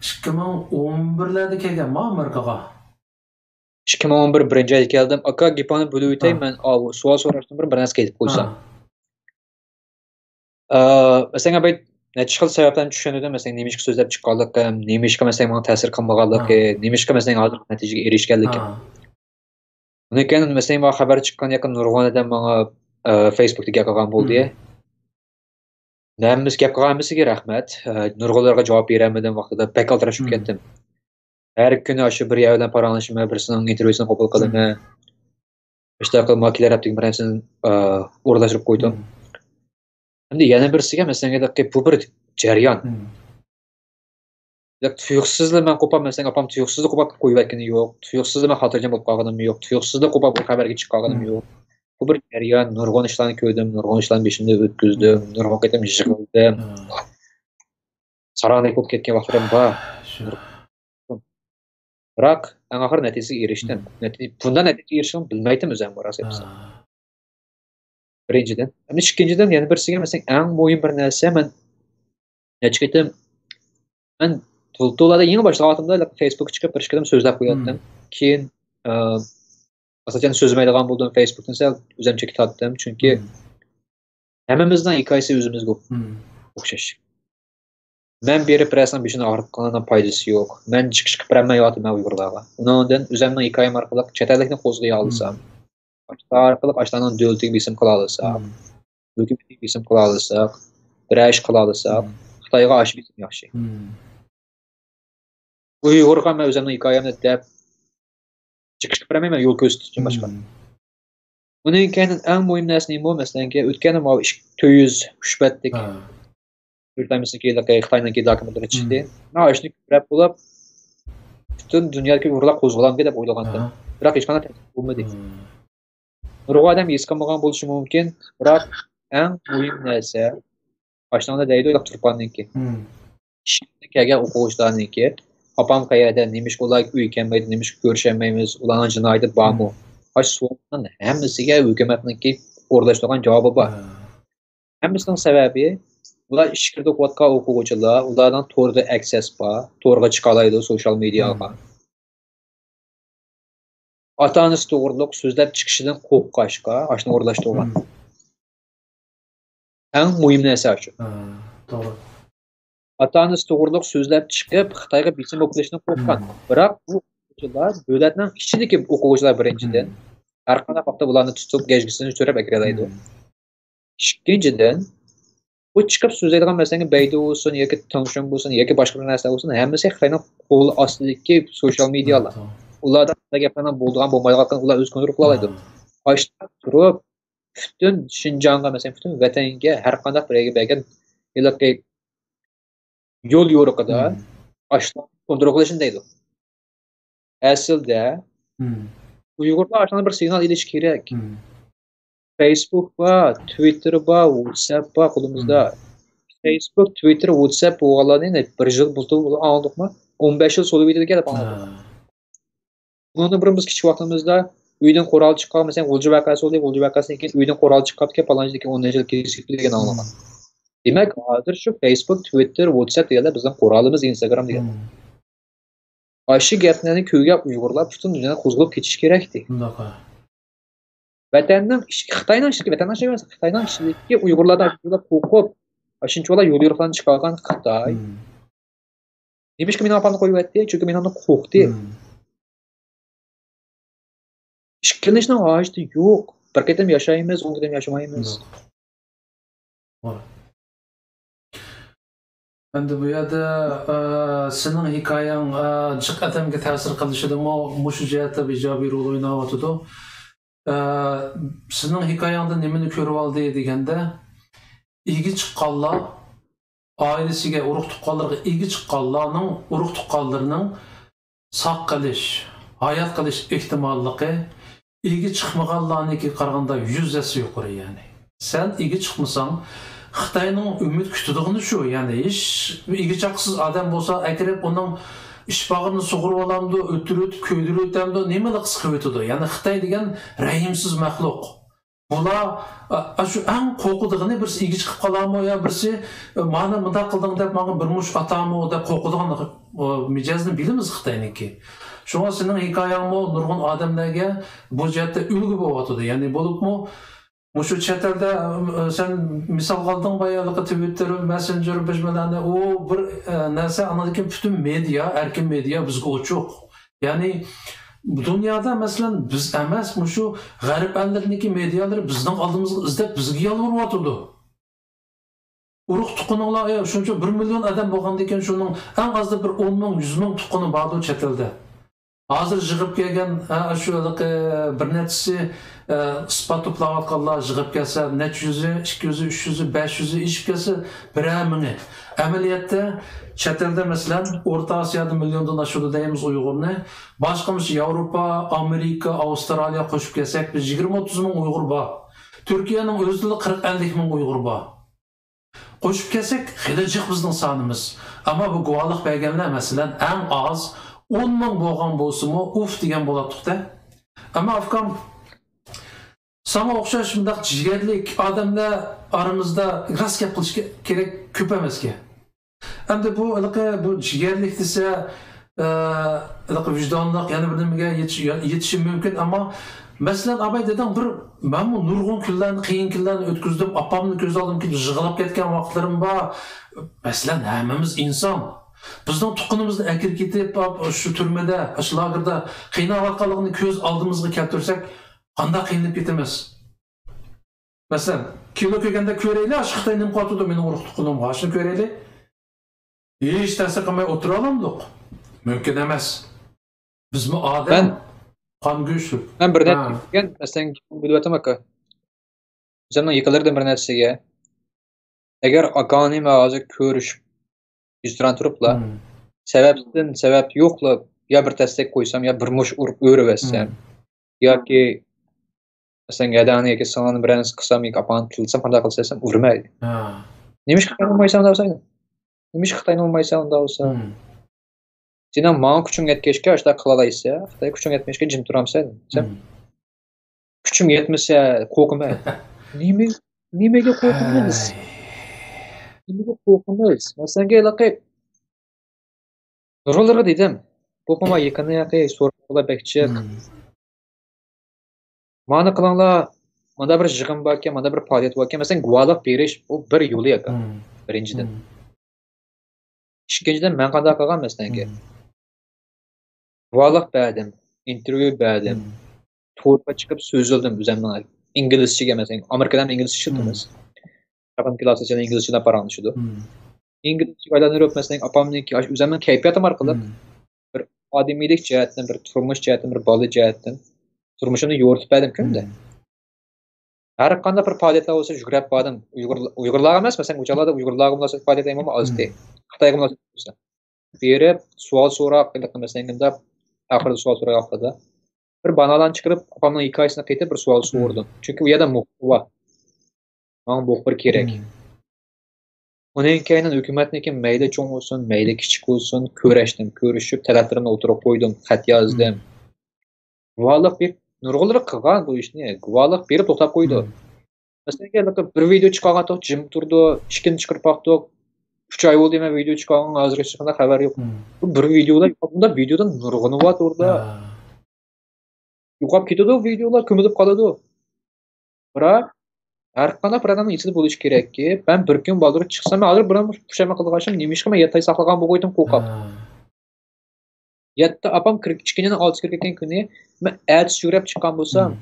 ئىككى مىڭ ئون بىرلەردە كەلگەنما ئامېرىكىغا؟ ئىككى مىڭ ئون بىر بىرىنچى ئايدا كەلدىم. ئاكا، گېپىڭنى بۆلۈۋېتەي، ھە. مەن ئاۋۇ سوئال سوراشتىن بۇرۇن بىر نەرسە ئېيتىپ قويسام. ھە. ئە، مەسىلەن، بەك نەچچە خىل سەۋەبلەرنى چۈشەندۈردۈم. مەسىلەن، نېمىشقا سۆزلەپ چىققانلىقىم، نېمىشقا، مەسىلەن، ماڭا تەسىر قىلمىغانلىقى، ھە. نېمىشقا، مەسىلەن، ھازىر نەتىجىگە ئېرىشكەنلىكىم. ھە. ئۇنىڭ كېيىن، مەسىلەن، ماڭا خەۋەر چىققان ياكى نۇرغۇن ئادەم ماڭا، ئە، فېيسبۇكتا گەپ قىلغان بولدى. ھە. ھەممىسى گەپ قىلغان ھەممىسىگە رەھمەت. ئە، نۇرغۇنلىرىغا جاۋاب بېرەلمىدىم ۋاقتىدا، بەك ئالدىراش بولۇپ كەتتىم. ھەر كۈنى ئاشۇ بىر يەر بىلەن پاراڭلىشىمەن، بىرسىنىڭ ئىنتېرۋيۇسىنى قوبۇل قىلىمەن. ئىشتىياق قىلىپ، ماكىلەر ھەپتىگە بىر نەرسىنى، ئە، ئورۇنلاشتۇرۇپ قويدۇم. ئەمدى يەنە بىرسىگە، مەسىلەن، بۇ بىر جەريان. تۇيۇقسىزلا مەن قوپاپ، مەسىلەن، ئاپام تۇيۇقسىزلا قوپاپ قويۇۋەتكىنى يوق. تۇيۇقسىزلا مەن خاتىرجەم بولۇپ قالغىنىم يوق. تۇيۇقسىزلا قوپاپ بىر خەۋەرگە چىقىپ قالغىنىم يوق. بۇ بىر جەريان، نۇرغۇن ئىشلارنى كۆردۈم، نۇرغۇن ئىشلارنى بېشىمدىن ئۆتكۈزدۈم، نۇرغۇن قېتىم يىغلىدىم. ساراڭدەك بولۇپ كەتكەن ۋاقىتلىرىم بار. بىراق، ئەڭ ئاخىرى نەتىجىگە ئېرىشتىم. نەتىجە، بۇنداق نەتىجىگە ئېرىشكەننى بىلمەيتتىم ئۆزۈم، راست ئېيتسام. بىرىنچىدىن. ئەمدى ئىككىنچىدىن، يەنە بىرسىگە، مەسىلەن، ئەڭ مۇھىم بىر نەرسە، مەن نەچچە قېتىم، مەن بۇلتۇرلاردا يېڭى باشلىغانتىمدا، فېيسبۇكقا چىقىپ بىر ئىككى قېتىم سۆزلەپ قوياتتىم. كېيىن، ئە، ئاساسەن سۆزلىمەيدىغان بولدۇم، فېيسبۇكتىن سەل ئۆزۈم چېكىتاتتىم، چۈنكى ھەممىمىزنىڭ ھېكايىسى ئۆزىمىزگە ئوخشاش. مەن بېرىپ بىرەرسىنىڭ بېشىنى ئاغرىتقىنىنىڭ پايدىسى يوق. مەن چىقىش قىلىپ بېرەلمەيۋاتىمەن ئۇيغۇرلارغا. ئۇنىڭدىن ئۆزۈمنىڭ ھېكايەم ئارقىلىق چەت ئەللىكنى قوزغىيالىسام، ئاشۇلار ئارقىلىق ئاشۇلارنىڭ دۆلىتىگە بېسىم قىلالىساق، ھۆكۈمىتىگە بېسىم قىلالىساق، بىرەر ئىش قىلالىساق، خىتايغا ئاشۇ بېسىم ياخشى. ئۇيغۇرغا مەن ئۆزۈمنىڭ ھېكايەمنى دەپ چىقىش قىلىپ بېرەلمەيمەن، يول كۆرسىتىشتىن باشقا. ئۇنىڭ كەينىدىن ئەڭ مۇھىم نەرسە نېمە؟ مەسىلەنكى، ئۆتكەندە ماۋۇ ئىككى يۈز ئۈچ بەتلىك تۈركلەنمىسىنىڭكى، خىتاينىڭكى دوكۇمېنتلىرى چىقتى. مانا ئاشۇنى كۆرۈپ بولۇپ، پۈتۈن دۇنيادىكى ئۇيغۇرلار قوزغىلامدۇ دەپ ئويلىغانتىم. بىراق ھېچقانداق تەسىر بولمىدى. نۇرغۇن ئادەم ھېس قىلمىغان بولۇشى مۇمكىن، بىراق ئەڭ مۇھىم نەرسە، ئاشۇنىڭدا دەيدۇ، تۇرپاننىڭكى. ئىشىكتىن كەلگەن ئوقۇغۇچىلارنىڭكى، ئاپام قەيەردە، نېمىشقا ئۇلار ئۆيگە كەلمەيدۇ، نېمىشقا كۆرۈشەلمەيمىز، ئۇلارنىڭ جىنايىتى بارمۇ؟ ئاشۇ سوئالنىڭ ھەممىسىگە ھۆكۈمەتنىڭكى ئورۇنلاشتۇرغان جاۋابى بار. ھەممىسىنىڭ سەۋەبى، ئۇلار ئىچكىرىدە ئوقۇۋاتقان ئوقۇغۇچىلار، ئۇلارنىڭ توردا ئەكسەس بار، تورغا چىقالايدۇ، سوشال مېدىياغا. ئاتا-ئانىسى توغرۇلۇق سۆزلەپ چىقىشىدىن قورققاچقا، ئاشۇنى ئورۇنلاشتۇرغان. ئەڭ مۇھىم نەرسە شۇ. توغرا. ئاتا-ئانىسى توغرۇلۇق سۆزلەپ چىقىپ، خىتايغا بېسىم بولۇپ قېلىشىدىن قورققان. بىراق بۇ ئوقۇغۇچىلار، دۆلەتنىڭ ئىچىدىكى ئوقۇغۇچىلار بىرىنچىدىن، ھەر قانداق ۋاقىتتا بۇلارنى تۇتۇپ، گەجگىسىنى چۆرەپ ئەكىرەلەيدۇ. ئىككىنچىدىن، بۇ چىقىپ سۆزلەيدىغان، مەسىلەن، بەيدۇ بولسۇن ياكى تېڭشۈن بولسۇن ياكى باشقا بىر نەرسە بولسۇن، ھەممىسى خىتاينىڭ قول ئاستىدىكى سوشال مېدىيالار. ئۇلاردا قانداق گەپلەرنىڭ بولىدىغان، بولمايدىغانلىقىنى ئۇلار ئۆزى كونترول قىلالايدۇ. ئاشۇنداق تۇرۇپ، پۈتۈن شىنجاڭغا، مەسىلەن، پۈتۈن ۋەتەنگە ھەر قانداق بىر يەرگە بەرگەن ھېلىقى يول يورۇقىدا ئاشۇلارنى كونترول قىلىشنى دەيدۇ. ئەسلىدە ئۇيغۇرلار ئاشۇنداق بىر سىگنال ئېلىشى كېرەك. فېيسبۇك بار، تۋىتتېر بار، ۋاتساپ بار قولىمىزدا. فېيسبۇك، تۋىتتېر، ۋاتساپ بولغانلارنى بىر يىل بۇلتۇر ئاڭلىدۇقمۇ؟ ئون بەش يىل سولىۋېتىدىكەن دەپ ئاڭلىدۇق. بۇنىڭدىن بۇرۇن بىز كىچىك ۋاقتىمىزدا ئۆيدىن قورال چىققان، مەسىلەن، غۇلجا ۋەقەسى بولدى، غۇلجا ۋەقەسىدىن كېيىن ئۆيدىن قورال چىققانىكەن، پالانچىدىكى ئون يىل كېسىپ دېگەن ئاڭلىغان. دېمەك، ھازىر شۇ فېيسبۇك، تۋىتتېر، ۋاتساپ دېگەنلەر بىزنىڭ قورالىمىز، ئىنستاگرام دېگەن. ئاشۇ گەپلەرنى كۆرگەن ئۇيغۇرلار پۈتۈن دۇنيادا قوزغىلىپ كېتىشى كېرەكتى. ۋەتەننىڭ ئىچ-، خىتاينىڭ ئىچىدىكى، ۋەتەننىڭ ئىچىدىكى ئەمەس، خىتاينىڭ ئىچىدىكى ئۇيغۇرلاردىن قورقۇپ، ئاشۇنچىۋالا يول يورۇقلارنى چىقارغان خىتاي. نېمىشقا مېنىڭ ئاپامنى قويۇۋەتتى؟ چۈنكى مېنىڭ ھوقۇقتى. مم. ئىككىلىنىشنىڭ ھاجىتى يوق. بىر قېتىم ياشايمىز، ئون قېتىم ياشىمايمىز. يوق. توغرا. ئەمدى بۇ يەردە، ئە، سېنىڭ ھېكايەڭ، ئە، جىق ئادەمگە تەسىر قىلىشىدىمۇ مۇشۇ جەھەتتە بىر ئىجابىي رول ئويناۋاتىدۇ. ئە، سېنىڭ ھېكايەڭدە نېمىنى كۆرۈۋالدى دېگەندە، ئىگە چىققانلار، ئائىلىسىگە، ئۇرۇق-تۇغقانلىرىغا ئىگە چىققانلارنىڭ ئۇرۇق-تۇغقانلىرىنىڭ ساق قېلىش، ھايات قېلىش ئېھتىماللىقى ئىگە چىقمىغانلارنىڭكىگە قارىغاندا يۈز ھەسسە يۇقىرى، يەنى. سەن ئىگە چىقمىساڭ، خىتاينىڭ ئۈمىد كۈتىدىغىنى شۇ، يەنى ھېچ ئىگە چاققۇسىز ئادەم بولسا ئەكىرىپ ئۇنىڭ ئىچ باغرىنى سۇغۇرۇۋالامدۇ، ئۆلتۈرۈۋېتىپ، كۆيدۈرۈۋېتەمدۇ، نېمىلا قىلسا قىلىۋېتىدۇ. يەنى خىتاي دېگەن رەھىمسىز مەخلۇق. بۇلار، ئا، ئا، شۇ ئەڭ قورقىدىغىنى بىرسى ئىگە چىقىپ قالارمۇ يا بىرسى، ئا، مانا مۇنداق قىلدىڭ دەپ ماڭا بىر مۇش ئاتارمۇ دەپ قورقىدىغان، ئا، مىجەزنى بىلىمىز خىتاينىڭكى. شۇڭا سېنىڭ ھېكايەڭمۇ نۇرغۇن ئادەملەرگە بۇ جەھەتتە ئۈلگە بولۇۋاتىدۇ. يەنى بولۇپمۇ مۇشۇ چەت ئەلدە، ئا، سەن مىسالغا ئالدىڭ بايا ھېلىقى تىۋىتتېر، مەسسېنجېر، بىژمىلەرنى، ئۇ بىر، ئا، نەرسە، ئاندىن كېيىن پۈتۈن مېدىيا، ئەركىن مېدىيا بىزگە ئوچۇق. يەنى دۇنيادا، مەسىلەن، بىز ئەمەس، مۇشۇ غەرب ئەللىرىنىڭكى مېدىيالىرى بىزنىڭ ئالدىمىزغا ئىزدەپ بىزگە يالۋۇرۇۋاتىدۇ. ئۇرۇق تۇغقىنىڭلار، ئە، شۇنچە بىر مىليون ئادەم بولغاندىكىن شۇنىڭ ئەڭ ئازدا بىر ئون مىڭ، يۈز مىڭ تۇغقىنى باردۇ چەت ئەلدە. ھازىر يىغىپ كەلگەن، ئە، شۇ ھېلىقى بىر نەچچىسى، ئە، ئىسپات توپلاۋاتقانلار يىغىپ كەلسە، نەچچە يۈزى، ئىككى يۈزى، ئۈچ يۈزى، بەش يۈزى ئېشىپ كەلسە، بىرەر مىڭى. ئەمەلىيەتتە چەت ئەلدە، مەسىلەن، ئورتا ئاسىيادا مىليوندىن ئاشىدۇ دەيمىز ئۇيغۇرنى. باشقا مۇشۇ ياۋروپا، ئامېرىكا، ئاۋسترالىيە قوشۇپ كەلسەك، بىز يىگىرمە ئوتتۇز مىڭ ئۇيغۇر بار. تۈركىيەنىڭ ئۆزىدىلا قىرىق ئەللىك مىڭ ئۇيغۇر بار. قوشۇپ كەلسەك، خېلى جىق بىزنىڭ سانىمىز. ئەمما بۇ گۇۋاھلىق بەرگەنلەر، مەسىلەن، ئەڭ ئاز ئون مىڭ بولغان بولسىمۇ، ئۇف دېگەن بولاتتۇق-دە. ئەمما ئۇكام، ساڭا ئوخشاش مۇنداق جىگەرلىك ئادەملەر ئارىمىزدا راست گەپ قىلىش كېرەك كۆپ ئەمەسكەن. ئەمدى بۇ ھېلىقى بۇ جىگەرلىك دېسە، ئە، ھېلىقى ۋىجدانلىق يەنە بىر نېمىگە يېتىش-، يېتىشى مۇمكىن، ئەمما مەسىلەن، ئاباي دېدىڭ، بىر مەنمۇ نۇرغۇن كۈنلەرنى، قىيىن كۈنلەرنى ئۆتكۈزدۈم، ئاپامنى كۆز ئالدىمغا كېلىپ يىغلاپ كەتكەن ۋاقىتلىرىم بار. مەسىلەن، ھەممىمىز ئىنسان. بىزنىڭ تۇغقىنىمىزنى ئەكىرىپ كېتىپ، شۇ تۈرمىدە، شۇ لاگېردا قىيناۋاتقانلىقىنى كۆز ئالدىمىزغا كەلتۈرسەك، قانداق قىينىلىپ كېتىمىز؟ مەسىلەن، كىنو كۆرگەندە كۆرەيلى، ئاشۇ خىتاي نېمە قىلىۋاتىدۇ مېنىڭ ئۇرۇق-تۇغقىنىمغا، ئاشۇنى كۆرەيلى. ھېچ تەسىر قىلماي ئولتۇرالامدۇق؟ مۇمكىن ئەمەس. بىزمۇ ئادەم، مەن، قان گۆشلۈك. مەن بىر نەرسە ھە. دېگەن، مەسىلەن، بىلىۋاتىمەن ئاكا. ئۆزۈمنىڭ يېقىنلىرىدىن بىر نەرسىگە. ئەگەر ئاكاڭنى مەن ھازىر كۆرۈشۈپ، يۈزتۇرا تۇرۇپلا، مم. سەۋەبتىن سەۋەب يوقلا يا بىر تەستەك قويسام، يا بىر مۇش ئۇرۇپ ئۆرۈۋەتسەم، مم. ياكى مەسىلەن، ھەدەڭنى ياكى سىڭلىڭنى بىرەرنېسى قىلسام ياكى ئاپاڭنى تىللىسام، قانداق قىلسا ئېيتسام، ئۇرمايدۇ. ھا. نېمىشقا خىتاينى ئۇرمايسەن دەۋاتساڭ؟ نېمىشقا خىتاينى ئۇرمايسەن دەۋاتساڭ؟ مم. سېنىڭ ماڭا كۈچۈڭ يەتكەچكە ئاشۇنداق قىلالايسەن، خىتاي كۈچۈڭ يەتمەيچكە جىم تۇرامسەن دېسەم، مم. كۈچۈم يەتمىسە قورقىمەن. نېمە، نېمىگە قورقىمىز؟ ھەي. نېمىگە قورقىمىز؟ مەسىلەن، ھېلىقى نۇرغۇنلىرىغا دېدىم. بۇ قوما يېقىندا ياقى سورۇنلار بەك جىق. مم. مانا قىلىڭلار، مانا بىر يىغىن باركەن، مانا بىر پائالىيەت باركەن. مەسىلەن، گۇۋاھلىق بېرىش، بۇ بىر يولى ئاكا، مم. بىرىنچىدىن. مم. ئىككىنچىدىن، مەن قانداق قىلغان مەسىلەن، مم. گۇۋاھلىق بەردىم، ئىنتېرۋيۇ بەردىم، مم. تورغا چىقىپ سۆزلىدىم ئۆزۈمنىڭ ئىنگلىزچىگە، مەسىلەن، ئامېرىكىدا ھەم ئىنگلىزچە ئىشلىتىمىز. مم. ياقىن كىلاس ئىچىدە ئىنگلىزچىدە پاراڭلىشىدۇ. مم. ئىنگلىزچىگە ئايلاندۇرۇپ، مەسىلەن، ئاپامنىڭكى، ئۆزۈمنىڭ كەيپىياتىم ئارقىلىق مم. بىر ئادىمىيلىك جەھەتتىن، بىر تۇرمۇش جەھەتتىن، بىر بالا جەھەتتىن تۇرمۇشۇمنى يورۇتۇپ بەردىم كۈندە. مم. ھەر قانداق بىر پائالىيەتلەر بولسا يۈگرەپ باردىم. ئۇيغۇر، ئۇيغۇرلارغا ئەمەس، مەسىلەن، ئۇ چاغلاردا ئۇيغۇرلارغا مۇناسىۋەتلىك پائالىيەت دەيمەنمۇ ئاز مم. ئىدى. خىتايغا مۇناسىۋەتلىك بولسا. بېرىپ، سوئال سوراق، مەسىلەن، مۇنداق ئاخىرىدا سوئال سوراق ۋاقتىدا بىر بانالارنى چىقىرىپ، ئاپامنىڭ ھېكايىسىنى قېتىپ بىر سوئال مم. سورىدىم. چۈنكى ئۇ يەردە مۇخبىر بار. ماڭا مۇخبىر كېرەك. مم. ئۇنىڭ كەينىدىن ھۆكۈمەتنىڭكى مەيلى چوڭ بولسۇن، مەيلى كىچىك بولسۇن، كۆرۈشتۈم، كۆرۈشۈپ، تەلەپلىرىمنى ئوتتۇرىغا قويدۇم، خەت يازدىم. مم. گۇۋاھلىق بېرىپ، نۇرغۇنلىرى قىلغان بۇ ئىشنى، گۇۋاھلىق بېرىپ توختاپ قويىدۇ. مم. مەسىلەن، بىر ۋىدېئو چىقارغانتۇق، جىم تۇرىدۇ، ئىككىنچى چىقىرىپ باقتۇق. ئۈچ ئاي بولدى، مەن ۋىدېئو چىقارغانغا ھازىرغىچە ھېچقانداق خەۋەر يوق. مم. بۇ بىر ۋىدېئولا، بۇنداق ۋىدېئودىن نۇرغۇنى بار توردا. ھە. يوقاپ كېتىدۇ ۋىدېئولار، كۆمۈلۈپ قالىدۇ. بىراق، ھەر قانداق بىر ئادەمنىڭ ئېسىدە بولۇشى كېرەككى، مەن بىر كۈن بالدۇر چىقسام، مەن ھازىر بۇنى پۇشايمان قىلىدىغان ئىشىم، نېمىشقا مەن يەتتە ئاي ساقلىغان بولغىيدىم قورقۇپ. ھە. يەتتە ئاپام كىر-، ئىككىنچى ئاينىڭ ئالتىسى كىرىپ كەتكەن كۈنى، مەن ئەتىسى يۈگۈرۈپ چىققان بولسام، ھىم.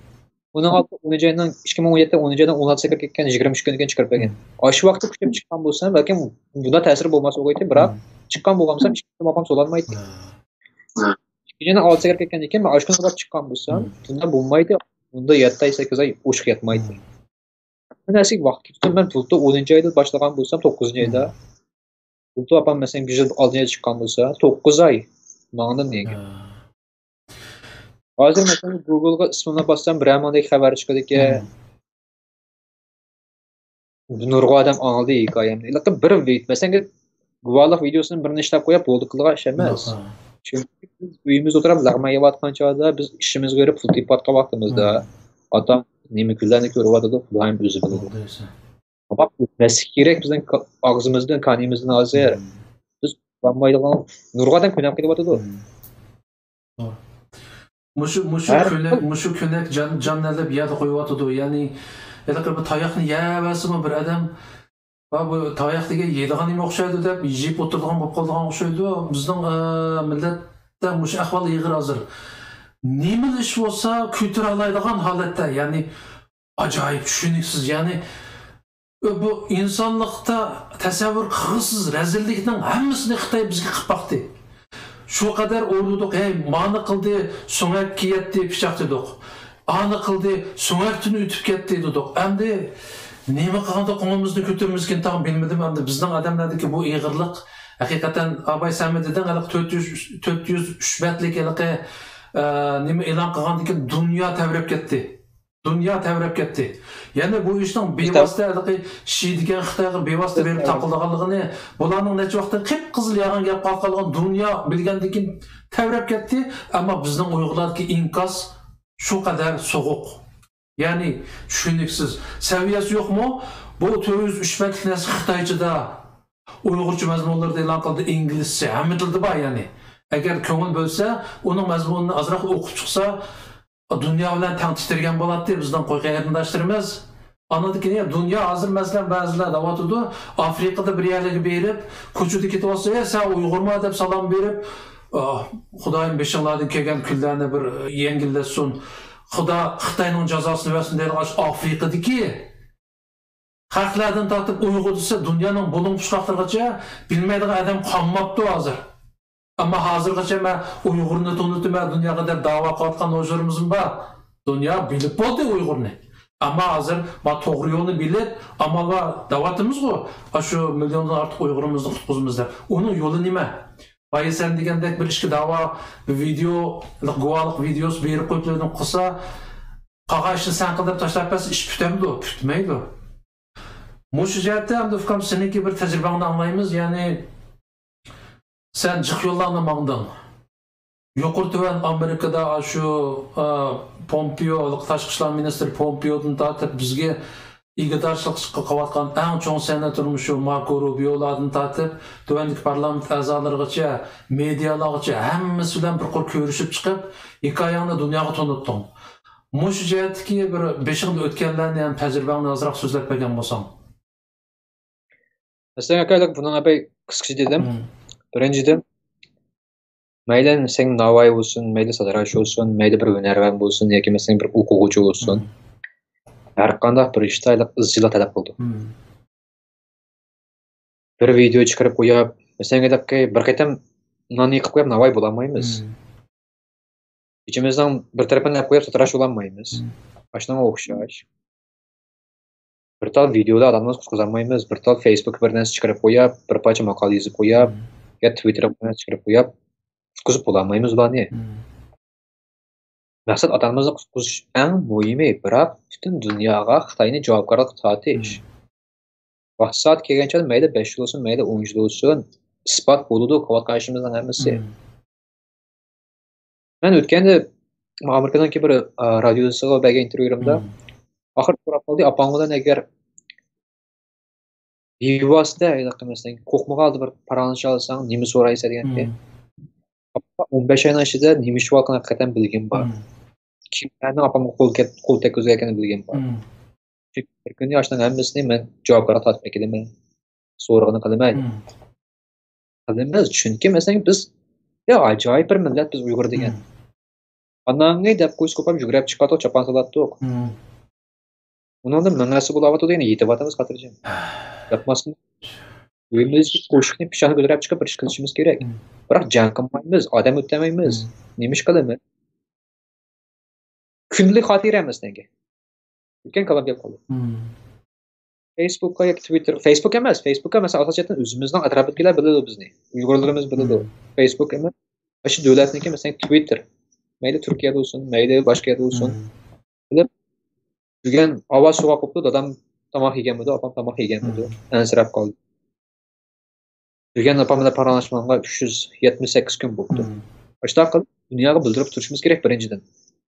ئۇنىڭ ئالدىدا ئونىنچى ئاينىڭ، ئىككى مىڭ ئون يەتتە ئونىنچى ئاينىڭ ئون ئالتىسى كىرىپ كەتكەن، يىگىرمە ئۈچ كۈنىگە چىقىرىپ بەرگەن. ھىم. ئاشۇ ۋاقىتتا كۈچەپ چىققان بولسام، بەلكىم بۇنداق تەسىر بولماس بولغىيدى، بىراق ھىم. چىققان بولغان بولسام، ئىككىنچى ئاپام سولانمايتتى. ھە. ئىككىنچى ئاينىڭ ئالتىسى كىرىپ كەتكەندىن كېيىن، مەن ئاشۇ كۈنى بولۇپ چىققان بولسام، ھىم. بۇنداق بولمايدۇ. بۇندا يەتتە ئاي، سەككىز ئاي ئوشۇق ياتمايتتى. ھىم. ھەممە نەرسىگە ۋاقىت كېتىدۇ. مەن بۇلتۇر ئونىنچى ئايدا باشلىغان بولسام، توققۇزىنچى ئايدا. ھىم. بۇلتۇر ئاپام، مەسىلەن، بىر يىل ئالدىن ئايدا چىققان بولسا، توققۇز ئاي ماڭدىم نېگە. ھە. ھازىر، مەسىلەن، گوگلغا ئىسمىمنى باسسام، بىرەر مىڭدەك خەۋەر چىقىدىكەن. ھىم. نۇرغۇن ئادەم ئاڭلىدى ھېكايەمنى. ھېلىقى بىر ۋىد-، مەسىلەن، گۇۋاھلىق ۋىدېئوسىنى بىرنى ئىشلەپ قويۇپ بولدى قىلغان ئىش ئەمەس. ياق، ھە. چۈنكى بىز ئۆيىمىزدە ئولتۇرۇپ لەغمەن يەۋاتقان چاغدا، بىز ئىشىمىزغا بېرىپ پۇل تېپىۋاتقان ۋاقتىمىزدا، ھىم. ئاتا نېمە كۈنلەرنى كۆرۈۋاتىدۇ، خۇدايىم ئۆزى بىلىدۇ. توغرا دەيسەن. تاماق ئۆتمەسلىكى كېرەك بىزنىڭ كا-، ئاغزىمىزدىن، كانىيىمىزدىن ھازىر. ھىم. بىز ئۇخلانمايدىغان نۇرغۇن ئادەم قىيناپ كېتىۋاتىدۇ. ھىم. توغرا. مۇشۇ، مۇشۇ ھەر كۆنەك، خىل مۇشۇ كۆنەك جان، جان ئېلىپ يەردە قويۇۋاتىدۇ. يەنى، ھېلىقى بىر تاياقنى يەۋەرسىمۇ بىر ئادەم، «ۋا، بۇ تاياق دېگەن يەيدىغان نېمە ئوخشايدۇ» دەپ، يېيىپ ئولتۇرىدىغان بولۇپ قالىدىغان ئوخشايدۇ. بىزنىڭ، ئە، مىللەتتە مۇشۇ ئەھۋال ئېغىر ھازىر. نېمىلا ئىش بولسا كۆتۈرەلەيدىغان ھالەتتە، يەنى ئاجايىپ چۈشىنىكسىز. يەنى، بۇ ئىنسانلىقتا تەسەۋۋۇر قىلغۇسىز رەزىللىكنىڭ ھەممىسىنى خىتاي بىزگە قىلىپ باقتى. شۇ قەدەر ئويلىدۇق، ھەي، مانى قىلدى، سۆڭەككە يەتتى، پىچاق دېدۇق. ئانى قىلدى، سۆڭەكتىن ئۆتۈپ كەتتى دېدۇق. ئەمدى نېمە قىلغاندا قوڭىمىزنى كۆتۈرىمىزكىن، تاغ بىلمىدىم. ئەمدى بىزنىڭ ئادەملەردىكى بۇ ئېغىرلىق، ھەقىقەتەن، ئاباي، سەنمۇ دېدىڭ، ھېلىقى تۆت يۈز، تۆت يۈز ئۈچ بەتلىك ھېلىقى، ئە، نېمە ئېلان قىلغاندىن كېيىن دۇنيا تەۋرەپ كەتتى. دۇنيا تەۋرەپ كەتتى. يەنى بۇ ئىشنىڭ بىۋاسىتە ھېلىقى شى دېگەن خىتايغا بىۋاسىتە بېرىپ تاقىلىدىغانلىقىنى، بۇلارنىڭ نەچچە ۋاقىتتىن قىپقىزىل ياغان گەپ قالغان دۇنيا بىلگەندىن كېيىن تەۋرەپ كەتتى. ئەمما بىزنىڭ ئۇيغۇرلاردىكى ئىنكاس شۇ قەدەر سوغۇق. يەنى چۈشىنىكسىز. سەۋىيەسى يوقمۇ؟ بۇ تۆت يۈز ئۈچ بەتلىك نەرسە خىتايچىدا، ئۇيغۇرچە مەزمۇنلىرىدا ئېلان قىلدى، ئىنگلىزچە، ھەممە تىلدا بار يەنى. ئەگەر كۆڭۈل بۆلسە، ئۇنىڭ مەزمۇنىنى ئازراق ئوقۇپ چىقسا، دۇنيا بىلەن تەڭ تىترىگەن بولاتتى بىزنىڭ قوي قېرىنداشلىرىمىز. ئاندىن كېيىن دۇنيا ھازىر، مەسىلەن، بەزىلەر دەۋاتىدۇ، ئافرىقىدا بىر يەرلەرگە بېرىپ، كوچىدا كېتىۋاتسا، «ئەي، سەن ئۇيغۇرما؟» دەپ سالام بېرىپ، «ئاھ، خۇدايىم، بېشىڭلاردىن كەلگەن كۈنلەرنى بىر يەڭگىللەتسۇن، خۇدا خىتاينىڭ جازاسىنى بەرسۇن» دەيدىغان ئاشۇ ئافرىقىدىكى خەقلەردىن تارتىپ ئۇيغۇر دېسە، دۇنيانىڭ بۇلۇڭ پۇچقاقلىرىغىچە بىلمەيدىغان ئادەم قالماپتۇ ھازىر. ئەمما ھازىرغىچە مەن ئۇيغۇرنى تونۇتىمەن دۇنياغا دەپ داۋا قىلىۋاتقان ھوشۇرىمىزمۇ بار. دۇنيا بىلىپ بولدى ئۇيغۇرنى. ئەمما ھازىر ما توغرا يولنى بىلىپ، ئامال بار دەۋاتىمىزغۇ، ئاشۇ مىليوندىن ئارتۇق ئۇيغۇرىمىزنى قۇتقۇزىمىز دەپ. ئۇنىڭ يولى نېمە؟ بايا سەن دېگەندەك بىر ئىككى داۋا، بىر ۋىدېئو، گۇۋاھلىق ۋىدېئوسى بېرىپ قويۇپ، قىلسا، قالغان ئىشنى سەن قىل دەپ تاشلاپ بەرسە، ئىش پۈتەمدۇ؟ پۈتمەيدۇ. مۇشۇ جەھەتتە ئەمدى ئۇكام، سېنىڭكى بىر تەجرىبەڭنى ئاڭلايمىز. يەنى سەن جىق يوللارنى ماڭدىڭ. يۇقىرى تۆۋەن ئامېرىكىدا ئاشۇ، ئا، پومپېئو، تاشقى ئىشلار مىنىستىرى پومپېئودىن تارتىپ بىزگە ئىگىدارچىلىق قىلىۋاتقان ئەڭ چوڭ سېناتورمۇ شۇ ماركو روبىيولاردىن تارتىپ، تۆۋەندىكى پارلامېنت ئەزالىرىغىچە، مېدىيالارغىچە ھەممىسى بىلەن بىر قۇر كۆرۈشۈپ چىقىپ، ھېكايەڭنى دۇنياغا تونۇتتۇڭ. مۇشۇ جەھەتتىكى بىر بېشىڭدا ئۆتكەنلەرنى ھەم تەجرىبەڭنى ئازراق سۆزلەپ بەرگەن بولساڭ. مەسىلەن، ئاكا، بۇنىڭ بۇنىڭ بەك قىسقىچە دېدىم. مم. بىرىنچىدىن، مەيلى سەن ناۋايى بولسۇن، مەيلى ساتىراش بولسۇن، مەيلى بىر ھۈنەرۋەن بولسۇن ياكى مەسىلەن بىر ئوقۇغۇچى بولسۇن. مم. ھەر قانداق بىر ئىشتا ئىزچىللىق تەلەپ قىلىدۇ. مم. بىر ۋىدېئو چىقىرىپ قويۇپ، مەسىلەن، بىر قېتىم نان يېقىپ قويۇپ ناۋايى بولالمايمىز. مم. ئىچىمىزنىڭ بىر تەرىپىنى ئەپ قويۇپ ساتىراش بولالمايمىز. مم. ئاشۇنىڭغا ئوخشاش. بىر تال ۋىدېئودا ئادەمنى قۇتقۇزالمايمىز. بىر تال فېيسبۇكقا بىر نەرسە چىقىرىپ قويۇپ، بىر پارچە ماقالە يېزىپ قويۇپ، مم. يا تىۋىتتېرغا بىر نەرسە چىقىرىپ قويۇپ، قۇتقۇزۇپ بولالمايمىز ئۇلارنى. مم. مەقسەت ئادەملىرىمىزنى قۇتقۇزۇش ئەڭ مۇھىمى، بىراق پۈتۈن دۇنياغا خىتاينى جاۋابكارلىققا تارتىش. مم. ۋاقتى سائەت كەلگەن چاغدا مەيلى بەش يىل بولسۇن، مەيلى ئون يىل بولسۇن، ئىسپات بولىدۇ قىلىۋاتقان ئىشىمىزنىڭ ھەممىسى. مم. مەن ئۆتكەندە ئامېرىكىنىڭكى بىر، ئا، رادىيوسىغا بەرگەن ئىنتېرۋيۇمدا مم. ئاخىرى سوراپ قالدى، ئاپاڭ بىلەن ئەگەر بىۋاسىتە ھېلىقى مەسىلەن قورقمىغان ھالدا بىر پاراڭلىشالىساڭ نېمە سورايسەن دېگەنتى. مم. ئاپا ئون بەش ئاينىڭ ئىچىدە نېمە ئىش بارلىقىنى ھەقىقەتەن بىلگىنىم بار. مم. كىملەرنىڭ ئاپامغا قول كەت-، قول تەگكۈزگەنلىكىنى بىلگىنىم بار. مم. چۈنكى بىر كۈنى ئاشۇنىڭ ھەممىسىنى مەن جاۋابكارلىق تارتىپ ئەكېلىمەن. سورىغىنى قىلىمەن. قىلىمىز، چۈنكى مەسىلەن بىز، يا، ئاجايىپ بىر مىللەت بىز ئۇيغۇر دېگەن. ئاناڭنى دەپ قويسا قوپام يۈگرەپ چىقاتتۇق، چاپان سالاتتۇق. ئۇنىڭدىن مېڭەسى بولاۋاتىدۇ، يەنە يېتىۋاتىمىز خاتىرجەم. ياتماستىن، ئۆيىمىزدىكى قوشۇقنى، پىشانى كۆتۈرۈپ چىقىپ بىر ئىش قىلىشىمىز كېرەك. بىراق جەڭ قىلمايمىز، ئادەم ئۆلتۈرمەيمىز. نېمە ئىش قىلىمىز؟ كۈندىلىك خاتىرە ئەمەس دەڭگە. ئۆتكەن كالام كەپ قالدى. فېيسبۇكقا ياكى تىۋىتتېر، فېيسبۇك ئەمەس، فېيسبۇكقا مەسىلەن ئاساسىيەتتىن ئۆزىمىزنىڭ ئەتراپىدىكىلەر بىلىدۇ بىزنى. ئۇيغۇرلىرىمىز بىلىدۇ. فېيسبۇك ئەمەس، ئاشۇ دۆلەتنىڭكى مەسىلەن تىۋىتتېر. مەيلى تۈركىيەدە بولسۇن، مەيلى باشقا يەردە بولسۇن. بىلىپ، بۈگۈن ئاۋاز سوغۇق بوپتۇ، دادام تاماق يېگەنمىدۇ، ئاپام تاماق يېگەنمىدۇ، ئەنسىرەپ قالدى. بۈگۈن ئاپام بىلەن پاراڭلاشمىغانغا ئۈچ يۈز يەتمىش سەككىز كۈن بوپتۇ. ئاشۇنداق قىلىپ دۇنياغا بىلدۈرۈپ تۇرۇشىمىز كېرەك بىرىنچىدىن.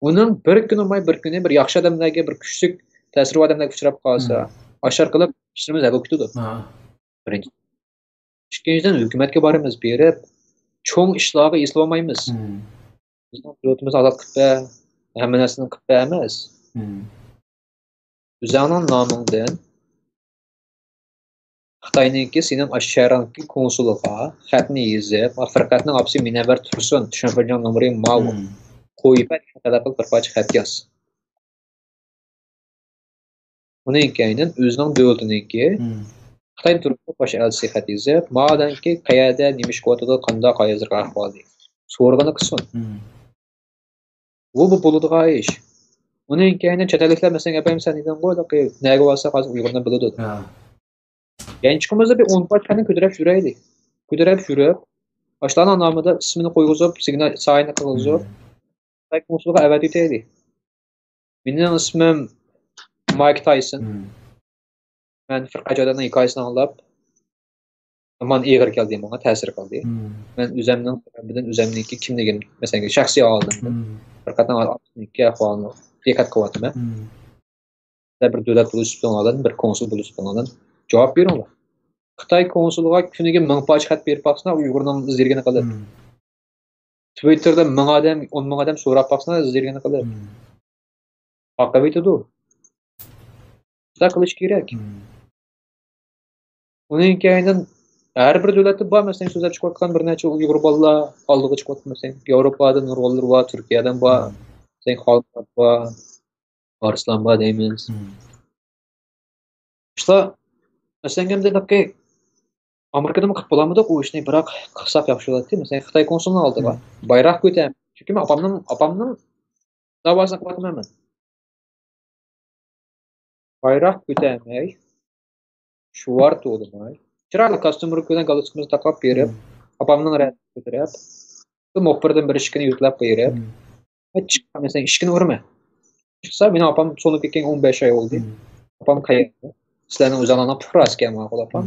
ئۇنىڭ بىر كۈنى بولماي بىر كۈنى بىر ياخشى ئادەملەرگە، بىر كۈچلۈك تەسىرى بار ئادەملەرگە ئۇچراپ قالسا، ئاشۇنداق قىلىپ ئىشلىرىمىز ھەل بولۇپ كېتىدۇ. بىرىنچى. ئىككىنچىدىن، ھۆكۈمەتكە بارىمىز، بېرىپ چوڭ ئىشلارغا ئېسىلىۋالمايمىز. بىزنىڭ دۆلىتىمىز ئازاد قىلىپ بەر، ھەممە نەرسىنى قىلىپ بەر ئەمەس. ئۆزۈڭنىڭ نامىڭدىن خىتاينىڭكى سېنىڭ ئاشۇ شەھىرىڭدىكى كونسۇلىغا خەتنى يېزىپ، «فىرقەتنىڭ ئاپىسى مۇنەۋۋەر تۇرسۇن، شېنفېنجياڭ نومۇرى ماۋۇ، قويۇپ بەر» دېگەن تەلەپ قىلىپ بىر پارچە خەت ياز. ئۇنىڭ كەينىدىن ئۆزىنىڭ دۆلىتىنىڭكى خىتاي تۇرۇپلۇق باش ئەلچىسىگە خەت يېزىپ، ماۋۇ ئادەمكى قەيەردە، نېمە ئىش قىلىۋاتىدۇ، قانداق، ھازىرقى ئەھۋالى، سورىغىنى قىلسۇن. بۇ، بۇ بولىدىغان ئىش. ئۇنىڭ كەينىدىن چەت ئەللىكلەر، مەسىلەن، ئەپەيىم، سەن دېدىڭغۇ، نەگە بارساق ھازىر ئۇيغۇرنى بىلىدۇ دەپ. يەنچۇقىمىزدا بىر ئون پارچە خەتنى كۆتۈرۈپ يۈرەيلى. كۆتۈرۈپ يۈرۈپ، ئاشۇلارنىڭ نامىدا ئىسمىنى قويغۇزۇپ، سىگنا-، سايىنى قىلغۇزۇپ، خىتاي كونسۇلىغا ئەۋەتىۋېتەيلى. مېنىڭ ئىسمىم مايك تايسون. مەن فىرقە جاداننىڭ ھېكايىسىنى ئاڭلاپ، مانا ئېغىر كەلدى، ماڭا تەسىر قىلدى. مەن ئۆزەمنىڭ سەۋەبىدىن، ئۆزەمنىڭكى كىملىكىم، مەسىلەن، شەخسىي ھالىمدىن، فىرقەتنىڭ ئاپىسىنىڭكى ئەھۋالىنى دىققەت قىلىۋاتىمەن. سىلەر بىر دۆلەت بولۇش سۈپىتىڭلاردىن، بىر كونسۇل بولۇش سۈپىتىڭلاردىن جاۋاب بېرىڭلار. خىتاي كونسۇلىغا كۈنىگە مىڭ پارچە خەت بېرىپ باقسىنا، ئۇيغۇرنىڭ ئىزدىرگىنى قىلىپ. تىۋىتتېردا مىڭ ئادەم، ئون مىڭ ئادەم سوراپ باقسىنا، ئىزدىرگىنى قىلىپ. باقىۋېتىدۇ. شۇنداق قىلىش كېرەك. ئۇنىڭ كەينىدىن ھەر بىر دۆلەتتە بار، مەسىلەن، سۆزلەپ چىقىۋاتقان بىر نەچچە ئۇيغۇر بالىلار ئالدىغا چىقىۋاتقان، مەسىلەن، ياۋروپادىن نۇرغۇنلىرى بار، تۈركىيەدىن بار، مەسىلەن، خالىد بار، ئارسلان بار دەيمىز. شۇلار، مەسىلەن، ئەمدى ئامېرىكىدىمۇ قىلىپ بولالمىدۇق ئۇ ئىشنى، بىراق قىلساق ياخشى بولاتتى. مەسىلەن، خىتاي كونسۇلىنىڭ ئالدىغا بايراق كۆتەرمەي، چۈنكى مەن ئاپامنىڭ، ئاپامنىڭ داۋاسىنى قىلىۋاتىمەن مەن. بايراق كۆتەرمەي، شوئار تۇغدۇرماي، چىرايلىق كاستيۇم بىر كۆيگەن، گالستۇكىمىزنى تاقاپ بېرىپ، ئاپامنىڭ رەسىمىنى كۆتۈرۈپ، مۇخبىردىن بىر ئىككىنى يۈكلەپ بېرىپ، چىققان، مەسىلەن، ئىشىكنى ئۇرىمەن. چىقسا، مېنىڭ ئاپام سولىنىپ كەتكەن ئون بەش ئاي بولدى. ئاپام قەيەردە؟ سىلەرنىڭ ئۆزۈڭلارنىڭ پۇقراسى ئىكەن، ماقۇل ئاپام.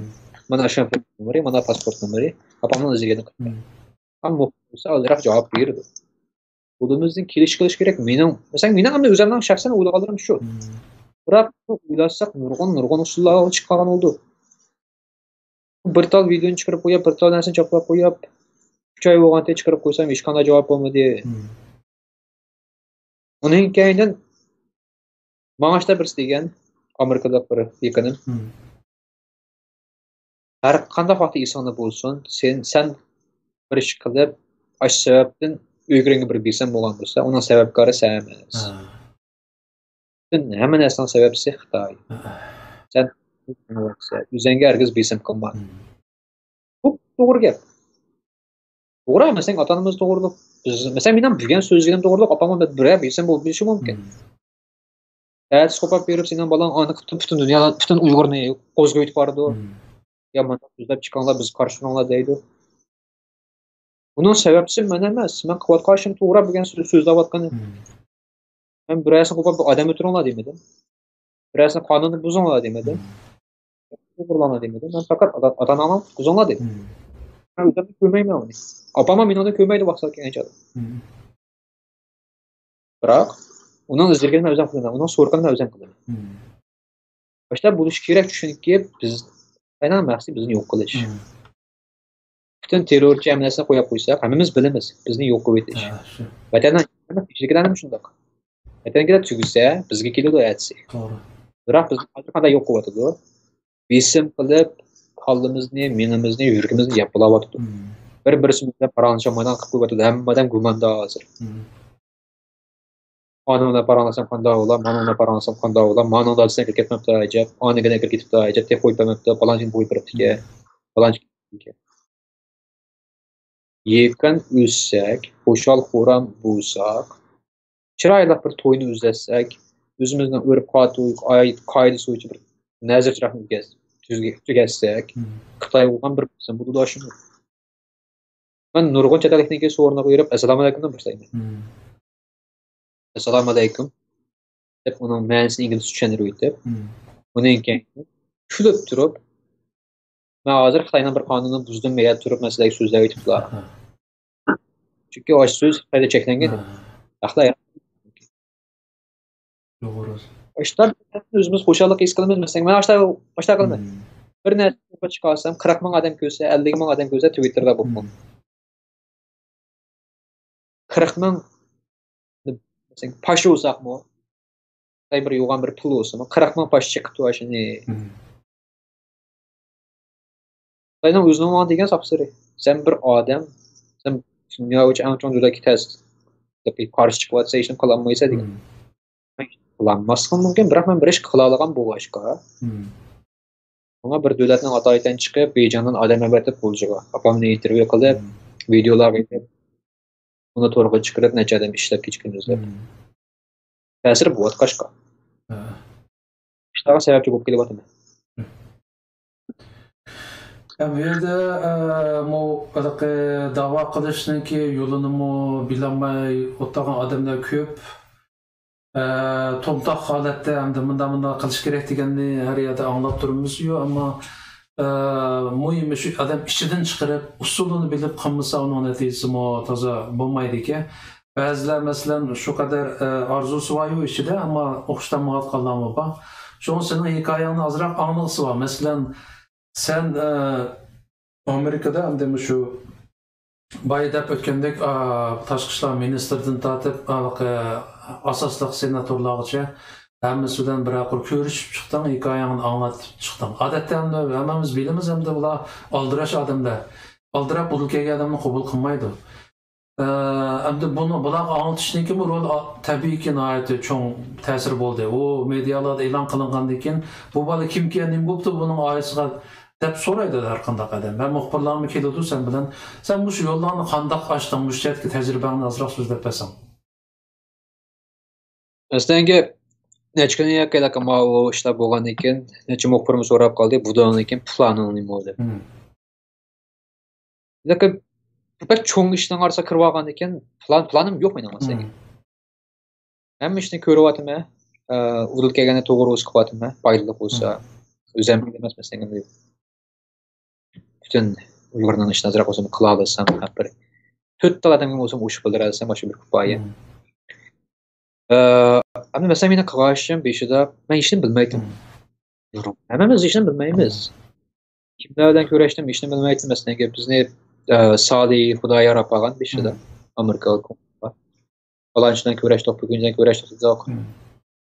مانا شېنفېن نومۇرى، مانا پاسپورت نومۇرى. ئاپامنىڭ ئىزدىگىنى قىلىپ بەر. ئاپام مۇخبىر بولسا ئازراق جاۋاب بېرىدۇ. قولىمىزدىن كېلىشى قىلىش كېرەك. مېنىڭ، مەسىلەن، مېنىڭ ئەمدى ئۆزۈمنىڭ شەخسەن ئويلىغانلىرىم شۇ. بىراق بۇ ئويلاشساق، نۇرغۇن، نۇرغۇن ئۇسۇللار چىققان بولىدۇ. بىر تال ۋىدېونى چىقىرىپ قويۇپ، بىر تال نەرسىنى چاپلاپ قويۇپ، ئۈچ ئاي بولغانتى چىقىرىپ قويسام، ھېچقانداق جاۋاب بولمىدى. ئۇنىڭ كەينىدىن ماڭا شۇنداق بىرسى دېگەن، ئامېرىكىلىق بىر يېقىنىم. ھەر قانداق ۋاقىتتا ئېسىڭدە بولسۇن، سەن، سەن بىر ئىش قىلىپ، ئاشۇ سەۋەبتىن ئۆيگىرىڭگە بىر بېسىم بولغان بولسا، ئۇنىڭ سەۋەبكارى سەن ئەمەس. پۈتۈن ھەممە نەرسىنىڭ سەۋەبچىسى خىتاي. سەن ئۆزۈڭگە ھەرگىز بېسىم قىلما. بۇ توغرا گەپ. توغرا، مەسىلەن، ئاتا-ئانىمىز توغرۇلۇق. بىز، مەسىلەن، مېنىڭ بۈگۈن سۆزلىگىنىم توغرۇلۇق، ئاپام بىرەر بېسىم بولۇپ بېرىشى مۇمكىن. ئەتىسى قوپاپ بېرىپ، سېنىڭ بالاڭ ئانا قىلىپ پۈتۈن دۇنيا، پۈتۈن ئۇيغۇرنى قوزغىۋېتىپ بارىدۇ. يا مانا سۆزلەپ چىقىڭلار، بىز قارشى تۇرۇڭلار دەيدۇ. بۇنىڭ سەۋەبچىسى مەن ئەمەس. مەن قىلىۋاتقان ئىشىم توغرا، بۈگۈن سۆز، سۆزلەۋاتقىنىم. مەن بىرەرسىنى قوپاپ بىر ئادەم ئۆلتۈرۈڭلار دېمىدىم. بىرەرسىنى قانۇننى بۇزۇڭلار دېمىدىم. ئوغرىلاڭلار دېمىدىم. مەن پەقەت ئاتا-، ئاتا-ئاناڭلارنى قوزغاڭلار دېدىم. مەن ئۆزۈمنى كۆرمەيمەن ئۇنى. ئاپام مېنى ئۇنى كۆرمەيدۇ ۋاقتىدا كەلگەن چاغدا. بىراق ئۇنىڭ ئىزدىگىنىنى مەن ئۆزۈم قىلىمەن، ئۇنىڭ سورىقىنى مەن ئۆزۈم قىلىمەن. باشتا بولۇشى كېرەك، چۈنكى بىز، خىتاينىڭ مەقسىتى بىزنى يوق قىلىش. پۈتۈن تېررورچى ھەممە نەرسىنى قويۇپ قويساق، ھەممىمىز بىلىمىز، بىزنى يوق قىلىۋېتىش. ۋەتەننىڭ ئىچىدىكىلەرنىمۇ شۇنداق. ۋەتەنگىلا تۈگىسە، بىزگە كېلىدۇ ئەتىسى. توغرا. بىراق بىز ھازىر قانداق يوق قىلىۋاتىدۇ؟ بېسىم قىلىپ، كاللىمىزنى، مېڭىمىزنى، يۈرىكىمىزنى يەپ بولاۋاتىدۇ. بىر-بىرسى بىلەن پاراڭلىشالمايدىغان قىلىپ قويۇۋاتىدۇ. ھەممە ئادەم گۇماندا ھازىر. ئانىڭ بىلەن پاراڭلاشسام قانداق بولا، مانىڭ بىلەن پاراڭلاشسام قانداق بولا، مانىڭ دادىسى ئەكىرىپ كەتمەپتۇ ئەجەب، ئانىڭ ئەكىرىپ كېتىپتۇ ئەجەب، تېخى قويۇپ بەرمەپتۇ، پالانچىنى قويۇپ بېرىپتىكەن، پالانچى كېتىپتىكەن. يېقىن ئۆتسەك، خۇشال-خۇرام بولساق، چىرايلىق بىر توينى ئۆتكۈزسەك، ئۆزىمىزنىڭ ئۆرپ-قاتۇ، قائىدىسى بويىچە بىر نەزىر چىراغنى تۈگەتسەك، خىتاي بولغان بىر بولسا بولىدۇ شۇنى. مەن نۇرغۇن چەت ئەللىكنىڭكى سورۇنىغا يۈرۈپ، ئەسسالامۇئەلەيكۇمدىن باشلايمەن. ئەسسالامۇئەلەيكۇم دەپ، ئۇنىڭ مەنىسىنى ئىنگلىزچە چۈشەندۈرۈۋېتىپ، ئۇنىڭ كەينىدىن كۈلۈپ تۇرۇپ، مەن ھازىر خىتاينىڭ بىر قانۇنىنى بۇزدۇم دەپ تۇرۇپ، مەن سىلەرگە سۆزلەۋېتىپلا. چۈنكى ئاشۇ سۆز خىتايدا چەكلەنگەن. ئەخلاق توغرا. ئاشۇنداق ئۆزىمىز خۇشاللىق ھېس قىلىمىز. مەسىلەن، مەن ئاشۇنداق، ئاشۇنداق قىلىمەن. بىر نەرسە چىقارسام، قىرىق مىڭ ئادەم كۆرسە، ئەللىك مىڭ ئادەم كۆرسە، تىۋىتتېردا بولۇپ قالىدۇ. قىرىق مىڭ، مەسىلەن، پاش بولساقمۇ، خىتاي بىر يوغان بىر پۇل بولسىمۇ، قىرىق مىڭ پاش چىقىپتۇ ئاشۇنى. خىتاينىڭ ئۆزىنىڭ ماڭا دېگەن ساپسىرى. سەن بىر ئادەم، سەن دۇنيا بويىچە ئەڭ چوڭ دۆلەتكە تەس-، قارشى چىقىۋاتسا، ھېچنېمە قىلالمايسەن دېگەن. قىلالماسلىقىم مۇمكىن، بىراق مەن بىر ئىش قىلالىغان بولغاچقا، ماڭا بىر دۆلەتنىڭ ئاتايىتەن چىقىپ، بېيجىڭدىن ئادەم ئەۋەتىپ غۇلجىغا، ئاپامنى ئىنتېرۋيۇ قىلىپ، ۋىدېئولارغا ئېلىپ، ئۇنى تورغا چىقىرىپ، نەچچە ئادەم ئىشلەپ كېچە-كۈندۈزلەپ. تەسىر بولۇۋاتقاچقا. ئىشلارغا سەۋەبچى بولۇپ كېلىۋاتىمەن. ھەم بۇ يەردە، ئە، مو-، ھېلىقى داۋا قىلىشنىڭكى يولىنىمۇ بىلەلمەي ئولتۇرغان ئادەملەر كۆپ. ئە، تومتاق ھالەتتە ئەمدى مۇنداق، مۇنداق قىلىش كېرەك دېگەننى ھەر يەردە ئاڭلاپ تۇرىمىزيۇ، ئەمما، ئە، مۇھىمى شۇ ئادەم ئىچىدىن چىقىرىپ، ئۇسۇلىنى بىلىپ قىلمىسا، ئۇنىڭ نەتىجىسىمۇ تازا بولمايدىكەن. بەزىلەر، مەسىلەن، شۇ قەدەر، ئە، ئارزۇسى باريۇ ئىچىدە، ئەمما ئوخشىتالمايۋاتقانلارمۇ بار. شۇڭا سېنىڭ ھېكايەڭنى ئازراق ئاڭلىغۇسى بار. مەسىلەن، سەن، ئە، ئامېرىكىدا ئەمدى مۇشۇ بايا دەپ ئۆتكەندەك، ئا، تاشقى ئىشلار مىنىستىرىدىن تارتىپ، ھېلىقى ئاساسلىق سېناتورلارغىچە ھەممىسى بىلەن بىرەر قۇر كۆرۈشۈپ چىقتىڭ، ھېكايەڭنى ئاڭلاتىپ چىقتىڭ. ئادەتتە ئەمدى ھەممىمىز بىلىمىز، ئەمدى بۇلار ئالدىراش ئادەملەر. ئالدىراپ ئۇدۇل كەلگەن ئادەمنى قوبۇل قىلمايدۇ. ئە، ئەمدى بۇنى، بۇلارغا ئاڭلىتىشنىڭكىمۇ رولى، ئا، تەبىئىيكى ناھايىتى چوڭ تەسىر بولدى. ئۇ مېدىيالاردا ئېلان قىلىنغاندىن كېيىن، «بۇ بالا كىمكەن، نېمە بوپتۇ بۇنىڭ ئائىلىسىغا؟» دەپ سورايدۇ ھەر قانداق ئادەم. ۋە مۇخبىرلارمۇ كېلىدۇ سەن بىلەن. سەن مۇشۇ يوللارنى قانداق ئاچتىڭ؟ مۇشۇ جەھەتتىكى تەجرىبەڭنى ئازراق سۆزلەپ بەرسەڭ. مەسىلەن، گەپ نەچچە كۈن ياكى ماۋۇ ئىشلار بولغاندىن كېيىن، نەچچە مۇخبىرمۇ سوراپ قالدى، بۇ دەۋردىن كېيىن پىلانىڭ نېمە بولدى؟ لېكىن بۇ بەك چوڭ ئىشنىڭ ئارىسىغا كىرىۋالغاندىن كېيىن پىلان، پىلانىم يوق مېنىڭ مەسىلەن. ھەممە ئىشنى كۆرۈۋاتىمەن. ئە، ئۇدۇل كەلگەندە توغرا ئۇسۇل قىلىۋاتىمەن. پايدىلىق بولسا، ئۆزۈم ئەمەس مەسىلەن، پۈتۈن ئۇيغۇرنىڭ ئىشىنى ئازراق بولسىمۇ قىلالىسام، ھەر بىر تۆت تال ئادەمگە بولسىمۇ ئوشۇق بىلدۈرەلىسەم، ئاشۇ بىر كۇپايە. ئە، ئەمدى مەسىلەن، مېنىڭ قىلغان ئىشىم بېشىدا، مەن ھېچنېمە بىلمەيتتىم. ھەممىمىز ھېچنېمە بىلمەيمىز. كىملەر بىلەن كۆرۈشتۈم، ھېچنېمە بىلمەيتتىم. مەسىلەن، بىزنى، ئە، سالى خۇدايار ئاپارغان بېشىدا، ئامېرىكا ھۆكۈمىتى. پالانچى بىلەن كۆرۈشتۇق، بۈگۈنچى بىلەن كۆرۈشتۇق دېدۇق.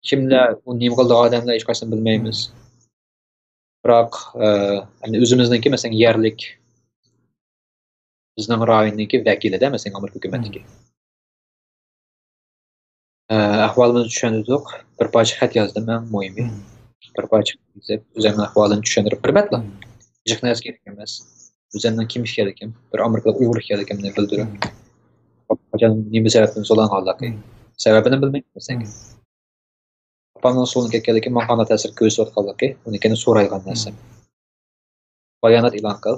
كىملەر، ئۇ نېمە قىلىدىغان ئادەملەر، ھېچقايسىنى بىلمەيمىز. بىراق، ئە، ئەمدى ئۆزىمىزنىڭكى، مەسىلەن، يەرلىك، بىزنىڭ رايوننىڭكى ۋەكىلىدە، مەسىلەن، ئامېرىكا ھۆكۈمەتنىڭكى. ئە، ئەھۋالىمىزنى چۈشەندۈردۇق. بىر پارچە خەت يازدىم، ئەڭ مۇھىمى. بىر پارچە خەت يېزىپ، ئۆزۈمنىڭ ئەھۋالىنى چۈشەندۈرۈپ، بىر بەتلا. جىق نەرسە كېرەك ئەمەس. ئۆزۈمنىڭ كىم ئىكەنلىكىم، بىر ئامېرىكىلىق ئۇيغۇر ئىكەنلىكىمنى بىلدۈرۈپ، قاچان نېمە سەۋەبتىن سولانغانلىقى. سەۋەبىنى بىلمەيمەن، مەسىلەن. ئاپامنىڭ سولىنىپ كەتكەنلىكى ماڭا قانداق تەسىر كۆرسىتىۋاتقانلىقى، ئۇنى كەينى سورايدىغان نەرسە. بايانات ئېلان قىل.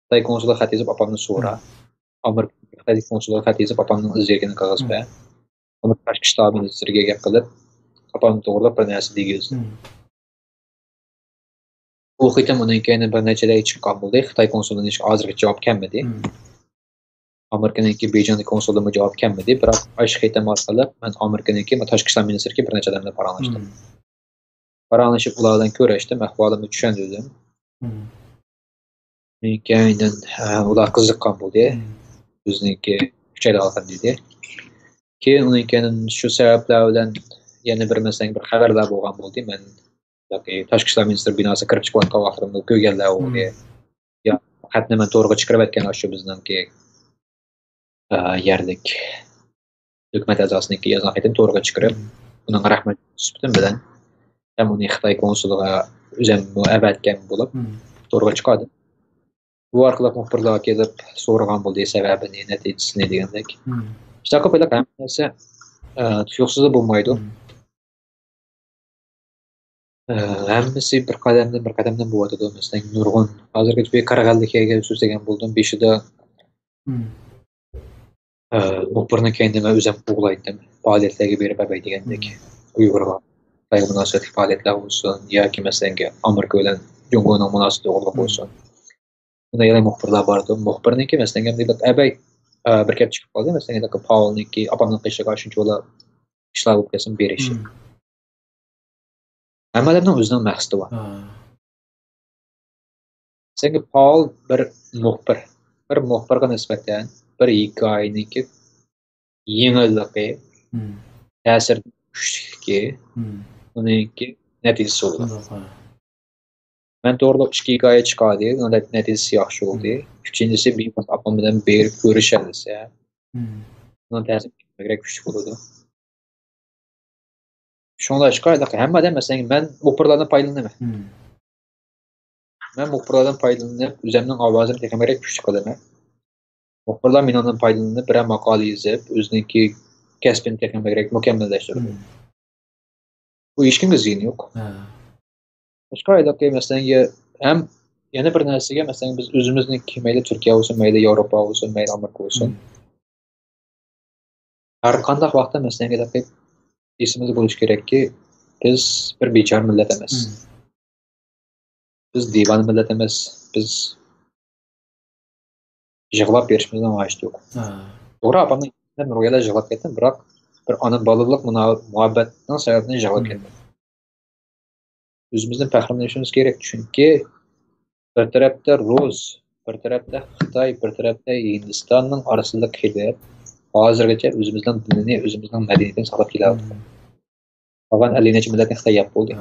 خىتاي كونسۇلىغا خەت يېزىپ، ئاپامنى سورا. ئامېرىكا، خىتاي كونسۇلىغا خەت يېزىپ، ئاپامنىڭ ئىزدىنىشىنى قەغەز بەر. ئامېرىكا تاشقى ئىشلار مىنىستىرىگە گەپ قىلىپ، ئاپام توغرىلىق بىر نەرسە دېگۈزدى. ئۇ قېتىم ئۇنىڭ كەينىدىن بىر نەچچە دەقىقە چىققان بولدى. خىتاي كونسۇلىدىن ھېچ، ھازىرغىچە جاۋاب كەلمىدى. ئامېرىكىنىڭكى بېيجىڭدىكى كونسۇلىدىنمۇ جاۋاب كەلمىدى. بىراق ئاشۇ قېتىم ئارقىلىق مەن ئامېرىكىنىڭكى تاشقى ئىشلار مىنىستىرىدىكى بىر نەچچە ئادەم بىلەن پاراڭلاشتىم. پاراڭلىشىپ، ئۇلار بىلەن كۆرۈشتۈم، ئەھۋالىمنى چۈشەندۈردۈم. كەينىدىن، ئە، ئۇلار قىزىققان بولدى. بىزنىڭكى ئۈچەيلەن ئالغان دېدى. كېيىن ئۇنىڭ كەينىدىن شۇ سەۋەبلەر بىلەن يەنە بىر، مەسىلەن، بىر خەۋەرلەر بولغان بولدى. مەن ياكى تاشقى ئىشلار مىنىستىرى بىناسىغا كىرىپ چىقىۋاتقان ۋاقتىمدا كۆرگەنلەر ئۇنى. يا خەتنى مەن تورغا چىقىرىۋەتكەن، ئاشۇ بىزنىڭكى، ئە، يەرلىك ھۆكۈمەت ئەزاسىنىڭكى يازغان خېتىنى تورغا چىقىرىپ، ئۇنىڭغا رەھمەت سۈپىتىم بىلەن ھەم ئۇنى خىتاي كونسۇلىغا ئۆزۈممۇ ئەۋەتكەن بولۇپ، تورغا چىقاردىم. بۇ ئارقىلىق مۇخبىرلار كېلىپ سورىغان بولدى سەۋەبىنى، نەتىجىسىنى دېگەندەك. شۇنداق قىلىپ ھەممە نەرسە، ئە، تۇيۇقسىزلا بولمايدۇ. ئە، ھەممىسى بىر قەدەمدىن، بىر قەدەمدىن بولۇۋاتىدۇ. مەسىلەن، نۇرغۇن، ھازىرغىچە بىر قەرەغەنلىككە سۆزلىگەن بولدۇم. بېشىدا، ئە، مۇخبىرنىڭ كەينىدە مەن ئۆزۈم قوغلايتتىم. پائالىيەتلەرگە بېرىپ ئەبەي دېگەندەك. ئۇيغۇرغا، خىتايغا مۇناسىۋەتلىك پائالىيەتلەر بولسۇن، ياكى مەسىلەن، ئامېرىكا بىلەن جۇڭگونىڭ مۇناسىۋىتى توغرىلىق بولسۇن. بۇندا يەنە مۇخبىرلار بارىدۇ. مۇخبىرنىڭكى، مەسىلەن، ئەبەي، ئە، بىر گەپ چىقىپ قالدى. مەسىلەن، پاۋېلنىڭكى ئاپامنىڭ قېشىغا شۇنچىۋالا ئىشلار بولۇپ كەتسۇن، بېرىشى. ھەممە ئادەمنىڭ ئۆزىنىڭ مەقسىتى بار. سەنگە پاۋېل بىر مۇخبىر، بىر مۇخبىرغا نىسبەتەن بىر ھېكايىنىڭكى يېڭىلىقى، تەسىر كۈچلۈكلۈكى، ئۇنىڭكى نەتىجىسى بولىدۇ. مەن توغرىلىق ئىككى ھېكايە چىقاردى، ئۇنىڭ نەتىجىسى ياخشى بولدى. ئۈچىنچىسى، بىۋاسىتە ئاپام بىلەن بېرىپ كۆرۈشەلىسە، ئۇنىڭ تەسىرى بەكرەك كۈچلۈك بولىدۇ. شۇڭلاشقا، ھەممە ئادەم، مەسىلەن، مەن مۇخبىرلاردىن پايدىلىنىمەن. مەن مۇخبىرلاردىن پايدىلىنىپ، ئۆزۈمنىڭ ئاۋازىمنى تېخىمۇ بەك كۈچلۈك قىلىمەن. مۇخبىرلار مېنىڭدىن پايدىلىنىپ، بىرەر ماقالە يېزىپ، ئۆزىنىڭكى كەسپىنى تېخىمۇ بەكرەك مۇكەممەللەشتۈرىدۇ. بۇ ھېچكىمگە زىيىنى يوق. باشقا ھېلىقى، مەسىلەن، يە-، ھەم يەنە بىر نەرسىگە، مەسىلەن، بىز ئۆزىمىزنىڭكى، مەيلى تۈركىيە بولسۇن، مەيلى ياۋروپا بولسۇن، مەيلى ئامېرىكا بولسۇن، ھەر قانداق ۋاقىتتا، مەسىلەن، ھېلىقى ئېسىمىزدە بولۇشى كېرەككى، بىز بىر بىچارە مىللەت ئەمەس. بىز دىۋانە مىللەت ئەمەس. بىز يىغلاپ بېرىشىمىزنىڭ ھاجىتى يوق. توغرا، ئاپامنىڭ نۇرغۇن يەرلەردە يىغلاپ كەتتىم، بىراق بىر ئانا-بالىلىق مۇنا-، مۇھەببەتنىڭ سەۋەبىدىن يىغلاپ كەتمىدىم. ئۆزىمىزدىن پەخىرلىنىشىمىز كېرەك، چۈنكى بىر تەرەپتە رۇس، بىر تەرەپتە خىتاي، بىر تەرەپتە ھىندىستاننىڭ ئارىسىدا قېلىپ، ھازىرغىچە ئۆزىمىزنىڭ دىنىنى، ئۆزىمىزنىڭ مەدەنىيىتىنى ساقلاپ كېلىۋاتىدۇ. قالغان ئەللىك نەچچە مىللەتنى خىتاي يەپ بولدى.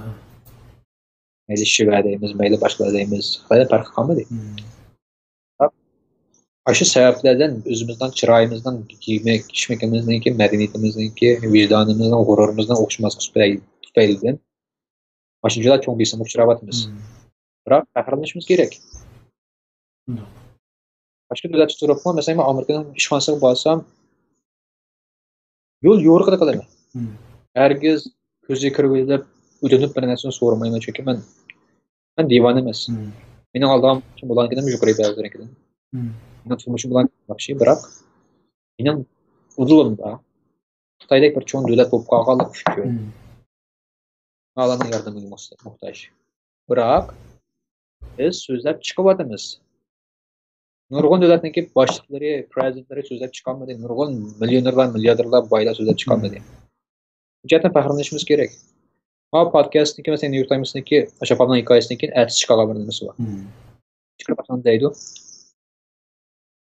مەيلى شىۋە دەيمىز، مەيلى باشقىلار دەيمىز، خىتايدىن پەرقى قالمىدى. ئاشۇ سەۋەبلەردىن ئۆزىمىزنىڭ چىرايىمىزنىڭ، يېمەك ئىچمىكىمىزنىڭكى، مەدەنىيىتىمىزنىڭكى، ۋىجدانىمىزنىڭ، غۇرۇرىمىزنىڭ ئوخشىماسلىقى تۈپەيلىدىن ئاشۇنچىلا چوڭ بېسىمغا ئۇچراۋاتىمىز. بىراق پەخىرلىنىشىمىز كېرەك. باشقا دۆلەتتە تۇرۇپمۇ، مەسىلەن، مەن ئامېرىكىنىڭ ئىشخانىسىغا بارسام، يول يورۇقىدا قىلىمەن. ھەرگىز كۆزىگە كىرىۋېلىپ، ئۆتۈنۈپ بىر نەرسىنى سورىمايمەن، چۈنكى مەن، مەن دىۋانە ئەمەس. مېنىڭ ئالىدىغان بولغانكىنىم يۇقىرى بەزىلىرىكىدىن. مېنىڭ تۇرمۇشۇم بولغان ياخشى، بىراق مېنىڭ ئۇدۇلۇمدا خىتايدەك بىر چوڭ دۆلەت بولۇپ قالغانلىقى ئۈچۈن ئالەمنىڭ ياردىمىگە موھتاج. بىراق بىز سۆزلەپ چىقىۋاتىمىز. نۇرغۇن دۆلەتنىڭكى باشلىقلىرى، پرېزىدېنتلىرى سۆزلەپ چىقالمىدى. نۇرغۇن مىليونېرلار، مىلياردېرلار، بايلار سۆزلەپ چىقالمىدى. بۇ جەھەتتىن پەخىرلىنىشىمىز كېرەك. ماۋۇ پودكاستنىڭكى، مەسىلەن، نيۇ يورك تايمسنىڭكى ئاشۇ ئاپامنىڭ ھېكايىسىدىن كېيىن ئەتىسى چىقارغان بىر نېمىسى بار. چىقىرىپ ئاتىمەن دەيدۇ.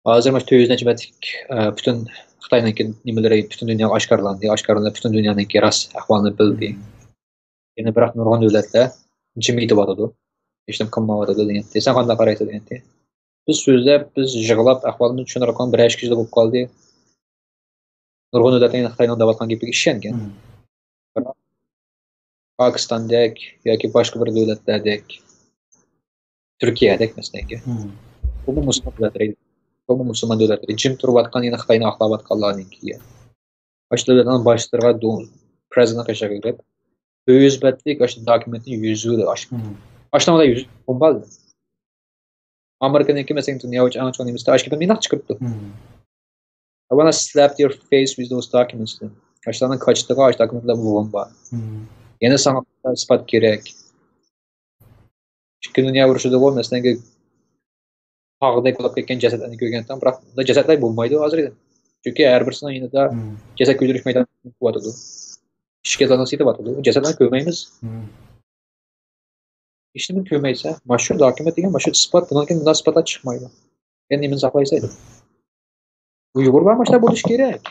ھازىر مانا تۆت يۈز نەچچە بەتلىك، ئە، پۈتۈن خىتاينىڭكى نېمىلىرى پۈتۈن دۇنياغا ئاشكارىلاندى. ئاشكارىلىنىپ، پۈتۈن دۇنيانىڭكى راست ئەھۋالىنى بىلدى. يەنە بىراق نۇرغۇن دۆلەتلەر جىم يېتىۋاتىدۇ. ھېچنېمە قىلمايۋاتىدۇ دېگەنتى. سەن قانداق قارايسەن دېگەنتى. بىز سۆزلەپ، بىز يىغلاپ، ئەھۋالىمىزنى چۈشەنمەيۋاتقان بىر ئىككى يىلدا بولۇپ قالدى. نۇرغۇن دۆلەتلەر يەنە خىتاينىڭ دەۋاتقان گېپىگە ئىشەنگەن. بىراق پاكىستاندەك ياكى باشقا بىر دۆلەتلەردەك، تۈركىيەدەك مەسىلەنكى. بۇمۇ مۇسۇلمان دۆلەتلىرى، بۇمۇ مۇسۇلمان دۆلەتلىرى جىم تۇرۇۋاتقان، يەنە خىتاينى ئاقلاۋاتقانلارنىڭكى. ئاشۇ دۆلەتنىڭ باشلىرىغا دو-، پرېزىدېنت قېشىغا كىرىپ، ئۆز بەتلىك ئاشۇ دوكۇمېنتنى يۈزۈپ، ئاشۇ، ئاشۇنداق يۈزۈپ بولمايدۇ. ئامېرىكىنىڭكى، مەسىلەن، دۇنيا بويىچە ئەڭ چوڭ نېمىسى، ئاشۇ گېپىمنى مۇنداق چىقىرىپتۇ. I wanna slap their face with those documents. ئاشۇلارنىڭ كاچىتىغا ئاشۇ دوكۇمېنتلار بولغان بار. يەنە ساڭا ئىسپات كېرەك. ئىككى دۇنيا ئۇرۇشىدىغۇ، مەسىلەن، تاغدەك بولۇپ كەتكەن جەسەتلەرنى كۆرگەنتىڭ، بىراق بۇنداق جەسەتلەر بولمايدۇ ھازىر. چۈنكى ھەر بىرسىنىڭ يېنىدا جەسەت كۆيدۈرۈش مەيدانى بولۇۋاتىدۇ. ئىشكەنلەرنى سېتىۋاتىدۇ. جەسەتلەرنى كۆرمەيمىز. ھېچنېمىنى كۆرمەيسەن. ماشۇ دوكۇمېنت دېگەن، ماشۇ ئىسپات، بۇنىڭدىن كېيىن بۇنداق ئىسپاتلار چىقمايدۇ. يەنە نېمىنى ساقلايسەن؟ ئۇيغۇرلار مۇشۇنداق بولۇشى كېرەك.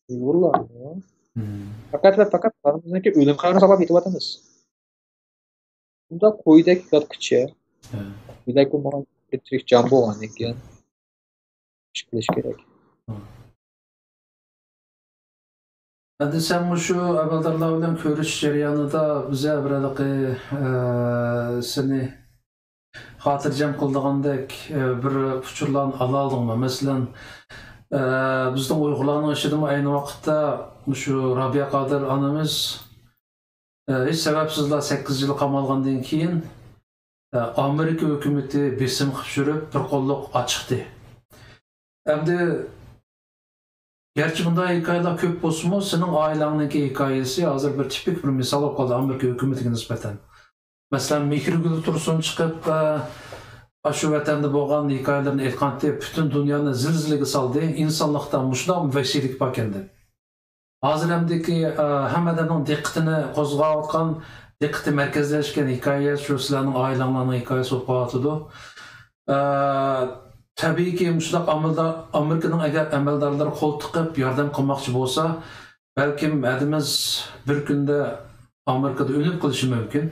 ئۇيغۇرلار پەقەت ۋە پەقەت بالىمىزنىڭكى ئۆلۈم خەۋىرىنى ساقلاپ يېتىۋاتىمىز. بۇنداق قويدەك ياتقۇچە، ھە. يۈرەككە ماڭا بىر تىرىك جان بولغاندىن كېيىن ئىش قىلىش كېرەك. ھە. ئەمدى سەن مۇشۇ ئەمەلدارلار بىلەن كۆرۈشۈش جەريانىدا بىزگە بىر ھېلىقى، ئە، سېنى خاتىرجەم قىلىدىغاندەك، ئە، بىر ئۇچۇرلارنى ئالالىدىڭمۇ؟ مەسىلەن، ئە، بىزنىڭ ئۇيغۇرلارنىڭ ئىچىدىمۇ ئەينى ۋاقىتتا مۇشۇ رابىيە قادىر ئانىمىز، ئە، ھېچ سەۋەبسىزلا سەككىز يىل قامالغاندىن كېيىن، ئە، ئامېرىكا ھۆكۈمىتى بېسىم قىلىپ يۈرۈپ بىر قوللۇق ئاچىقتى. ئەمدى گەرچە بۇنداق ھېكايىلەر كۆپ بولسىمۇ، سېنىڭ ئائىلەڭنىڭكى ھېكايىسى ھازىر بىر تىپىك بىر مىسال بولۇپ قالدى ئامېرىكا ھۆكۈمىتىگە نىسبەتەن. مەسىلەن، مېھرىگۈل تۇرسۇن چىقىپ، ئە، ئاشۇ ۋەتەندە بولغان ھېكايىلىرىنى ئېيتقانتى، پۈتۈن دۇنيانى زىلزىلىگە سالدى. ئىنسانلىقتا مۇشۇنداق ۋەھشىيلىك باركەن دەپ. ھازىر ئەمدىكى، ئە، ھەممە ئادەمنىڭ دىققىتىنى قوزغاۋاتقان، دىققىتى مەركەزلەشكەن ھېكايە شۇ سىلەرنىڭ ئائىلەڭلارنىڭ ھېكايىسى بولۇپ قالىۋاتىدۇ. ئە، تەبىئىيكى، مۇشۇنداق ئامىلدا-، ئامېرىكىنىڭ ئەگەر ئەمەلدارلىرى قول تىقىپ ياردەم قىلماقچى بولسا، بەلكىم ھەدىمىز بىر كۈندە ئامېرىكىدا ئۆلۈپ قېلىشى مۇمكىن.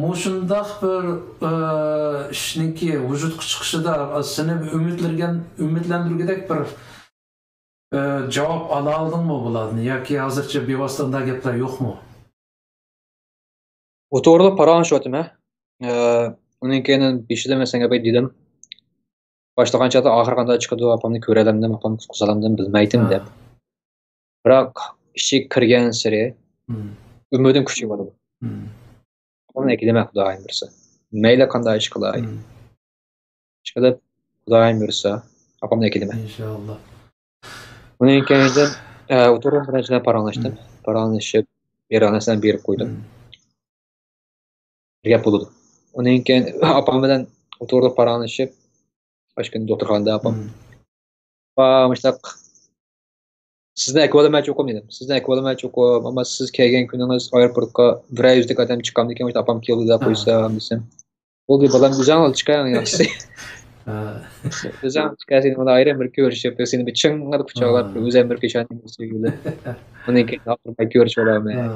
مۇشۇنداق بىر، ئە، ئىشنىڭكى ۋۇجۇدقا چىقىشىدا سېنى ئۈمىدلەندۈرگەن-، ئۈمىدلەندۈرگۈدەك بىر، ئە، جاۋاب ئالالىدىڭمۇ بۇلاردىن ياكى ھازىرچە بىۋاسىتە ئۇنداق گەپلەر يوقمۇ؟ ئۇ توغرىلىق پاراڭلىشىۋاتىمەن. ئە، ئۇنىڭ كېيىن بېشىدا مەن سەن گەپ دېدىم. باشلىغان چاغدا ئاخىرى قانداق چىقىدۇ، ئاپامنى كۆرەلەمدىم، ئاپامنى قۇتقۇزالامدىم بىلمەيتتىم ھە. دەپ. بىراق ئىچىگە كىرگەنسېرى مم. ئۈمىدىم كۈچىيىۋالىدۇ. مم. ئاپامنى ئەكېلىمەن خۇدايىم بۇيرۇسا. مەيلى قانداق ئىش قىلاي. مم. ئىشقىلىپ، خۇدايىم بۇيرۇسا، ئاپامنى ئەكېلىمەن. ئىنشاللا. ئۇنىڭ كەينىدىن، ئە، ئوتتۇرىغا بىرەر پاراڭلاشتىم. مم. پاراڭلىشىپ، بىر نەرسىلەرنى بېرىپ قويدۇم. مم. بىر گەپ بولىدۇ. ئۇنىڭ كەينىدىن ئاپام بىلەن ئوتتۇرىغا پاراڭلىشىپ، ئاشۇ كۈنى دوختۇرخانىدا ئاپام. مم. «ئاپا، مۇشۇنداق، سىزنى ئەكىۋالىمەن چوقۇم» دېدىم. «سىزنى ئەكىۋالىمەن چوقۇم، ئەمما سىز كەلگەن كۈنىڭىز ئايروپورتقا بىرەر يۈزلۈك ئادەم چىقامدىكىن، مۇشۇ ئاپام كېلىدۇ دەپ ھە. قويسام» دېسەم. «بولدى بالام، ئۆزۈڭ چىقايىڭ ياخشىسى. ھە. ئۆزۈڭ چىقاي، سېنى مانا ئايرىم بىر كۆرۈشۈپ، سېنى بىر چىڭڭىدە قۇچاقلاپ، ھە. ئۆزۈم بىر پېشانىڭىزنى يۇيۇپ، ئۇنىڭ كېيىن ئاخىرىماي كۆرۈشۈپ ئالايمەن.» ھە.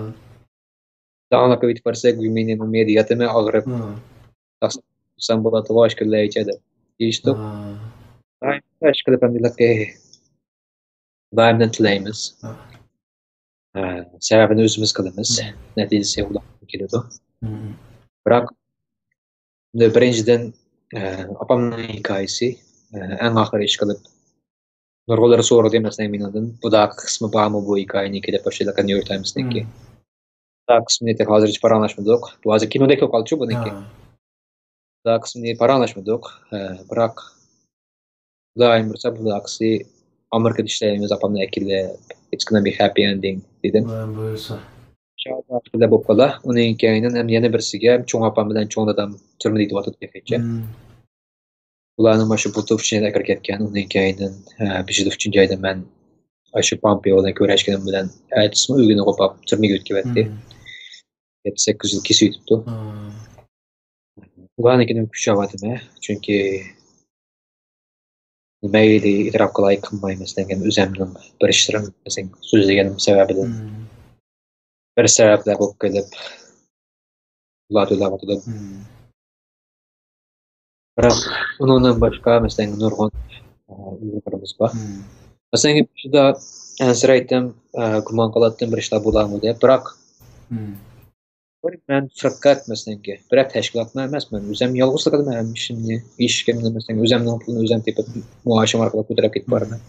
داڭلىق ئۆيدە بارسا، گۈلمىنىنىڭ مېدىياتىمى ئاغرىپ، ھە. تاقسام بولاتتىغۇ ئاشۇ كۈنلەرگىچە دەپ دېيىشتۇق. ھە. ئاشۇ كۈنى خۇدايىمدىن تىلەيمىز. ھە. ھە، سەۋەبىنى ئۆزىمىز قىلىمىز. مم. نەتىجىسى خۇدايىمدىن كېلىدۇ. مم. بىراق، بىرىنچىدىن، ئە، ئاپامنىڭ ھېكايىسى، ئە، ئەڭ ئاخىرى ئىشقىلىپ، نۇرغۇنلىرى سورىدى، مەسىلەن، مېنىڭدىن، «بۇنداق قىسمى بارمۇ بۇ ھېكايىنىڭكى؟» دەپ، ئاشۇ نيۇ يورك تايمستىكى. مم. بۇنداق قىسمىنى تېخى ھازىرچە پاراڭلاشمىدۇق. بۇ ھازىر كىنودەك بولۇپ قالدىچۇ بۇنىڭكى. ھە. بۇنداق قىسمىنى پاراڭلاشمىدۇق. ھە، بىراق خۇدايىم بۇيرۇسا، بۇ ئاقىسى ئامېرىكىدا ئىشلەيمىز، ئاپامنى ئەكېلىپ، it's gonna be happy ending دېدىم. خۇدايىم بۇيرۇسا. ئىنشاللا، شۇنداق بولۇپ قالار. ئۇنىڭ كەينىدىن ھەم يەنە بىرسىگە، چوڭ ئاپام بىلەن چوڭ دادام تۈرمىدە يېتىۋاتىدۇ تېخىچە. مم. بۇلارنىڭ مانا شۇ بۇلتۇر ئۈچىنچى ئايدا كىرىپ كەتكەن. ئۇنىڭ كەينىدىن، ھە، بېشىدا ئۈچىنچى ئايدا مەن ئاشۇ پامپېئو بىلەن كۆرۈشكىنىم بىلەن ئەتىسىمۇ ئۆگىنىپ قوپاپ تۈرمىگە ئۆتۈپ كەتتى. مم. يەتتە سەككىز يىل كېسىۋېتىپتۇ. مم. ئۇلارنىڭكىدىن كۈچ ئاۋاتىمەن. چۈنكى مەيلى ئېتىراپ قىلاي، قىلماي، مەسىلەن، ئۆزۈمنىڭ بىر ئىشلىرىم، مەسىلەن، سۆزلىگەنلىكىم سەۋەبىدىن مم. بىر سەۋەبلەر بولۇپ قېلىپ، ئۇلار تۆلەۋاتىدۇ. مم. بىراق ئۇنىڭدىن باشقا، مەسىلەن، نۇرغۇن، ئە، ئۇيغۇرلىرىمىز بار. مم. مەسىلەن، شۇدا ئەنسىرەيتتىم، ئە، گۇمان قىلاتتىم، بىر ئىشلار بولارمۇ دەپ. بىراق مم. مەن پەقەت، مەسىلەنكى، بىرەر تەشكىلاتمۇ ئەمەس، مەن ئۆزۈم يالغۇزلۇق قىلىمەن ھەممە ئىشىمنى، ئېشىكىمنى، مەسىلەن، ئۆزۈمنىڭ پۇلىنى ئۆزۈم تېپىپ، مائاشىم ئارقىلىق كۆتۈرۈپ كېتىپ مم. بارىمەن.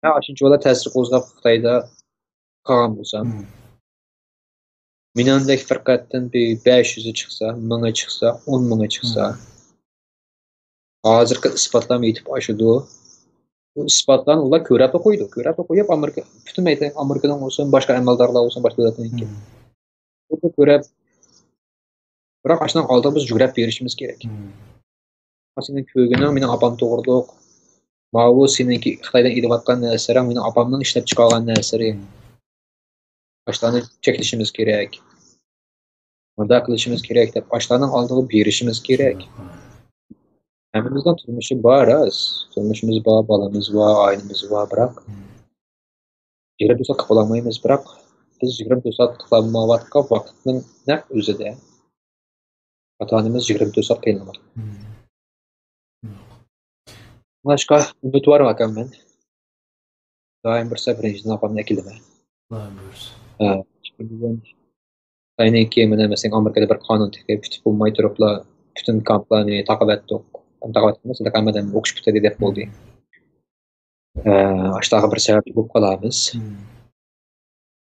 مەن ئاشۇنچە بالا تەسىر قوزغاپ خىتايدا قالغان بولسام، مم. مېنىڭدەك پەقەتتىن بىر بەش يۈزى چىقسا، مىڭى چىقسا، ئون مىڭى چىقسا، مم. ھازىرقى ئىسپاتلارمۇ يېتىپ ئاشىدۇ. بۇ ئىسپاتلارنى ئۇلار كۆرەپلا قويىدۇ. كۆرەپلا قويۇپ، ئامېرىكا، پۈتۈن مەيدان، ئامېرىكىنىڭ بولسۇن، باشقا ئەمەلدارلار بولسۇن، باشقا دۆلەتنىڭكى. مم. بۇنى كۆرۈپ، بىراق ئاشۇنىڭ ئالدىدا بىز يۈگرەپ بېرىشىمىز كېرەك. مم. سېنىڭ كۆرگىنىڭ مېنىڭ ئاپام توغرىلىق. ماۋۇ سېنىڭكى خىتايدىن ئېلىۋاتقان نەرسىلىرىڭ مېنىڭ ئاپامنىڭ ئىشلەپ چىقارغان نەرسىلىرى. مم. ئاشۇلارنى چەكلىشىمىز كېرەك. مۇنداق قىلىشىمىز كېرەك دەپ ئاشۇلارنىڭ ئالدىغا بېرىشىمىز كېرەك. ھە. ھەممىمىزنىڭ تۇرمۇشى بار، راست. تۇرمۇشىمىز بار، بالىمىز بار، ئائىلىمىز بار، بىراق مم. يىگىرمە تۆت سائەت قىلىپ بولالمايمىز، بىراق بىز يىگىرمە تۆت سائەت قىلالمايۋاتقان ۋاقىتنىڭ نەق ئۆزىدە ئاتا-ئانىمىز يىگىرمە تۆت سائەت قىينىلىۋاتىدۇ. شۇڭلاشقا ئۈمىدۋارمەن ئاكام مەن. دائىم بىر سەپەر ئىنجىنىڭ ئاپامنى ئەكېلىمەن. خۇدايىم بۇيرۇسا. ھە، بۈگۈن خىتاينىڭكى مانا مەسىلەن ئامېرىكىدا بىر قانۇن چىقىپ، پۈتۈپ بولماي تۇرۇپلا پۈتۈن كامپلارنى تاقىۋەتتۇق. تاقىۋەتتۇق ئەمەس، ھەممە ئوقۇش پۈتتى دەپ بولدى. ئە، ئاشتاغا بىر سەۋەبچى بولۇپ قالامىز.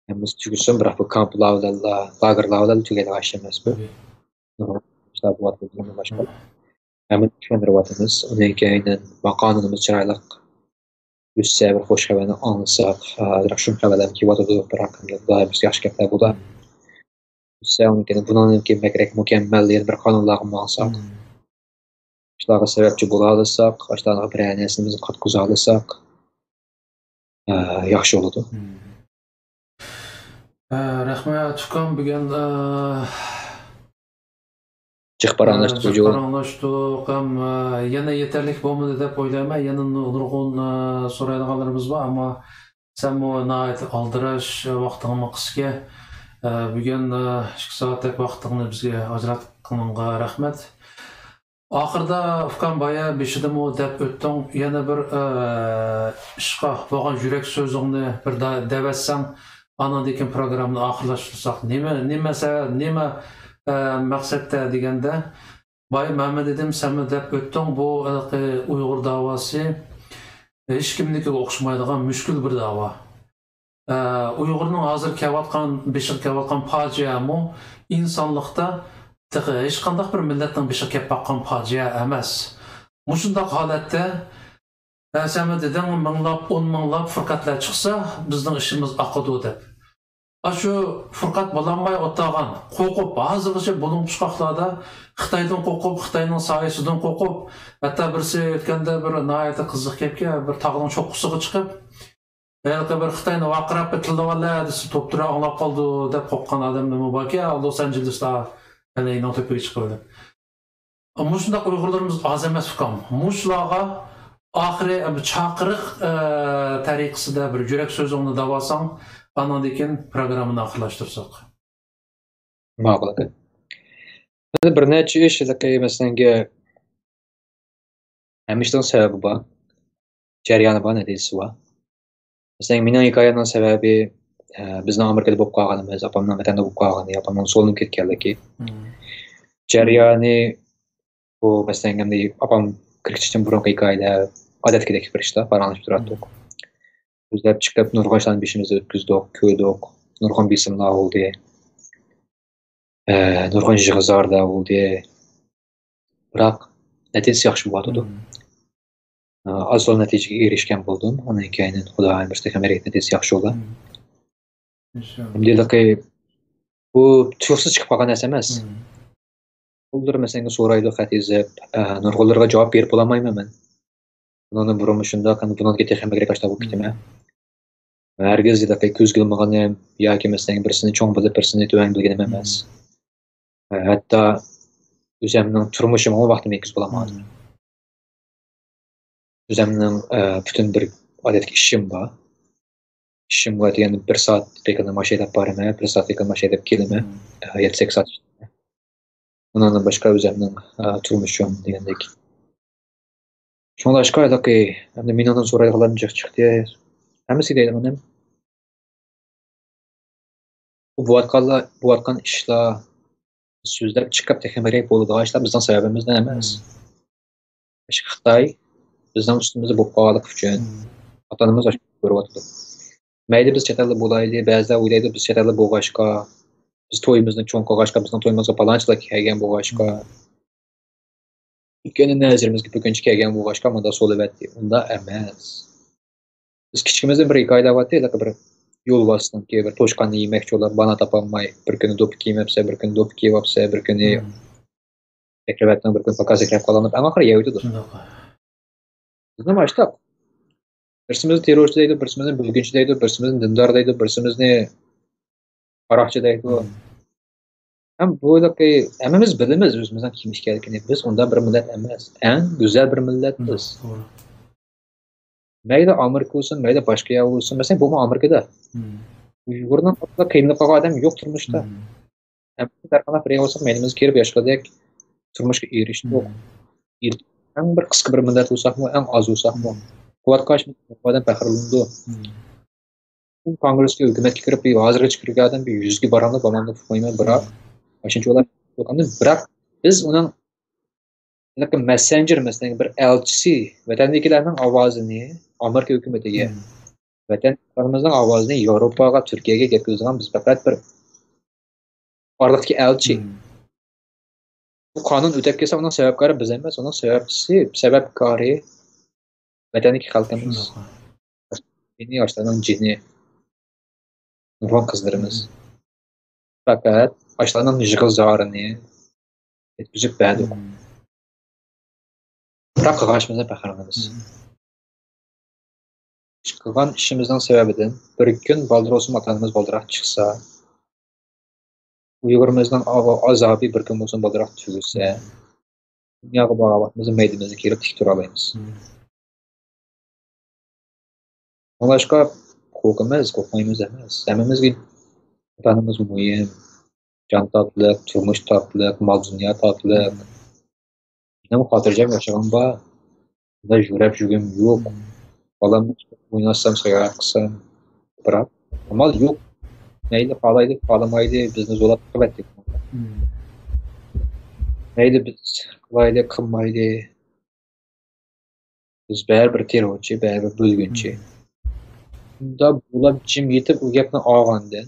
ھەممىسى تۈگىسۇن، بىراق بۇ كامپلار بىلەنلا، لاگېرلار بىلەن تۈگەيدىغان ئىش ئەمەس بۇ. ئىشلار بولۇۋاتىدۇ بۇندىن باشقا. ھەممىنى چۈشەندۈرۈۋاتىمىز. ئۇندىن كېيىن ما قانۇنىمىز چىرايلىق ئۆتسە، بىر خوش خەۋەرنى ئاڭلىساق، ئازراق شۇم خەۋەرلەر كېلىۋاتىدۇ، بىراق خۇدايىم بىزگە ياخشى گەپلەر بۇلار. ئۆتسە، ئۇنىڭ كېيىن، بۇنىڭدىن كېيىن بەكرەك مۇكەممەل يەنە بىر قانۇنلارغا ماڭساق، ئىشلارغا سەۋەبچى بولالىساق، ئاشۇلارغا بىرەر نەرسىمىزنى قاتقۇزالىساق، ئە، ياخشى بولىدۇ. ئە، رەھمەت، ئۇكام، بۈگۈن، ئە، جىق پاراڭلاشتۇق، جىق پاراڭلاشتۇق، ھەم، ئە، يەنە يېتەرلىك بولمىدى دەپ ئويلايمەن. يەنە نۇ-، نۇرغۇن، ئە، سورايدىغانلىرىمىز بار، ئەمما سەنمۇ ناھايىتى ئالدىراش، ۋاقتىڭمۇ قىسقا. ئە، بۈگۈن، ئە، ئىككى سائەتتەك ۋاقتىڭنى بىزگە ئاجراتقىنىڭغا رەھمەت. ئاخىرىدا ئۇكام بايا بېشىدىمۇ دەپ ئۆتتۈڭ، يەنە بىر، ئە، ئىشقا بولغان يۈرەك سۆزۈڭنى بىر دا-، دەۋەتسەڭ، ئانىڭدىن كېيىن پروگراممىنى ئاخىرلاشتۇرساق. نېمە، نېمە سەۋەب، نېمە، ئە، مەقسەتتە دېگەندە، بايا مەن دېدىم، سەنمۇ دەپ ئۆتتۈڭ، بۇ ھېلىقى ئۇيغۇر داۋاسى ھېچكىمنىڭكىگە ئوخشىمايدىغان مۈشكۈل بىر داۋا. ئە، ئۇيغۇرنىڭ ھازىر كېلىۋاتقان، بېشىغا كېلىۋاتقان پاجىئەمۇ ئىنسانلىقتا تېخى ھېچقانداق بىر مىللەتنىڭ بېشىغا كېلىپ باققان پاجىئە ئەمەس. مۇشۇنداق ھالەتتە، ئە، سەنمۇ دېدىڭ، مىڭلاپ، ئون مىڭلاپ فرقەتلەر چىقسا، بىزنىڭ ئىشىمىز ئاقىدۇ دەپ. ئاشۇ فرقەت بولالماي ئولتۇرغان، قورقۇپ، ھازىرغىچە بۇلۇڭ پۇچقاقلاردا خىتايدىن قورقۇپ، خىتاينىڭ سايىسىدىن قورقۇپ، ھەتتا بىرسى ئۆتكەندە بىر ناھايىتى قىزىق گەپكە، بىر تاغنىڭ چوققىسىغا چىقىپ، ھېلىقى بىر خىتاينى ۋارقىراپ بىر تىللىۋالە دېسە، توپتۇرا ئاڭلاپ قالىدۇ دەپ قورققان ئادەملەرمۇ باركەن، لوس ئانژېلېستا ھەلەينىڭ تۆپىگە چىقىۋېلىپ. مۇشۇنداق ئۇيغۇرلىرىمىز ئاز ئەمەس ئۇكام. مۇشۇلارغا ئاخىرى بىر چاقىرىق، ئە، تەرىقىسىدە بىر يۈرەك سۆزۈڭنى دەۋالساڭ، ئانىڭدىن كېيىن پروگراممىنى ئاخىرلاشتۇرساق. ماقۇل ئاكا. بىر نەچچە ئىش، مەسىلەنگە، ھەممە ئىشنىڭ سەۋەبى بار، جەريانى بار، نەتىجىسى بار. مەسىلەن، مېنىڭ ھېكايەمنىڭ سەۋەبى، ئە، بىزنىڭ ئامېرىكىدا بولۇپ قالغىنىمىز، ئاپامنىڭ ۋەتەندە بولۇپ قالغىنى، ئاپامنىڭ سولىنىپ كەتكەنلىكى. جەريانى بۇ، مەسىلەن، ئەمدى ئاپام كىرىپ كېتىشتىن بۇرۇنقى ھېكايىلەر، ئادەتتىكىدەك بىر ئىشلار، پاراڭلىشىپ تۇراتتۇق. سۆزلەپ چىقىپ، نۇرغۇن ئىشلارنى بېشىمىزدىن ئۆتكۈزدۇق، كۆردۇق. نۇرغۇن بېسىملار بولدى. ئە، نۇرغۇن يىغا-زارلار بولدى. بىراق، نەتىجىسى ياخشى بولۇۋاتىدۇ. ئە، ئاز تولا نەتىجىگە ئېرىشكەن بولدۇم. ئۇنىڭ كەينىدىن خۇدايىم بۇيرۇسا تېخىمۇ نەتىجىسى ياخشى بولا. ئىنشاللا. ئەمدى بۇ تۇيۇقسىز چىقىپ قالغان نەرسە ئەمەس. قوللىرى مەسىلەن سورايدۇ، خەت يېزىپ، ئە، نۇرغۇنلىرىغا جاۋاب بېرىپ بولالمايمەن مەن. بۇنىڭدىن بۇرۇنمۇ شۇنداق، ئەمدى بۇنىڭدىن كېيىن تېخىمۇ بەكرەك ئاشۇنداق بولۇپ كېتىمەن. ھەرگىز ھېلىقى كۆزگە ئىلمىغىنىم ياكى مەسىلەن بىرسىنى چوڭ بىلىپ، بىرسىنى تۆۋەن بىلگىنىم ئەمەس. ھەتتا ئۆزۈمنىڭ تۇرمۇشۇمغا ۋاقتىمنى يەتكۈزۈپ بولالمىغان. ئۆزۈمنىڭ، ئە، پۈتۈن بىر ئادەتتىكى ئىشىم بار. ئىشىمغا دېگەن بىر سائەت پېقىندا ماشىنا ھەيدەپ بارىمەن، بىر سائەت پېقىندا ماشىنا ھەيدەپ كېلىمەن. ئە، يەتتە سەككىز سائەت. ئۇنىڭدىن باشقا ئۆزۈمنىڭ، ئە، تۇرمۇشۇم دېگەندەك. شۇڭلاشقا ھېلىقى، ئەمدى مېنىڭدىن سورايدىغانلارنى جىق چىقتى. ھەممىسى دەيدىغىنىم، بۇ بولۇۋاتقانلار، بولۇۋاتقان ئىشلار، سۆزلەپ چىقىپ تېخىمۇ بەكرەك بولىدىغان ئىشلار بىزنىڭ سەۋەبىمىزدىن ئەمەس. خىتاي بىزنىڭ ئۈستىمىزدە بولۇپ قالغانلىقى ئۈچۈن ئاتا-ئانىمىز ئاشۇ كۆرۈۋاتىدۇ. مەيلى بىز چەت ئەلدە بولايلى، بەزىلەر ئويلايدۇ، بىز چەت ئەلدە بولغاچقا، بىز تويىمىزنى چوڭ قىلغاچقا، بىزنىڭ تويىمىزغا پالانچىلار كەلگەن بولغاچقا، ئۆتكەندە نەزىرىمىزگە بۈگۈنچە كەلگەن بولغاچقا، مۇنداق سولىۋەتتى. ئۇنداق ئەمەس. بىز كىچىكىمىزدىن بىر ھېكايىلەر بارتتى، ھېلىقى بىر يولۋاسنىڭكى بىر توشقاننى يېمەكچى بولۇپ، بانا تاپالماي، بىر كۈنى دوپپا كىيمەپسە، بىر كۈنى دوپپا كىيىۋاپسە، بىر كۈنى ئەكرەۋەتنىڭ بىر كۈنى پاكاز ئەكرەپ قالغان، ئەڭ ئاخىرى يەۋېتىدۇ. بىزنىمۇ ئاشتاق. بىرسىمىزنى تېررورچى دەيدۇ، بىرسىمىزنى بۆلگۈنچى دەيدۇ، بىرسىمىزنى دىندار دەيدۇ، بىرسىمىزنى قاراقچى دەيدۇ. ھەم بۇ ھېلىقى ھەممىمىز بىلىمىز ئۆزىمىزنىڭ كىم ئىكەنلىكىنى. بىز ئۇنداق بىر مىللەت ئەمەس. ئەڭ گۈزەل بىر مىللەت بىز. مەيلى ئامېرىكا بولسۇن، مەيلى باشقا يەر بولسۇن، مەسىلەن، بۇمۇ ئامېرىكىدا. ئۇيغۇرنىڭ ئارقىدا قىينىلىپ قالغان ئادەم يوق تۇرمۇشتا. ھەممىمىز ھەر قانداق بىر يەر بولساق، مەيلىمىزگە كىرىپ ياشقىدەك تۇرمۇشقا ئېرىشتۇق. ئەڭ بىر قىسقا بىر مىللەت بولساقمۇ، ئەڭ ئاز بولساقمۇ، قۇۋۋەتكە ئاشمىغان ئادەم پەخىرلىنىدۇ. كونگرېسكە، ھۆكۈمەتكە كىرىپ، ھازىرغىچە كىرگەن ئادەم بىر يۈزگە بارامدۇ، بارمامدۇ ئۇقمايمەن، بىراق ئاشۇنچە ئۇلار، بىراق بىز ئۇنىڭ ھېلىقى مەسسېنجېر، مەسىلەن، بىر ئەلچىسى، ۋەتەندىكىلەرنىڭ ئاۋازىنى ئامېرىكا ھۆكۈمىتىگە، ۋەتەنىمىزنىڭ ئاۋازىنى ياۋروپاغا، تۈركىيەگە يەتكۈزىدىغان بىز پەقەت بىر ئارىلىقتىكى ئەلچى. بۇ قانۇن ئۆتەپ كەلسە، ئۇنىڭ سەۋەبكارى بىز ئەمەس، ئۇنىڭ سەۋەبچىسى، سەۋەبكارى ۋەتەندىكى خەلقىمىز. شۇنداق. ياشلارنىڭ جېنى، نۇرغۇن قىزلىرىمىز. پەقەت ئاشۇلارنىڭ يىغا زارىنى يەتكۈزۈپ بەردۇق. بىراق قىلغان ئىشىمىزدىن پەخىرلىنىمىز. قىلغان ئىشىمىزنىڭ سەۋەبىدىن بىر كۈن بالدۇر بولسۇن ئاتا-ئانىمىز بالدۇراق چىقسا، ئۇيغۇرىمىزنىڭ ئا-، ئازابى بىر كۈن بولسۇن بالدۇراق تۈگىسە، دۇنياغا باغلاۋاتمىز، مەيدىمىزنى كېلىپ تىك تۇرالايمىز. شۇڭلاشقا قورقىمىز، قورقمايمىز ئەمەس. ھەممىمىزگە ئاتا-ئانىمىز مۇھىم. جان تاتلىق، تۇرمۇش تاتلىق، مال-دۇنيا تاتلىق. مېنىڭمۇ خاتىرجەم ياشىغىنىم بار. بۇنداق يۈرەپ يۈرگۈم يوق. بالام ئويناتسام، ساياھەت قىلسام، بىراق ئامال يوق. مەيلى خالايدۇ، خالىمايدۇ، بىزنى زورلاپ قىلىۋەتتى. مەيلى بىز قىلايلى، قىلمايلى. بىز بەرىبىر تېررورچى، بەرىبىر بۆلگۈنچى. شۇنداق بولۇپ جىم يېتىپ ئۇ گەپنى ئاڭلىغاندىن،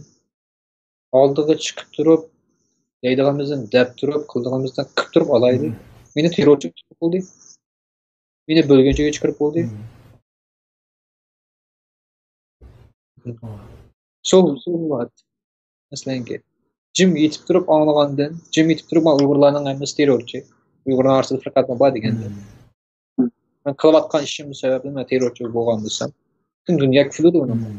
ئالدىغا چىقىپ تۇرۇپ، دەيدىغىنىمىزنى دەپ تۇرۇپ، قىلىدىغىنىمىزنى قىلىپ تۇرۇپ ئالايلى. مېنى تېررورچىغا چىقىرىپ بولدى. مېنى بۆلگۈنچىگە چىقىرىپ بولدى. So, so what? مەسىلەنكى، جىم يېتىپ تۇرۇپ ئاڭلىغاندىن، جىم يېتىپ تۇرۇپ، مانا، ئۇيغۇرلارنىڭ ھەممىسى تېررورچى، ئۇيغۇرنىڭ ئارىسىدا پىرقەتمۇ بار دېگەندىن. مەن قىلىۋاتقان ئىشىم سەۋەبلىمۇ تېررورچى بولغان بولسام، پۈتۈن دۇنيا كۈلىدۇ ئۇنىڭغا.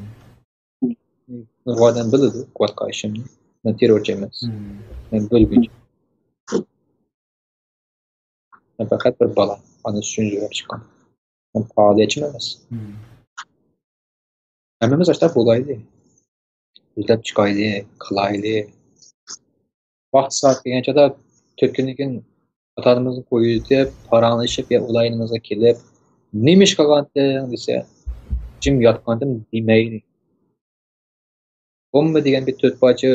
نۇرغۇن ئادەم بىلىدۇ قىلىۋاتقان ئىشىمنى. مەن تېررورچى ئەمەس. مەن بۆلگۈنچى. مەن پەقەت بىر بالا. ئانىسى ئۈچۈن يۈرەپ چىققان. مەن پائالىيەتچىمۇ ئەمەس. ھەممىمىز ئاشۇنداق بولايلى. ئىزدەپ چىقايلى، قىلايلى. ۋاقتى سائەت كەلگەن چاغدا تۆت كۈندىن كېيىن ئاتا-ئانىمىزنى قويۇۋېتىپ، پاراڭلىشىپ يا ئۇلاينىمىزغا كېلىپ، نېمە ئىش قىلغانتىڭ دېسە، جىم ياتقانتىم دېمەيلى. بولمىدى دېگەن بىر تۆت پارچە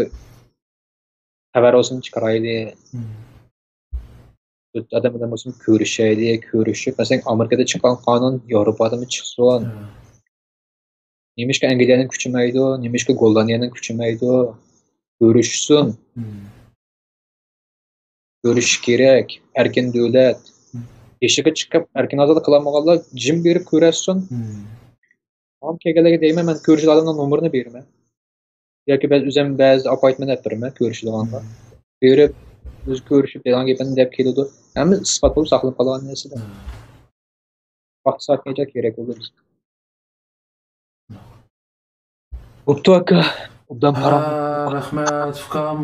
خەۋەر بولسۇن چىقىرايلى. تۆت ئادەم بىلەن بولسۇن كۆرۈشەيلى، كۆرۈشۈپ، مەسىلەن، ئامېرىكىدا چىققان قانۇن ياۋروپادىمۇ چىقسۇن. نېمىشقا ئەنگلىيەنىڭ كۈچىمەيدۇ؟ نېمىشقا گوللاندىيەنىڭ كۈچىمەيدۇ؟ كۆرۈشسۇن. كۆرۈشۈش كېرەك. ئەركىن دۆلەت. يېشىغا چىقىپ، ئەركىن ئازادە قىلالمىغانلار جىم بېرىپ كۆرەتسۇن. ماڭا كەلگەنلەرگە دەيمەن، مەن كۆرۈشىدىغان ئادەمنىڭ نومۇرىنى بېرىمەن. ياكى بەزى، ئۆزۈم بەزىدە ئاپايتمېنت ئېلىپ بېرىمەن كۆرۈشىدىغانغا. بېرىپ، ئۆزى كۆرۈشۈپ، دەيدىغان گېپىنى دەپ كېلىدۇ. ھەممىسى ئىسپات بولۇپ ساقلىنىپ قالغان نەرسىلەر. ۋاقتى سائەت نەچچە كېرەك بولدى بىزگە. بوپتۇ ئاكا، ئوبدان پاراڭ. رەھمەت ئۇكام.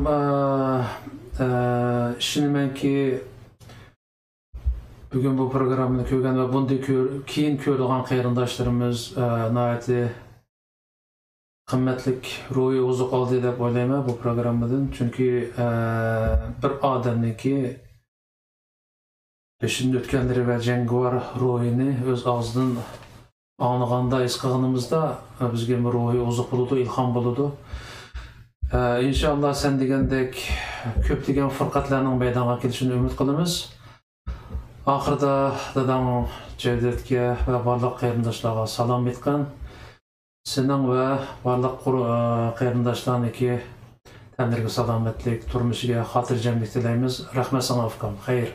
ئىشىنىمەنكى، بۈگۈن بۇ پروگراممىنى كۆرگەن ۋە بۇندىن كۆر-، كېيىن كۆرىدىغان قېرىنداشلىرىمىز، ئە، ناھايىتى قىممەتلىك روھىي ئوزۇق ئالدى دەپ ئويلايمەن بۇ پروگراممىدىن. چۈنكى، ئە، بىر ئادەمنىڭكى بېشىدىن ئۆتكەنلىرى ۋە جەڭگىۋار روھىنى ئۆز ئاغزىدىن ئاڭلىغاندا، ھېس قىلغىنىمىزدا، ئە، بىزگە بىر روھىي ئوزۇق بولىدۇ، ئىلھام بولىدۇ. ئە، ئىنشاللا سەن دېگەندەك كۆپلىگەن پۇرقەتلەرنىڭ مەيدانغا كېلىشىنى ئۈمىد قىلىمىز. ئاخىرىدا داداڭ جەۋدەتكە ۋە بارلىق قېرىنداشلارغا سالام ئېيتقىن. سېنىڭ ۋە بارلىق قۇر-، ئە، قېرىنداشلارنىڭكى تەنلىرىگە سالامەتلىك، تۇرمۇشىغا خاتىرجەملىك تىلەيمىز. رەھمەت ساڭا ئۇكام. خەير.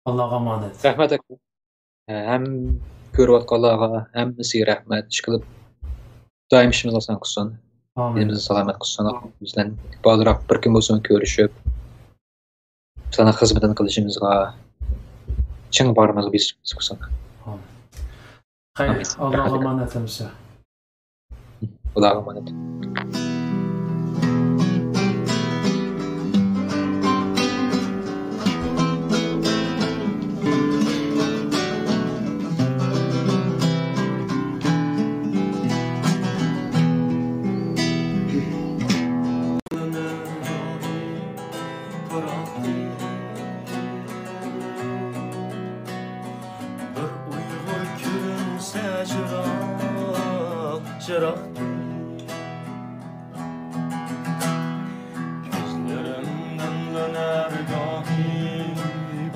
ئاللاغا ئامانەت. رەھمەت ئاكا. ھەم كۆرۈۋاتقانلارغا ھەممىسىگە رەھمەت. ئىشقىلىپ دائىم ئىشىمىزنى ئاسان قىلسۇن. ئامىن. ئېلىمىزنى سالامەت قىلسۇن. بىز بىلەن بالدۇرراق بىر كۈن بولسۇن كۆرۈشۈپ، ساڭا خىزمىتىنى قىلىشىمىزغا چىڭ باغرىمىزغا بېسىپ قىلسۇن. ئامىن. خەير، ئامىن. ئاللاغا ئامانەت ھەممىسى. خۇداغا ئامانەت.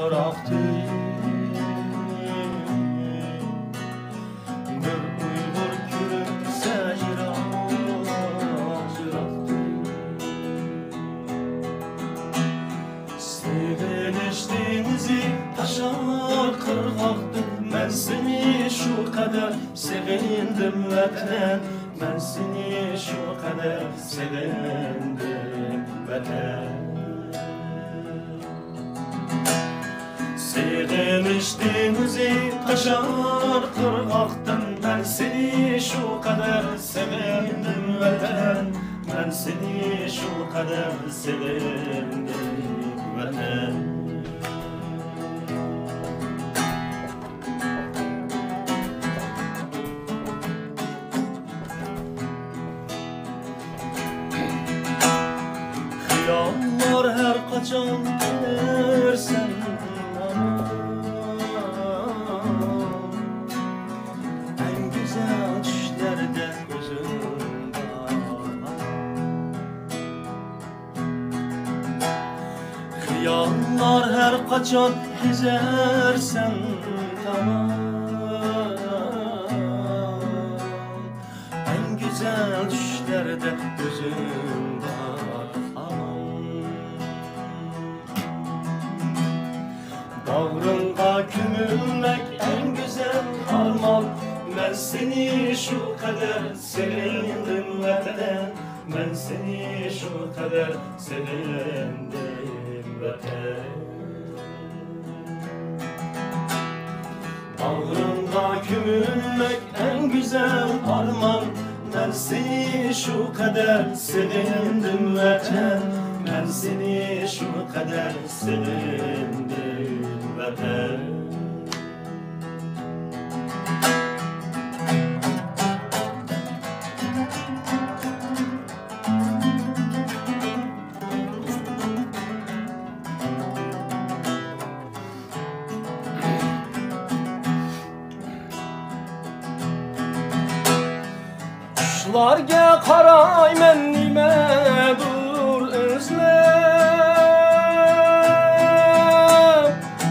يىراقتىن، بىر ئۇيغۇر كۆرۈنسە يىراق، يىراقتىن. سېغىنىش دېڭىزى تاشار قىرغاقتىن، مەن سېنى شۇ قەدەر سېغىندىم، ۋەتەن. مەن سېنى شۇ قەدەر سېغىندىم، ۋەتەن. سېغىنىش دېڭىزى تاشار قىرغاقتىن، مەن سېنى شۇ قەدەر سېغىندىم، ۋەتەن. مەن سېنى شۇ قەدەر سېغىندىم، ۋەتەن. خىياللار ھەر قاچان كېلەرسەن ماڭا، ئەڭ گۈزەل چۈشلەردە ئۆزۈڭ بار. خىياللار ھەر قاچان كېزەرسەن تامان، ئەڭ گۈزەل چۈشلەردە ئۆزۈڭ بار ئامان. باغرىڭغا كۆمۈلمەك ئەڭ گۈزەل ئارمان، مەن سېنى شۇ قەدەر سېغىندىم، ۋەتەن. مەن سېنى شۇ قەدەر سېغىندىم، ۋەتەن. باغرىڭغا كۆمۈلمەك ئەڭ گۈزەل ئارمان، مەن سېنى شۇ قەدەر سېغىندىم، ۋەتەن. مەن سېنى شۇ قەدەر سېغىندىم، ۋەتەن. قۇشلارغا قارايمەن نېمەدۇر ئىزلەپ،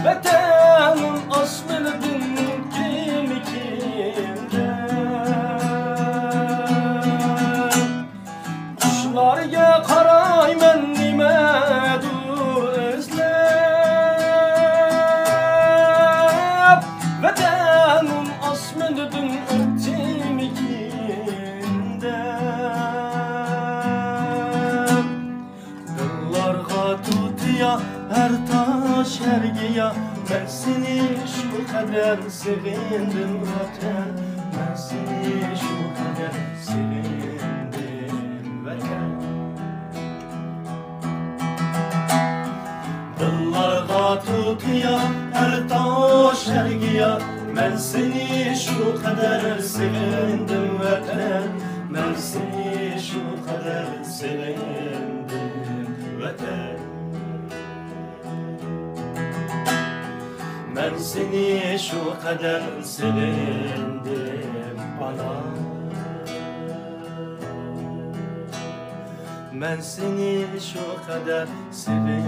ۋەتەننىڭ ئاسمىنىدىن كىمكىن دەپ. قۇشلارغا قارايمەن نېمەدۇر ئىزلەپ، ۋەتەننىڭ ئاسمىنىدىن ئۆتتىمىكىن دەپ. دىللارغا تۇتىيا ھەر تاش، ھەر گىيا، مەن سېنى شۇ قەدەر سېغىندىم، ۋەتەن. مەن سېنى شۇ قەدەر سېغىندىم، ۋەتەن. دىللارغا تۇتىيا ھەر تاش، ھەر گىيا، مەن سېنى شۇ قەدەر سېغىندىم، ۋەتەن. مەن سېنى شۇ قەدەر سېغىندىم، ۋەتەن. مەن سېنى شۇ قەدەر سېغىندىم، ئانا. مەن سېنى شۇ قەدەر سېغىندىم.